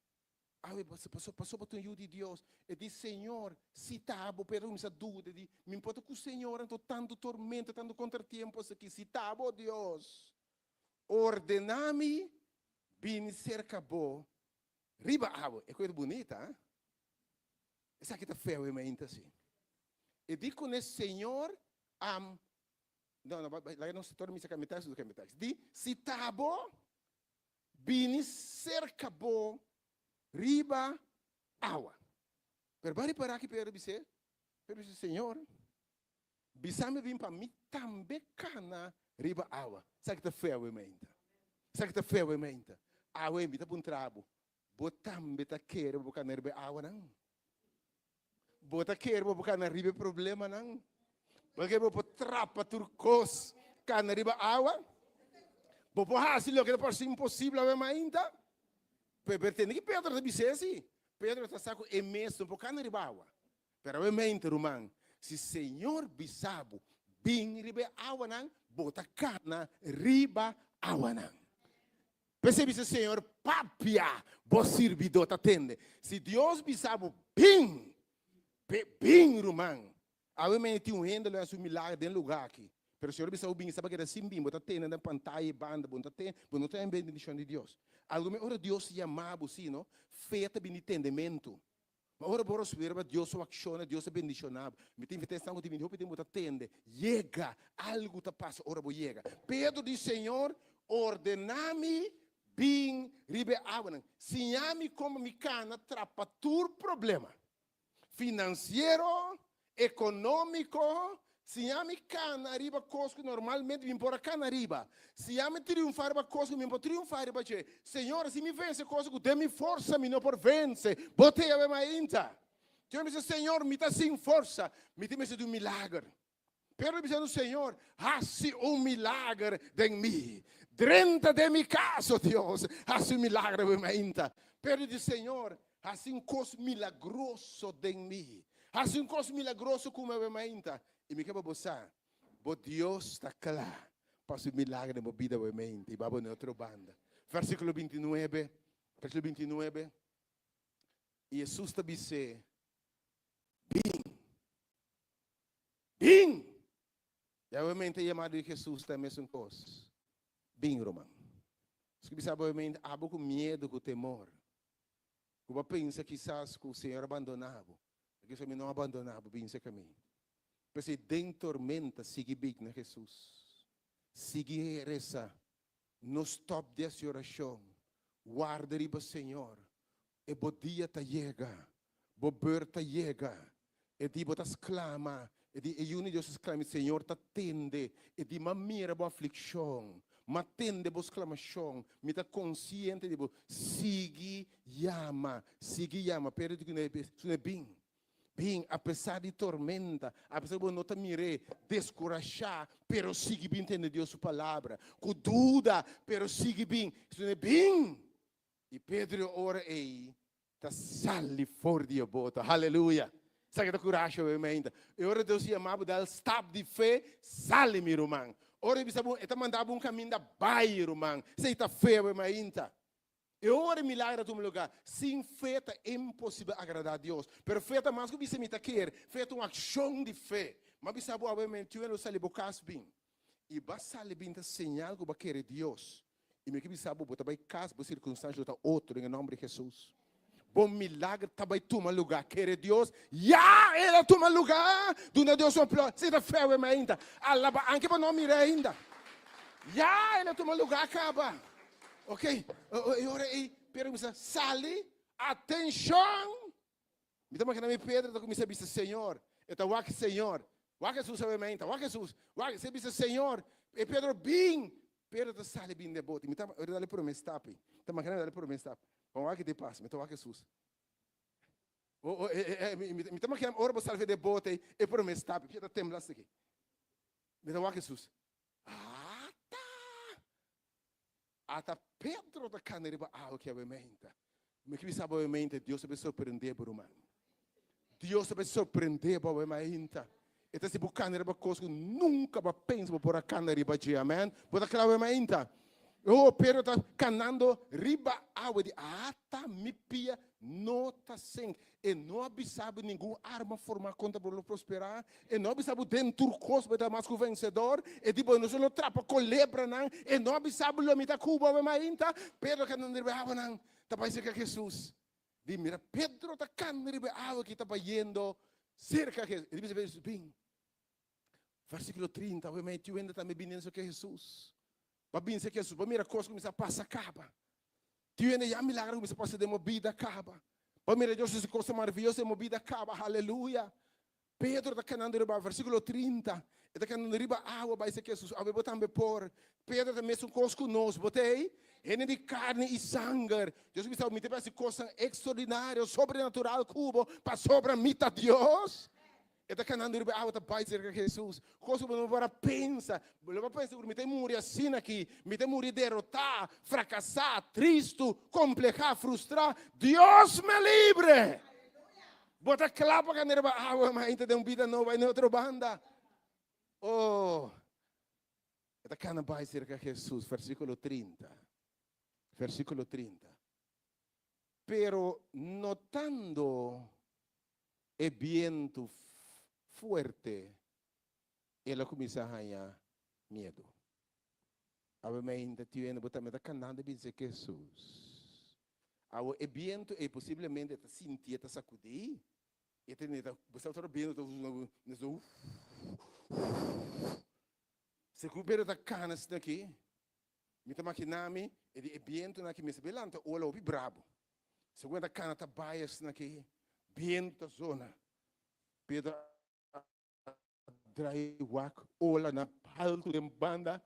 Awe, paso, paso, paso bo ta un yu di Dios. E di, Señor, si ta bo, Pedro cuminsa duda, e di, mi importa cu Señor anto tanto tormento, tanto contratiempo asaki, si ta bo, Dios, ordena mi bini cerca bo riba awa. E cosa bunita, eh? Esaki ta feo e mainta asi. E di cune, Señor, am, No, no, laga nos tur misa kambia tekst, nos kambia tekst. Di, si ta bo, bini serka bo riba awa. Pero bo a ripará ki Pedro bis'é? Pedro bis'é, Señor, bisa mi bin pa mi tambe kana riba awa. Sa ki ta fe awe mainta? Sa ki ta fe awe mainta? Awe mi ta puntra bo, bo tambe ta kere bo kana riba e awanan? Bo ta kere bo por kana riba e problemanan? Bo ta kere bo por trapa tur kos kana riba awa? Bo por hasi loke ta parse imposibel awe mainta? Pero tende ki Pedro ta bis'é si. Pedro ta sa ku e mes no por kana riba awa. Pero awe mainta, ruman, si Señor bisa bo bin riba e awanan, bo ta kana riba awanan. P'esei bisa Señor, Papia, bo sirbidó ta tende. Si Dios bisa bo, Bin! P'e bin, ruman. Awe mei tin un hende lo hasi un milager den lugá aki. Pero Señor bisa bo bin, esaba keda sin bin. Bo ta tende den pantaya e banda, bo no ta tende, bo no ta haña bendishon di Dios. Algun mei ora Dios yama bo, si no, fe ta bin di tendementu. Ma ora bo rosbí riba Dios su akshonnan, Dios ta bendishoná bo. Mi ta invitá esnan ku tin bini hopi tempu ta tende, yega! Algu ta pasa ora bo yega. Pedro di, Señor, Ordená mi bin riba e awanan. Siña mi kon mi kana trapa tur problema. Finansiero, ekonómiko, siña mi kana riba kos ku normalmente mi por a kana riba. Siña mi triunfá riba kos ku mi por triunfá riba dje. Señor, si mi vense kos ku den mi forsa mi no por vense, bo ta yawe mainta. Señor mi bisa, Señor, mi ta sin forsa, mi tin mester di un milager. Pedro bisando, Señor, hasi un milager den mi. Drenta den mi cas, oh Dios, hasi un milager den mi mainta. Pedro di, Señor, hasi un cos milagroso den mi. Hasi un cos milagroso cu mi mainta. Y mi ke pa bo sa, bo Dios ta cla pa hasi un milager den bo bida bo mainta. Y babo na otro banda. Versiculo 29, versiculo 29. Y Jesus ta bis'é, Bin. Bin! I obviamente e yamada di Jesus ta e mesun kos. Bin, ruman. Nos ke bisa bo obviamente abo ku miedu, ku temor, ku bo a pensa kisas ku Señor a bandoná bo. Aki sa mi no a bandoná bo, bin serka mi. P'esei den tormenta sigui bin na Jesus. Sigui resa. No stòp di hasi orashon. Warda riba Señor. E bo dia ta yega. Bo beurt ta yega. E di bo ta sklama. E di e Yu di Dios ta sklama i Señor ta tende. E di m'a mira bo aflikshon. M'a tende bo sklamashon. Mi ta konsiente di bo. Sigui yama. Sigui yama. Pero di ku su ne bin. Bin, apesar di tormenta, apesar ku bo no ta mir'é, deskurashá, pero sigui bin tende Dios su palabra. Ku duda, pero sigui bin. Su ne bin. I Pedro e ora ei ta sali for di e boto. Haleluya! Esaki ta kurashi awe mainta. E ora Dios yama bo dal stap di fe, sali mi ruman. Ora e bisa bo, e ta manda bo un kaminda, bai ruman. Esei ta fe awe mainta. E ora e milagro a tuma lugar. Sin fe ta imposibel agradá Dios. Pero fe ta mas ku bisa mi ta kere. Fe ta un akshon di fe. M'a bisa bo awe mainta, yu lo sali bo kas bin. I bo a sali bin ta señal ku bo a kere Dios. I mi ke bisa bo, bo ta bai kas, bo sirkunstansia lo ta otro den e nòmber di Hesus. Bo milager ta bai tuma lugá. Kere Dios? Ya! El a tuma lugá! Duna Dios un aplauso. Si ta feo e mainta. Alaba anke bo no mira ainda. Ya! El a tuma lugá kaba. Ok, e ora ei Pedro kuminsá sali. Atenshon! Mi ta imaginá mi Pedro ta kuminsá bisa, Señor, e ta wak Señor, wak Hesus awe mainta, wak Hesus, wak, e bisa, Señor, e Pedro bin, Pedro ta sali bin den bote, mi ta ora dal e prome stap ei, mi ta imaginá mi dal e prome stap, pa wak di pas, mi ta wak Hesus. O, o, e, e, e, mi, mi ta imaginá ora bo sali den bote ei, e prome stap, e pia ta tembla asiki. Mi ta wak Hesus. Ata! Ata Pedro ta kana riba awa ki awe meinta. Mi ke bisa bo awe meinta, Dios ta bai sorprende bo, ruman. Dios ta bai sorprende bo awe mainta. E ta hasi bo kana riba kos ku nunka bo a pensa bo por a kana riba dje. Amen. Bo ta kla awe mainta? Oh, Pedro ta kanando riba awa di ata mi pia no ta sink. E no a bisa bo ningun arma formá kontra bo lo prosperá. E no a bisa bo den tur kos bo ta mas ku vensedor. E di bo no solo trapa kolebranan. E no a bisa bo lo mi ta ku bo awe mainta. Pedro a kanda riba e awanan ta bai serka Hesus. Di mira Pedro ta kanda riba e awa ki ta bayendo serka Hesus. E di bisa Hesus, bin. Versíkulo 30, awe mai tiu hende tambe bini serka Hesus. Pa bin serka Hesus, pa mira kos kuminsá pasa kaba. Tiu hende ya milagro kuminsá pasa den bo bida kaba. Pa mira Dios hasi kosnan maravioso den bo bida kaba. Haleluya! Pedro ta kanando riba awa, versíkulo 30, e ta kanando riba awa bai serka Hesus. Awe bo tambe por. Pedro ta mesun kos ku nos. Bo ta ei? Hende di karni i sanger. Dios a bisa bo, mi ta bai hasi kosnan ekstraordinario, sobrenatural ku bo, pasobra mi ta Dios. E ta kanando riba e awa ta bai serka Hesus. Kos ku bo no por a pensa. Bo lo por pensa ku mi ta muri asina aki. Mi ta muri derotá, frakasá, tristu, komplehá, frustrá. Dios me libre! Bo ta kla pa kana riba awa, ma ainda den un bida nobo bai na otro banda. Oh! E ta kana bai serka Hesus, versíkulo 30. Versíkulo 30. Pero notando e bientu fuerte, el a kuminsá haña miedu. Awe mainta tiu hende bo tambe ta kanando bin serka Hesus. Awe e bientu ei posiblemente e ta sinti, e ta sakudí. E ta neta, bo sa ora bientu ta Segun Pedro ta kana asina aki. Mi ta makiná mi e di e bientunan aki mester bai lanta ola hopi brabo. Segun e ta kana ta bai asina aki, bientu ta zona. Pedro a drai wak olanan haltu den banda.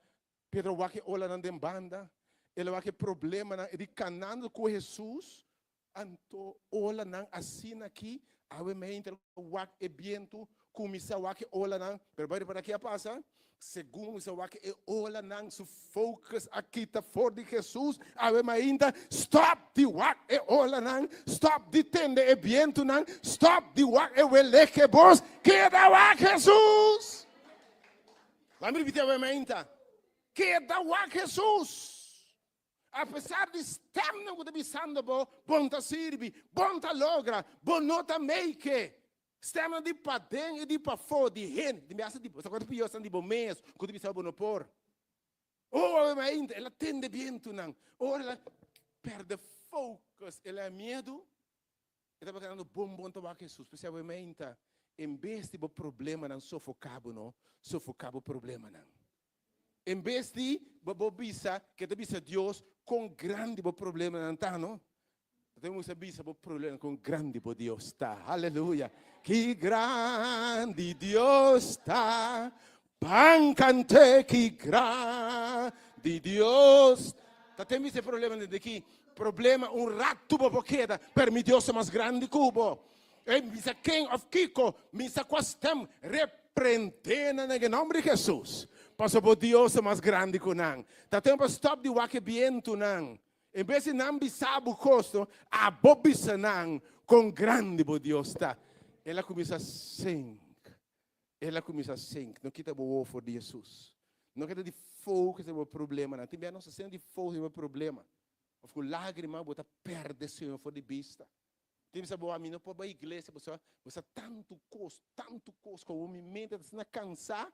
Pedro a wak e olanan den banda. El a wak e problemanan. E di kanando ku Hesus, anto olanan asina aki, awe meinter wak e bientu, kuminsá wak e olanan. Pero bai ripará ki a pasa? Segun kuminsá wak e olanan, su focus a kita for di Hesus. Awe mainta, stòp di wak e olanan, stòp di tende e bientunan, stòp di wak e weleke bos, keda wak Hesus! Laat mi ripití awe mainta, keda wak Hesus! Apesar di stemnan ku ta bisando bo, Bon ta sirbi, bon ta logra, bo no ta make. Stemnan di paden i di pafó di hende, di mester di bo, sa kuantu pió esnan di bo mes ku ta bisa bo no por. Oh, awe mainta, el a tende bientunan. Ora el a perde focus, el a miedu, e tabata kedando bon bon ta wak Hesus. P'esei awe mainta, en bes di bo problemanan sofoká bo no, sofoká bo problemanan. En bes di bo bo bisa ke ta bisa Dios kon grandi bo problemanan ta, no? Ta musa bisa bo problema kon grandi bo Dios ta. Aleluya. Ki grandi Dios ta. Ban kante ki grandi Dios. Ta ten bisa e problema den ki problema un ratu bo por keda, pero mi Dios ta mas grandi ku bo. Ey bisa ken of kiko, misa kua stem, reprende nan den e nomber di Jesus. Pasobra bo Dios ta mas grandi ku nan. Ta tempu pa stop di wak e bientunan. En bes di nan bisa bo kos, no, abo bisa nan kon grandi bo Dios ta. El a kuminsá sink. El a kuminsá sink. No kita bo wowo for di Jesus. No keda di focus riba bo problemanan. Tin bia nos ta asina di focus riba problema. Of ku lágrima bo ta pèrdè Señor for di bista. Tin bisa bo, ami no por bai iglesia pasobra bo sa tantu kos, tantu kos ku mi mente ta asina kansá.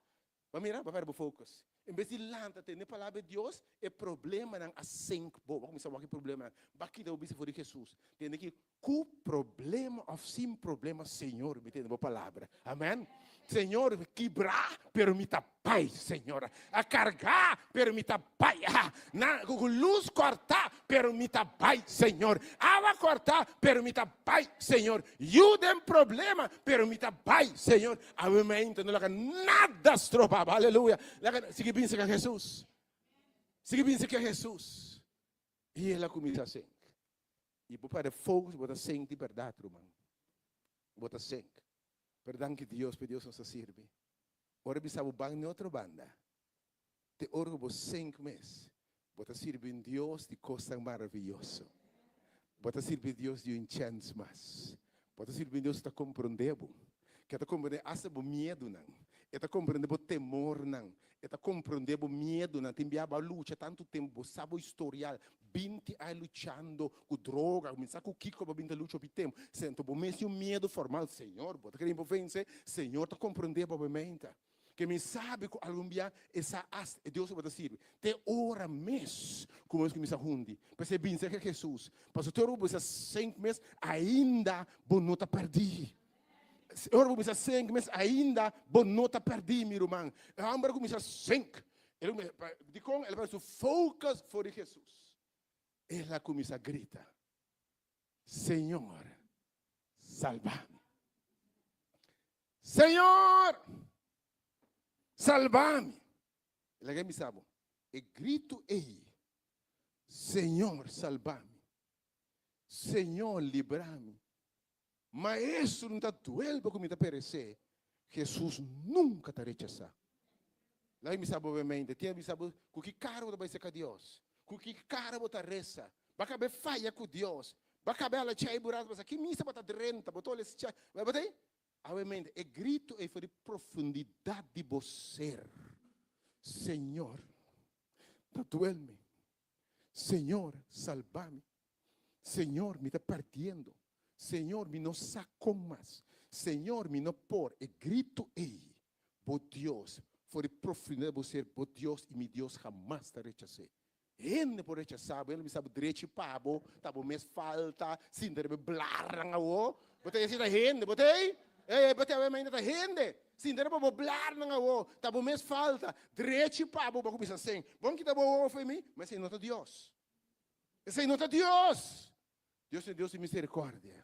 Bo mira, bo a pèrdè bo focus. En bes di lanta tende palabra di Dios, e problemanan a sink bo. Bo a kuminsá wak e problemanan. Bo a kita bo bista for di Hesus. Tende ki ku problema òf sin problema, Señor, mi tende bo palabra. Amèn. Señor, kibrá, pero mi ta bai, Señor. A kargá, pero mi ta bai. Na, ku lus kòrtá, pero mi ta bai, Señor. Awa kòrtá, pero mi ta bai, Señor. Yu den problema, pero mi ta bai, Señor. Awe mainta no laga nada stroba bo. Aleluya. Laga, sigui bin serka Hesus. Sigui bin serka Hesus. I el a kuminsá sink. I bo perde focus, bo ta sink di bèrdat, ruman. Bo ta sink. Pero danki Dios pa e Dios nos ta sirbi. Ora bisa bo ban n'e otro banda, te ora ku bo sink mes, bo ta sirbi un Dios di kosnan maraviyoso. Bo ta sirbi Dios di un chèns mas. Bo ta sirbi un Dios ku ta komprondé bo, ku ta komprondé asta bo miedunan, e ta komprondé bo temornan, E ta comprende bo miedonan. Tin bia bo a lucha tantu tempu, bo sa bo historial, binti aña luchando cu droga, mi sa cu kico bo a bin ta lucha hopi tempu. Sento bo mes tin un miedo formal, Señor, bo ta kere mi por vence? Señor ta comprende bo meinta. Ke mi sabi cu algun bia e sa hasta e Dios cu bo ta sirbi. Te ora mes cu bo cuminsa hundi. P'esei bin cerca Jesus. Pasobra te ora cu bo bisa sink mes, ainda bo no ta perdi. Ora bo bisa sink mes ainda bo no ta perdí mi ruman. E homber a kuminsá sink. El a kuminsá, dikon? El a perde su focus for di Hesus. El a kuminsá grita, Señor, salba mi. Señor, salba mi. Laga mi bisa bo, e gritu ei, Señor, salba mi. Señor, libra mi. Maestro, no ta duel bo ku mi ta peresé. Hesus nunka ta rechasá. Laga mi sa bo mente, tin a bisa bo ku ki kara bo ta bai serka Dios, ku ki kara bo ta resa. Bo a kaba faya ku Dios, bo a kaba hala chai burato pasa ki misa bo ta drenta, bo ta ol es chai. Bo ta Awe mente, e grito ei for di profundidat di bo ser. Señor, ta duel mi. Señor, salba mi. Señor, mi ta perdiendo. Señor, mi no sa kon mas. Señor, mi no por. E gritu ei, bo Dios, for di profundidad di bo ser, bo Dios i mi Dios hamas ta rechas'é. Hende por rechasá bo, hende por bisa bo drechi pa bo, ta bo mes falta, sinta riba e blarnan awó. Bo ta esei ta hende, bo ta ei? Ei, bo ta awe mainta ta hende. Sinta riba bo blarnan awo, ta bo mes falta. Drechi pa bo, bo a kuminsá sing. Bon kita bo wowo fo'i mi, ma esei no ta Dios. Esei no ta Dios! Dios ta e Dios di misericordia,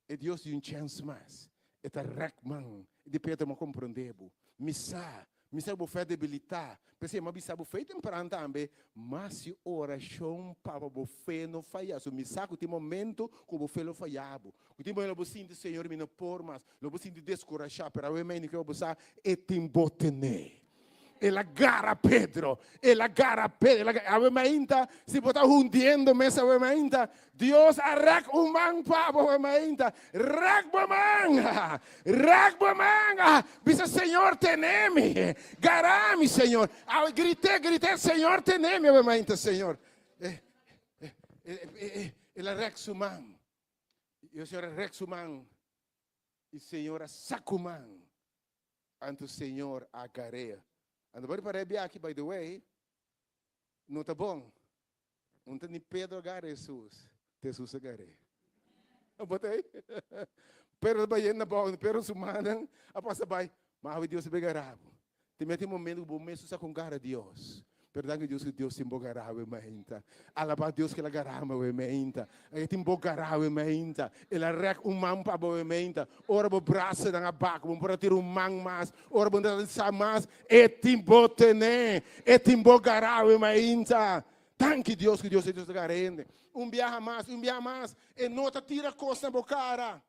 e Dios di un chèns mas. E ta rèk man di Pedro, Mi a komprondé bo. Mi sa, mi sa ku bo fe a debilitá. P'esei mi a bisa bo fe tempran tambe, ma si orashon pa bo fe no faya. So mi sa ku tin momento ku bo fe lo faya bo. Ku tin momento lo bo sinti, Señor, mi no por mas. Lo bo sinti deskurashá, pero awe mei ke bo sa, e tin bo tené. El a gara Pedro, el a gara Pedro, el a gara, awe mainta, si bo ta hundiendo mes awe mainta, Dios a rek un man pa bo awe mainta, rek bo man, rek bo man, bisa Señor tene mi, gara mi Señor, awe grité, grité, Señor tene mi awe mainta, Señor. Eh, eh, eh, eh, el a rek su man, y el Señor a rek su man, y Señor a saku man. Anto Señor a garea. Anto bo ripara e biaha aki, by the way, no ta bon. Un ta ni Pedro a gara Jesus, ta Jesus a gar'é. Bo ta ei? Pedro ta bai yendo abou, Pedro su mannan a pasa bai, ma awe Dios a bai gara bo. Te mete momento ku bo mes sa kon gara Dios. Pero danki Dios ku Dios tin bo gara awe mainta. Alaba Dios ku el a gara mi awe mainta. E tin bo gara awe mainta. El a rèk un man pa bo awe mainta. Ora bo brasanan a bak, bo no por a tira un man mas. Ora bo no ta sa mas, e tin bo tené. E tin bo gara awe mainta. Danki Dios ku Dios e Dios ta gara hende. Un biaha mas, un biaha mas, e no ta tira kos na bo kara.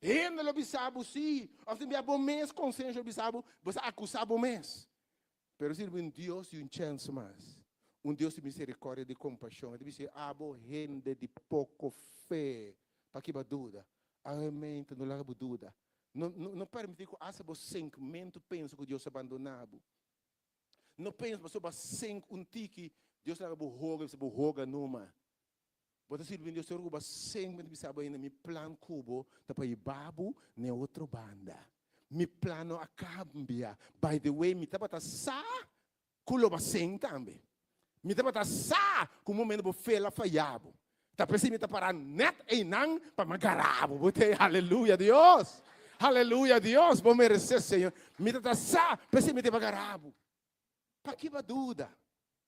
Hende lo bisa bo sí, òf tin bia bo mes konsensia lo bisa bo, bo sa akusá bo mes. Pero sirbi un Dios di un chèns mas, un Dios di miserikòrdia, di kompashon. E ta bisa, Abo hende di poko fe, paki bo a duda? Awe mente no laga bo duda. No, no, no permití ku asta bo senkmentu pensa ku Dios a bandoná bo. No pensa pasobra bo a senk un tiki, Dios laga bo hoga, bisa bo hoga numa. Bo ta sirbi Dios ora ku bo a semper ta bisa bo ainda, Mi plan ku bo ta pa hiba bo na e otro banda. Mi plan no a kambia. By the way, mi tabata sa ku lo bo a seng tambe. Mi tabata sa ku un momento bo fe lo a faya bo. Ta p'esei mi ta para nèt einan pa mi a gara bo. Bo ta aleluya Dios! Aleluya Dios! Bo meresé Señor. Mi tabata sa, p'esei mi ta bai gara bo. Paki bo duda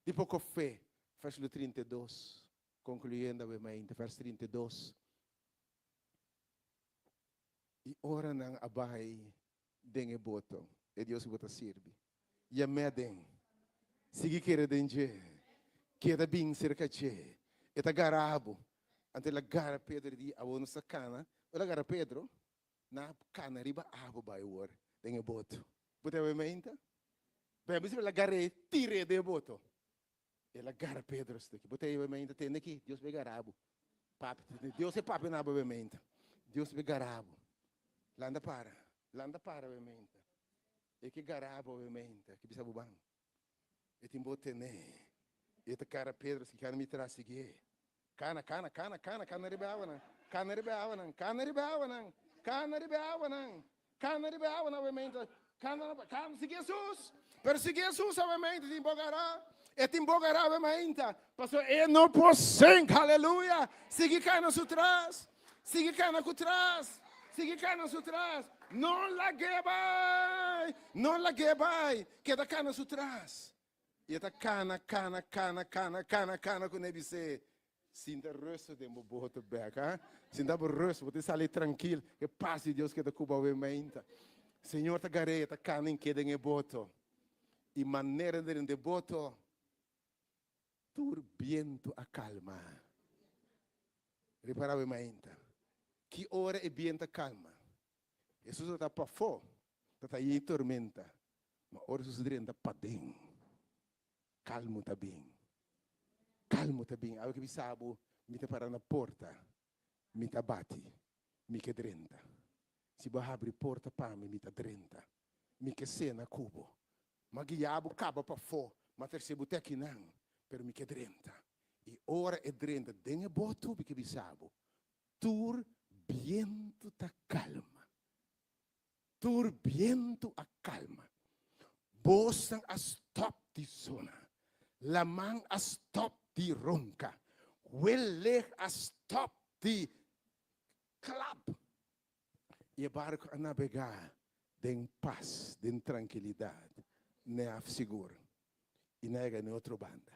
di poko fe? Versíkulo 32, konkluyendo awe mainta, vers 32. I ora nan a bai den e boto, e Dios ku bo ta sirbi, yam'é aden, sigui kere den dje, keda bin serka dje, e ta gara bo. Anto el a gara Pedro i di, Awor nos ta kana. Ora el a gara Pedro, nan a kana riba awa bai awor den e boto. Bo ta awe mainta? Bijbel bisa el a gar'é, tir'é den e boto. El a gara Pedro esaki. Bo ta awe mainta? Tende aki, Dios bai gara bo. Papi, Dios e papia na bo awe mainta. Dios bai gara bo. Landa para, landa para awe mainta. E ke gara bo awe mainta, ke bisa bo ban. E tin bo tene. E ta cara Pedro si kana mi tras sigue. Kana, kana, kana, kana, kana riba e awanan. Kana riba e awanan, kana riba e awanan. Kana riba e awanan. Kana riba e awanan awe Kana, kana, sigui Jesus. Pero sigui Jesus awe mainta tin bo gara. E tin bo gara awe mainta. Pasobra e no por sink, haleluya. Sigui kana su tras. Sigui kana ku tras. Sigui kana su tras. No lag'é bai. No lag'é bai. Keda kana su tras. I e ta kana, kana, kana, kana, kana, kana ku ne bis'é, Sinta rustig den bo boto bek, ha? Sinta bo rustig, bo tin sali trankil. E pas di Dios keda ku bo awe mainta. Señor ta gar'é, e ta kana i keda den e boto. I manera den e boto, Tur bientu a kalma. Ripará bo e mainta. Ki ora e bientu a kalma? Hesus a ta pafó, ta ta yei tormenta. Ma ora Hesus drenta paden, kalmu ta bin. Kalmu ta bin. Awe ke bisa bo, mi ta para na porta, mi ta bati, mi ke drenta. Si bo habri porta pa mi, mi ta drenta. Mi ke sena ku bo. M'a guia bo kaba pafó, m'a trese bo te akinan, pero mi ke drenta. I ora e drenta den e boto, mi ke bisa bo, tur bientu ta kalma. Tur bientu a kalma. Bosnan a stòp di zona. Laman a stòp di ronka. Welek a stòp di klap. I e barku a nabegá. Den pas, den trankilidat, n'e haf sigur i n'a yega n'e otro banda.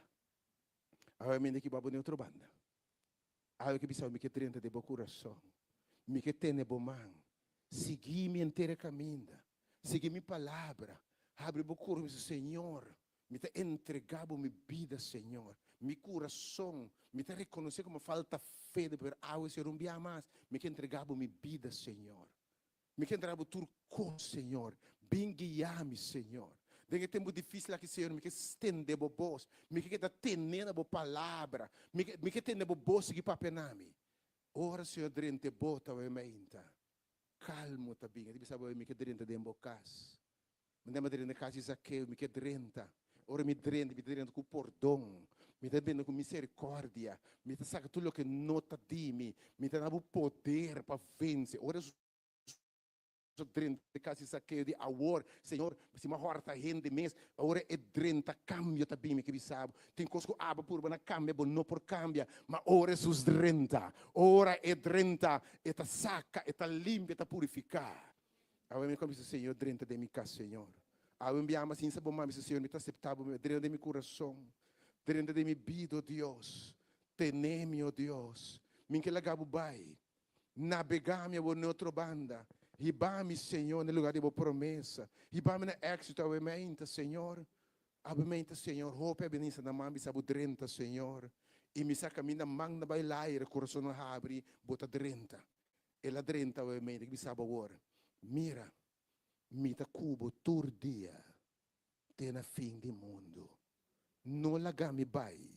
Awe mi ki babo n'e otro banda. Awe ke bisa mi ke drenta den bo kurason. Mi ke tene bo man. Sigui mi henter e kaminda. Sigui mi palabra. Habri bo kurason i bisa, Señor, Mi ta entregá bo mi bida, Señor, mi kurason. Mi ta rekonosé ku mi falta fe, pero awe, Señor, un bia mas, mi ke entregá bo mi bida, Señor. Mi ke entregá bo tur kos, Señor. Bin guiá mi, Señor. Den e tempu difísil aki, Señor, mi ke stende bo bos. Mi ke keda tené na bo palabra. Mi ke, mi ke tende bo bos sigui papia na mi. Ora Señor drenta e bota awe mainta, kalmu ta bin. E ta bisa bo, mi ke drenta den bo kas. Mi ta drenta kas di Zakeo, mi ke drenta. Ora mi drenta, mi ta drenta ku pordon, mi ta drenta ku miserikòrdia, mi ta saka tur loke no ta di mi, mi ta da bo poder pa vense. Ora Hesus a drenta kas di Zakeo di awor, Señor, si mi a hòrta hende mes, ora e drenta kambio ta bin. Mi ke bisa bo, tin kos ku abo purba na kambia, bo no por kambia, ma ora Hesus drenta, ora e drenta, e ta saka, e ta limpia, e ta purifiká. Awe mi bisa, Señor, drenta den mi cas, Señor. Awe mi ama sin sa bo mami, Señor, mi ta acepta bo, drenta den mi curason, drenta den mi bida, oh Dios. Tene mi, oh Dios. Mi ke laga bo bai. Nabega mi abo na otro banda. Hiba mi, Señor, na e lugar di bo promesa. Hiba mi na éxito awe meinta, Señor. Awe meinta, Señor, hopi a bini sa na man bisa bo drenta, Señor. I mi sa caminda man na bai laira, curason na habri, bo ta drenta. El a drenta awe meida ki bisa bo awor, Mira, mi ta ku bo tur dia te na fin di mundu. No laga mi bai,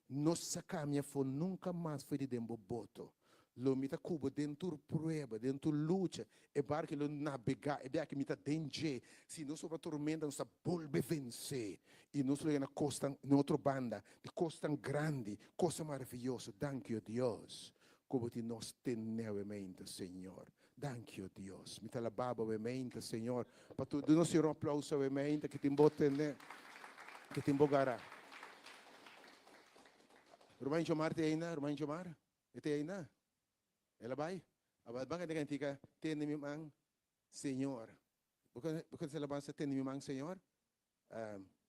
no saka mi afó nunka mas for di den bo boto. Lo mi ta ku bo den tur prueba, den tur lucha. E barku lo nabegá, e biaha ki mi ta den dje. Si nos sobra tormenta, nos ta bolbe vensé i nos lo yega na kostan, na otro banda di kostan grandi, kosnan maravioso. Danki, o Dios. Ku bo tin nos tene awemente, Señor. Danki, o Dios. Mi ta alabá bo awemente, Señor, pa tur. Duna nos Señor un aplauso awemente, ki tin bo tene, ki tin bo gara. Ruman Jomar ta ainda? Ruman Jomar? E ta ainda? El a bai? Aba ban kanta kantika, Tene mi man, Señor. Bo konoce alabansa Tene mi man, Señor?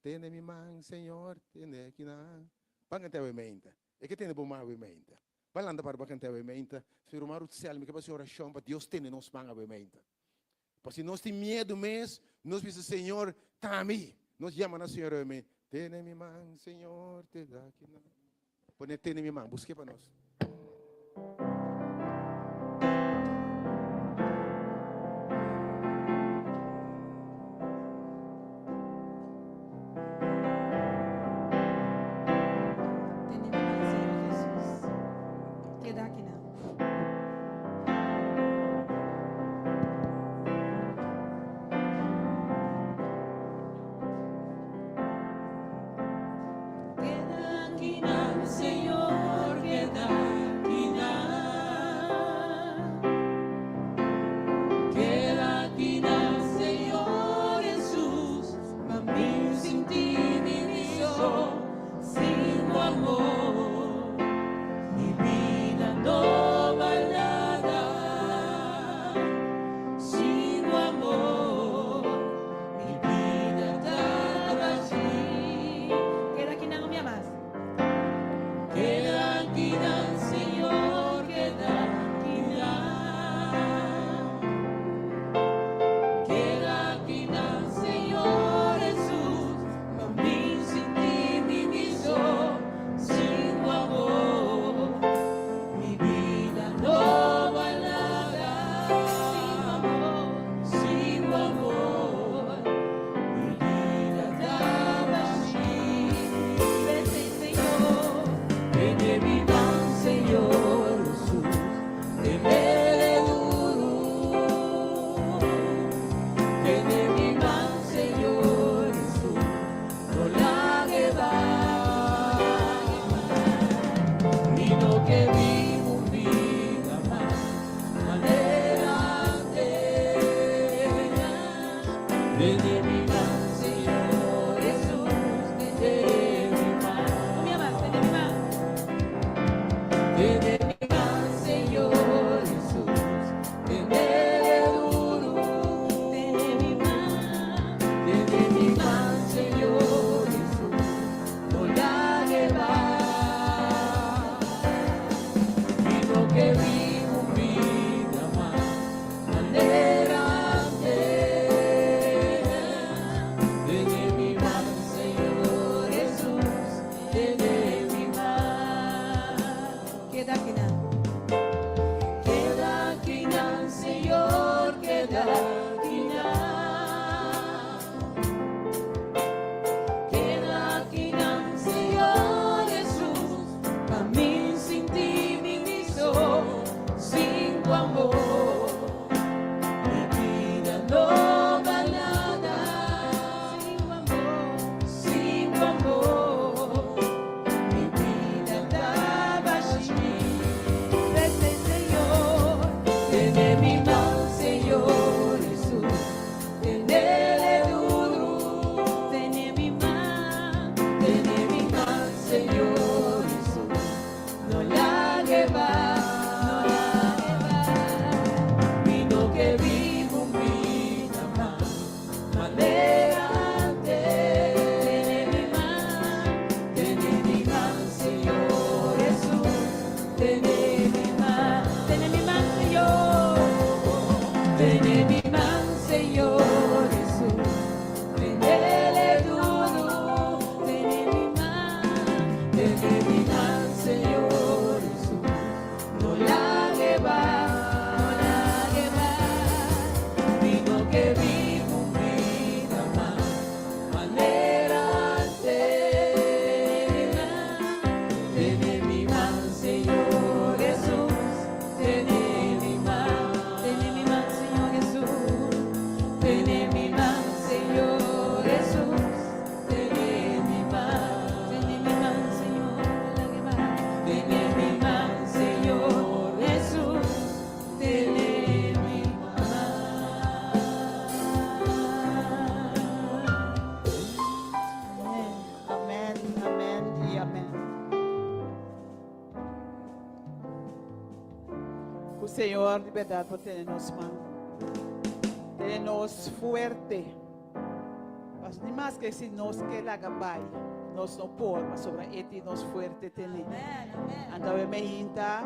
Tene mi man, Señor, tene kinan. Ban kanta awe mainta. E ke tene bo man awe mainta. Ban lanta para ban kanta awe mainta. Si ruman Rutsel, mi ke basi orashon pa Dios tene nos man awe mainta. Pa si nos tin miedu mes, nos bisa Señor, ta mi. Nos yama na Señor awe mainta. Tene mi man, Señor, tene kinan. Pone tene mi man, busk'é pa nos. Tene mi man, Señor Jesus. Keda aki nan. Keda akinan, Señor, keda akinan. Keda akinan, Señor Jesus, pa mi sinti mi miso sin bo amor. Mi bida no bal nada sin bo amor. Mi bida ta bashí. Keda akinan un bia mas. Keda akinan, Señor, keda akinan. Keda akinan, Señor Jesus, pa mi sinti mi miso sin bo amor. Mi bida no bal nada. Sin bo amor. Sin bo amor, mi bida ta bashí. P'esei, Señor. Tene mi man, Señor Jesus, tenele duru. Tene mi man, Señor Jesus, no lague bai. Mi no ke biba un bida mas manera antes. Tene mi man, Señor Jesus, tene mi man. Un bia mas, tene mi man. Tene mi man, Señor Jesus, tenele duru. Tene mi Señor di berdad por tene nos man. Tene nos fuerte. Pas ni mas que si nos ke laga bai, nos no por, pasobra e tin nos fuerte tene. Anto awe meinta,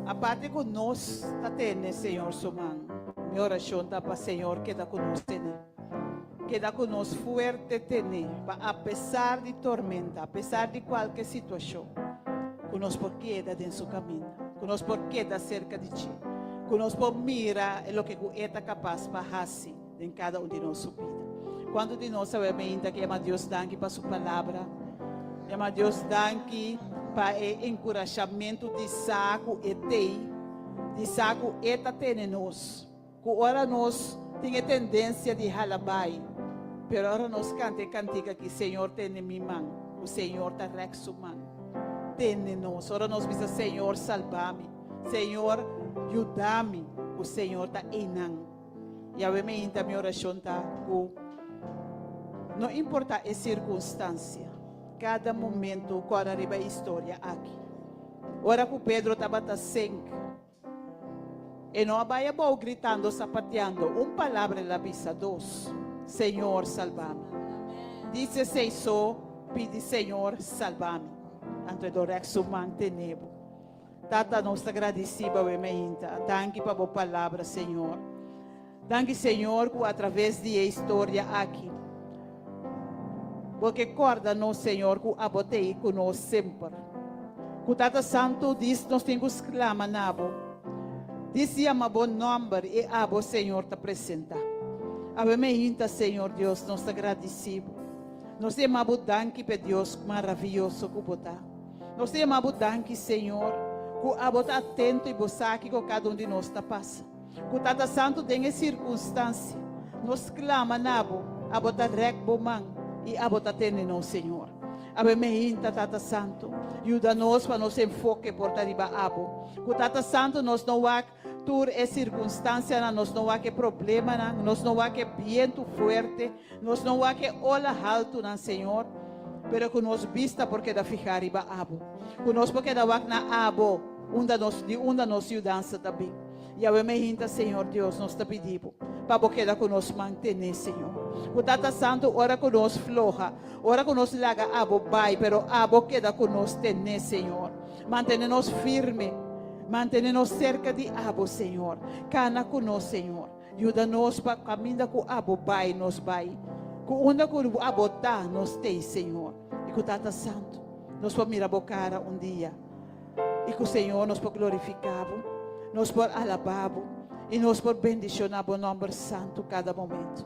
aparte ku nos ta tene Señor su man, mi orashon ta pa Señor keda ku nos tene. Keda ku nos fuerte tene, pa apesar di tormenta, apesar di kualke situashon, ku nos por keda den su kaminda, ku nos por keda serka di dje, ku nos por mira e loke ku e ta kapas pa hasi den kada un di nos su bida. Kuantu di nos awe mainta ke yama Dios danki pa su palabra? Yama Dios danki pa e enkurashamentu di sa ku e t'ei, di sa ku e ta tene nos. Ku ora nos tin e tendensia di hala bai, pero ora nos kanta e kantika aki, Señor tene mi man, ku Señor ta rèk su man tene nos. Ora nos bisa, Señor salba mi, Señor yuda mi, ku Señor ta einan. Yahweh mi hinta mi orashon ta ku no importa e sirkunstansia, kada momento kòrda riba e historia aki. Ora ku Pedro tabata senk, E no a bai abou gritando, sapateando. Un palabra el a bisa, dos, Señor, salba mi. Dice esei so, pidi Señor, salba mi. Anto e do rèk su man tene bo. Tata, nos ta gradisí bo awe mainta. Danki pa bo palabra, Señor. Danki, Señor, ku atraves di e historia aki, bo ke kòrda nos, Señor, ku abo t'ei ku nos semper. Ku Tata Santu dis nos tin ku sklama na bo, dis yama bo nòmber i abo, Señor, ta presentá. Awe meinta, Señor Dios, nos ta gradisí bo. Nos ta yama bo danki p'e Dios maravioso ku bo ta. Nos ta yama bo danki, Señor, ku abo ta atento i bo sa kiko kada un di nos ta pasa. Ku Tata Santu den e sirkunstansia, nos klama na Bo, Abo ta rèk Bo man i Abo ta tene nos, Señor. Awe meinta, Tata Santu, yuda nos pa nos enfoke por ta riba Abo. Ku Tata Santu nos no wak tur e sirkunstansianan, nos no wak e problemanan, nos no wak e bientu fuerte, nos no wak e ola haltunan, Señor, pero ku nos bista por keda fihá riba Abo. Ku nos por keda wak na Abo, unda nos, di unda nos yudansa ta bin. Yahweh me hinta, Señor Dios, nos ta pidi Bo pa Bo keda ku nos mantené, Señor. Ku Tata Santu ora ku nos floha, ora ku nos laga Abo bai, pero Abo keda ku nos tené, Señor. Mantené nos firme, mantené nos serka di Abo, Señor. Kana ku nos, Señor. Yuda nos pa kaminda ku Abo bai, nos bai. Ku unda ku Abo ta, nos t'ei, Señor. I ku Tata Santu, nos por mira Bo kara un dia. I ku Señor nos por glorifiká Bo, nos por alabá Bo i nos por bendishoná Bo nòmber santu kada momentu.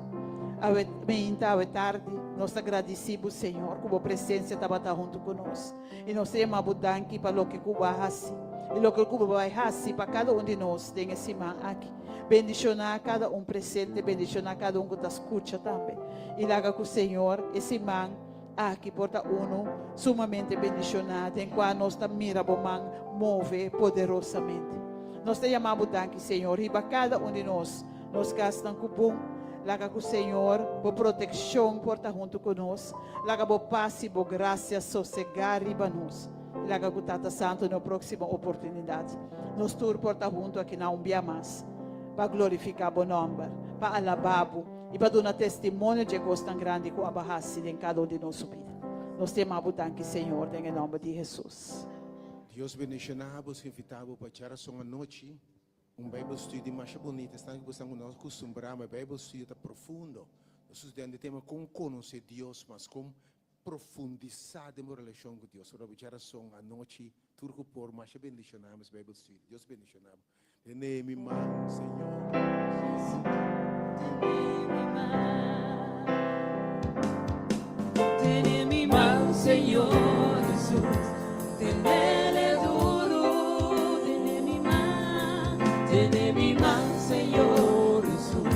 Awe meinta, awe tardi, nos ta gradisí Bo, Señor, ku Bo presensia tabata huntu ku nos. I nos ta yama Bo danki pa loke ku Bo a hasi i loke ku Bo bai hasi pa kada un di nos den e siman aki. Bendishoná kada un presente, bendishoná kada un ku ta skucha tambe. I laga ku Señor e siman Aki por ta unu sumamente bendishoná den kua nos ta mira bo man move poderosamente. Nos ta yama bo danki, Señor. Hiba kada un di nos nos kasnan ku bon. Laga ku Señor bo protekshon por ta huntu ku nos. Laga bo pas i bo grasia sosegá riba nos. I laga ku Tata Santu na un próksimo oportunidat nos tur por ta huntu aki na un bia mas pa glorifiká bo nòmber, pa alabá bo. I pa duna testimonio dje kosnan grandi ku abo a hasi den kada un di nos su bida. Nos te ama bo danki, Señor, den e nòmber di Hesus. Dios bendiciona bo, nos invita bo pa djarason anochi un Bijbel study masha bunita. Esnan ku bo no a custumbra, ma e Bijbel study ta profundo. Nos studiando e tema con conoce Dios mas, con profundisa den bo relacion cu Dios. Ora bo djarason anochi tur cu por masha bendiciona mes Bijbel study. Dios bendiciona bo. Tene mi man, Señor. Tene mi man. Tene mi man, Señor Jesús. Tenele duro. Tene mi man. Tene mi man, Señor Jesús.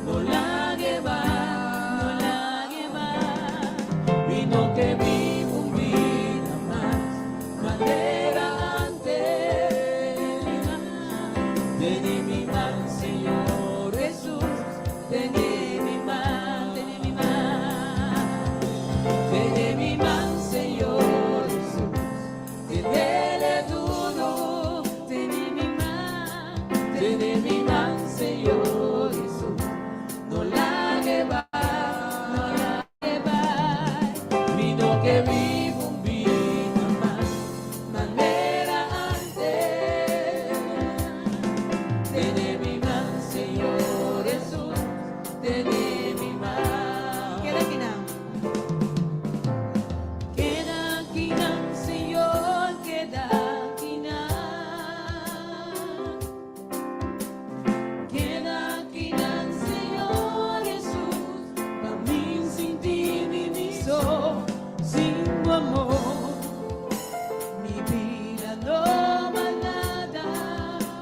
No lague bai, no lague bai. Mi no ke biba un bida mas manera antes. Tene mi man, Señor Jesús. Tene mi man, tene mi man. Tene mi man, Señor Jesús. Tene mi man. Keda akinan. Keda akinan, Señor, keda akinan. Keda akinan, Señor Jesus, pa mi sinti mi mi so, sin bo amor. Mi bida no bal nada,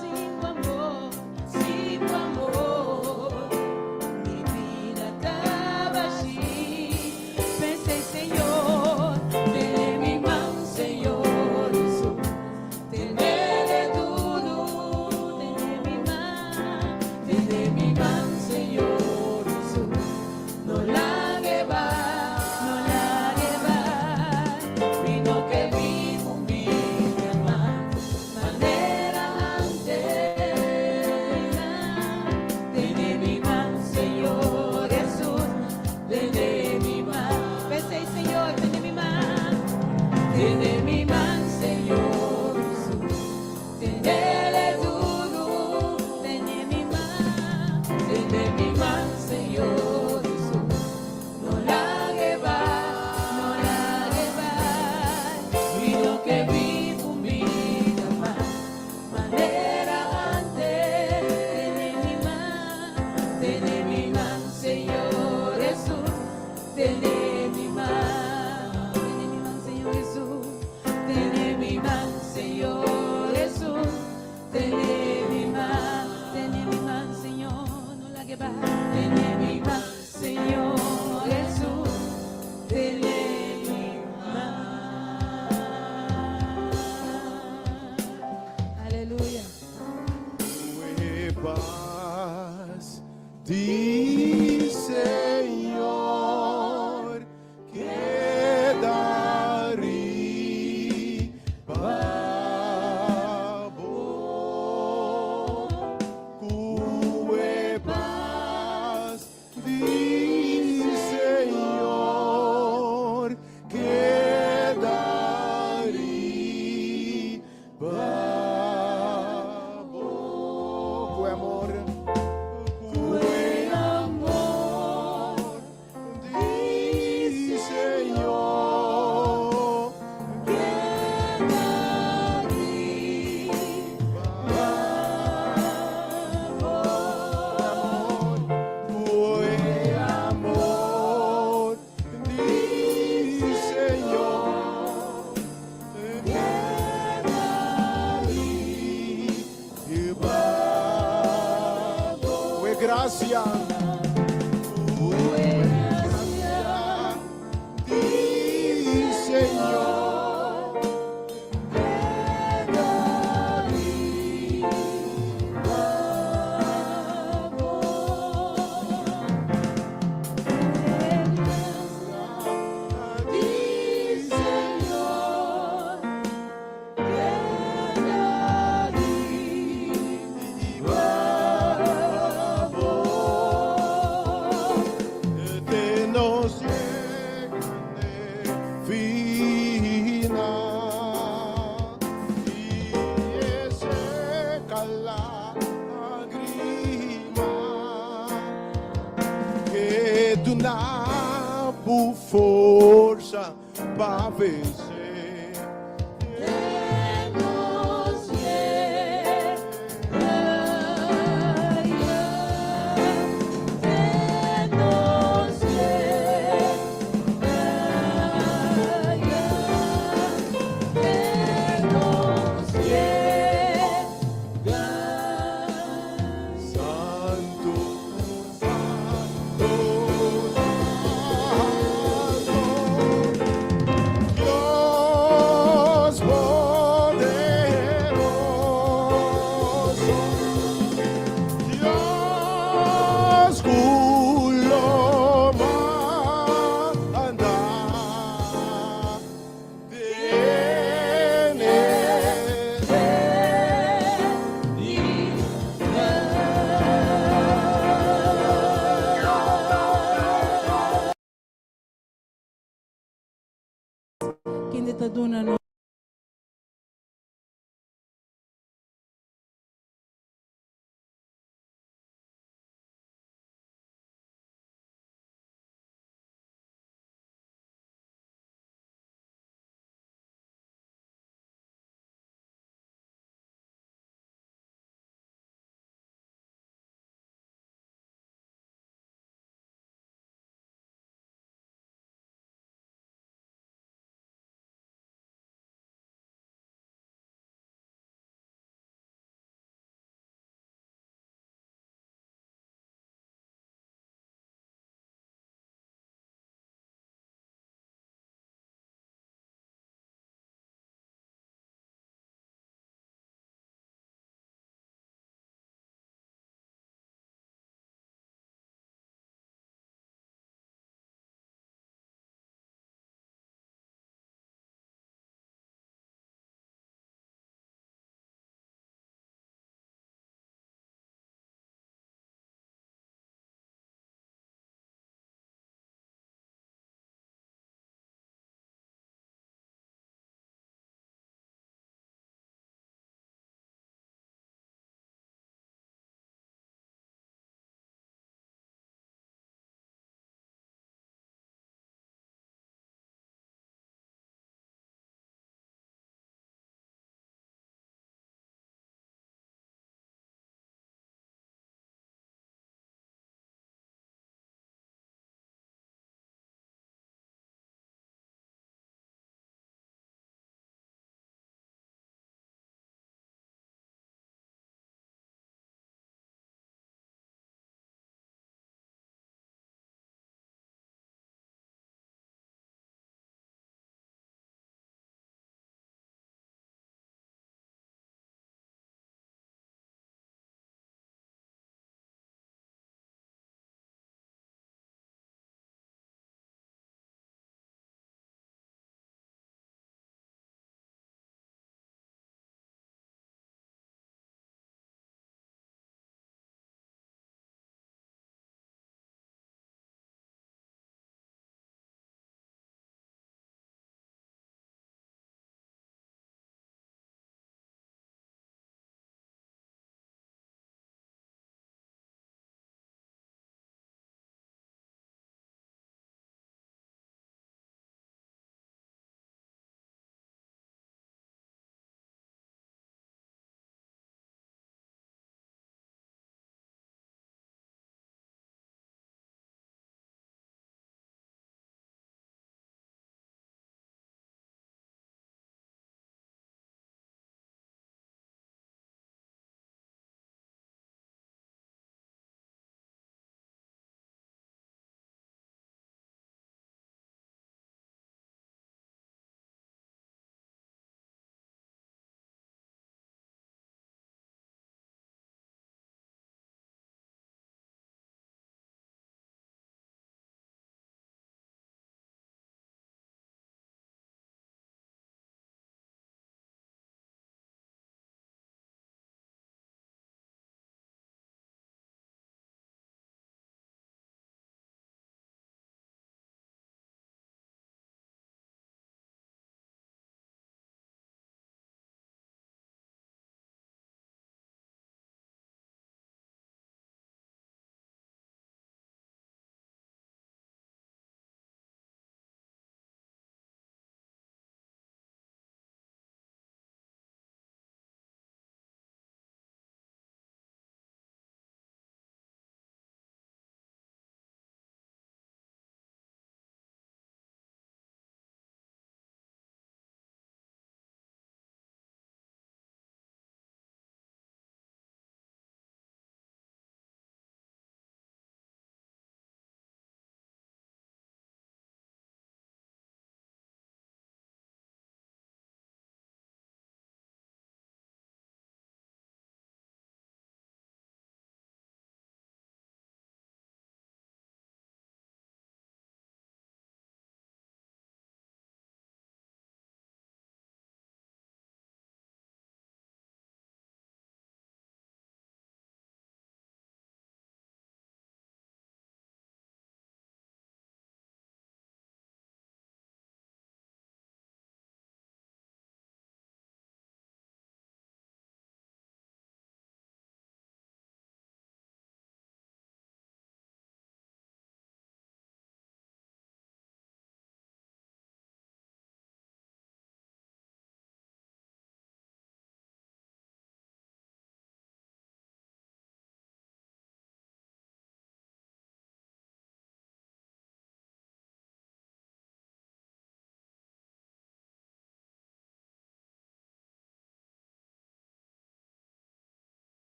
sin bo amor, sin bo amor. Mi bida ta bashí. P'esei, Señor, tene mi man, Señor Jesus. Tene duru, tene mi man, tene mi man, Señor Jesus. No lag'é bai, no lag'é bai. Mi no ke biba un bida mas, manera antes. Tene mi man, Señor Jesus. Tene mi man. P'esei, Señor, tene mi man. Tene mi man, Señor Jesus. Tene duru, Tene mi man. Tene mi man, Señor Jesus. No lag'é bai, No lag'é bai. Mi no ke biba un bida mas, manera antes. Tene mi man. Tene mi man, Señor Jesus. Tene mi man. Tene mi man, Señor Jesus. Tene mi man, Señor Jesus. Tene mi man. Tene mi man, Señor. No lag'é bai. Tene mi man, Señor Jesus. Tene mi man. Aleluya. E pas di Señor keda riba bo. Ku e pas di Señor keda riba bo. Ku amor, ku amor di Señor keda riba bo. Ku amor di Señor keda riba bo. Ku grasia, ku grasia di Señor keda riba bo. Di Señor keda riba bo. Te nos yega final i e seka lágrima ku duna bo forsa pa vense. Te nos yega, te nos yega, te nos yega. Santu, Santu, Santu, Dios poderoso, Dios ku lo manda, tene Kende ta duna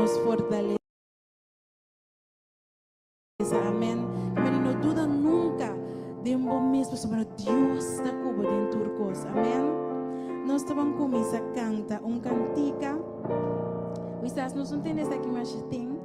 nos fortalesa. Amen. Meni no duda nunca den bo mes pasobra Dios ta ku bo den tur kos. Amen. Nos ta ban kuminsá kanta un kantika. Quizás nos no tende esaki masha tin.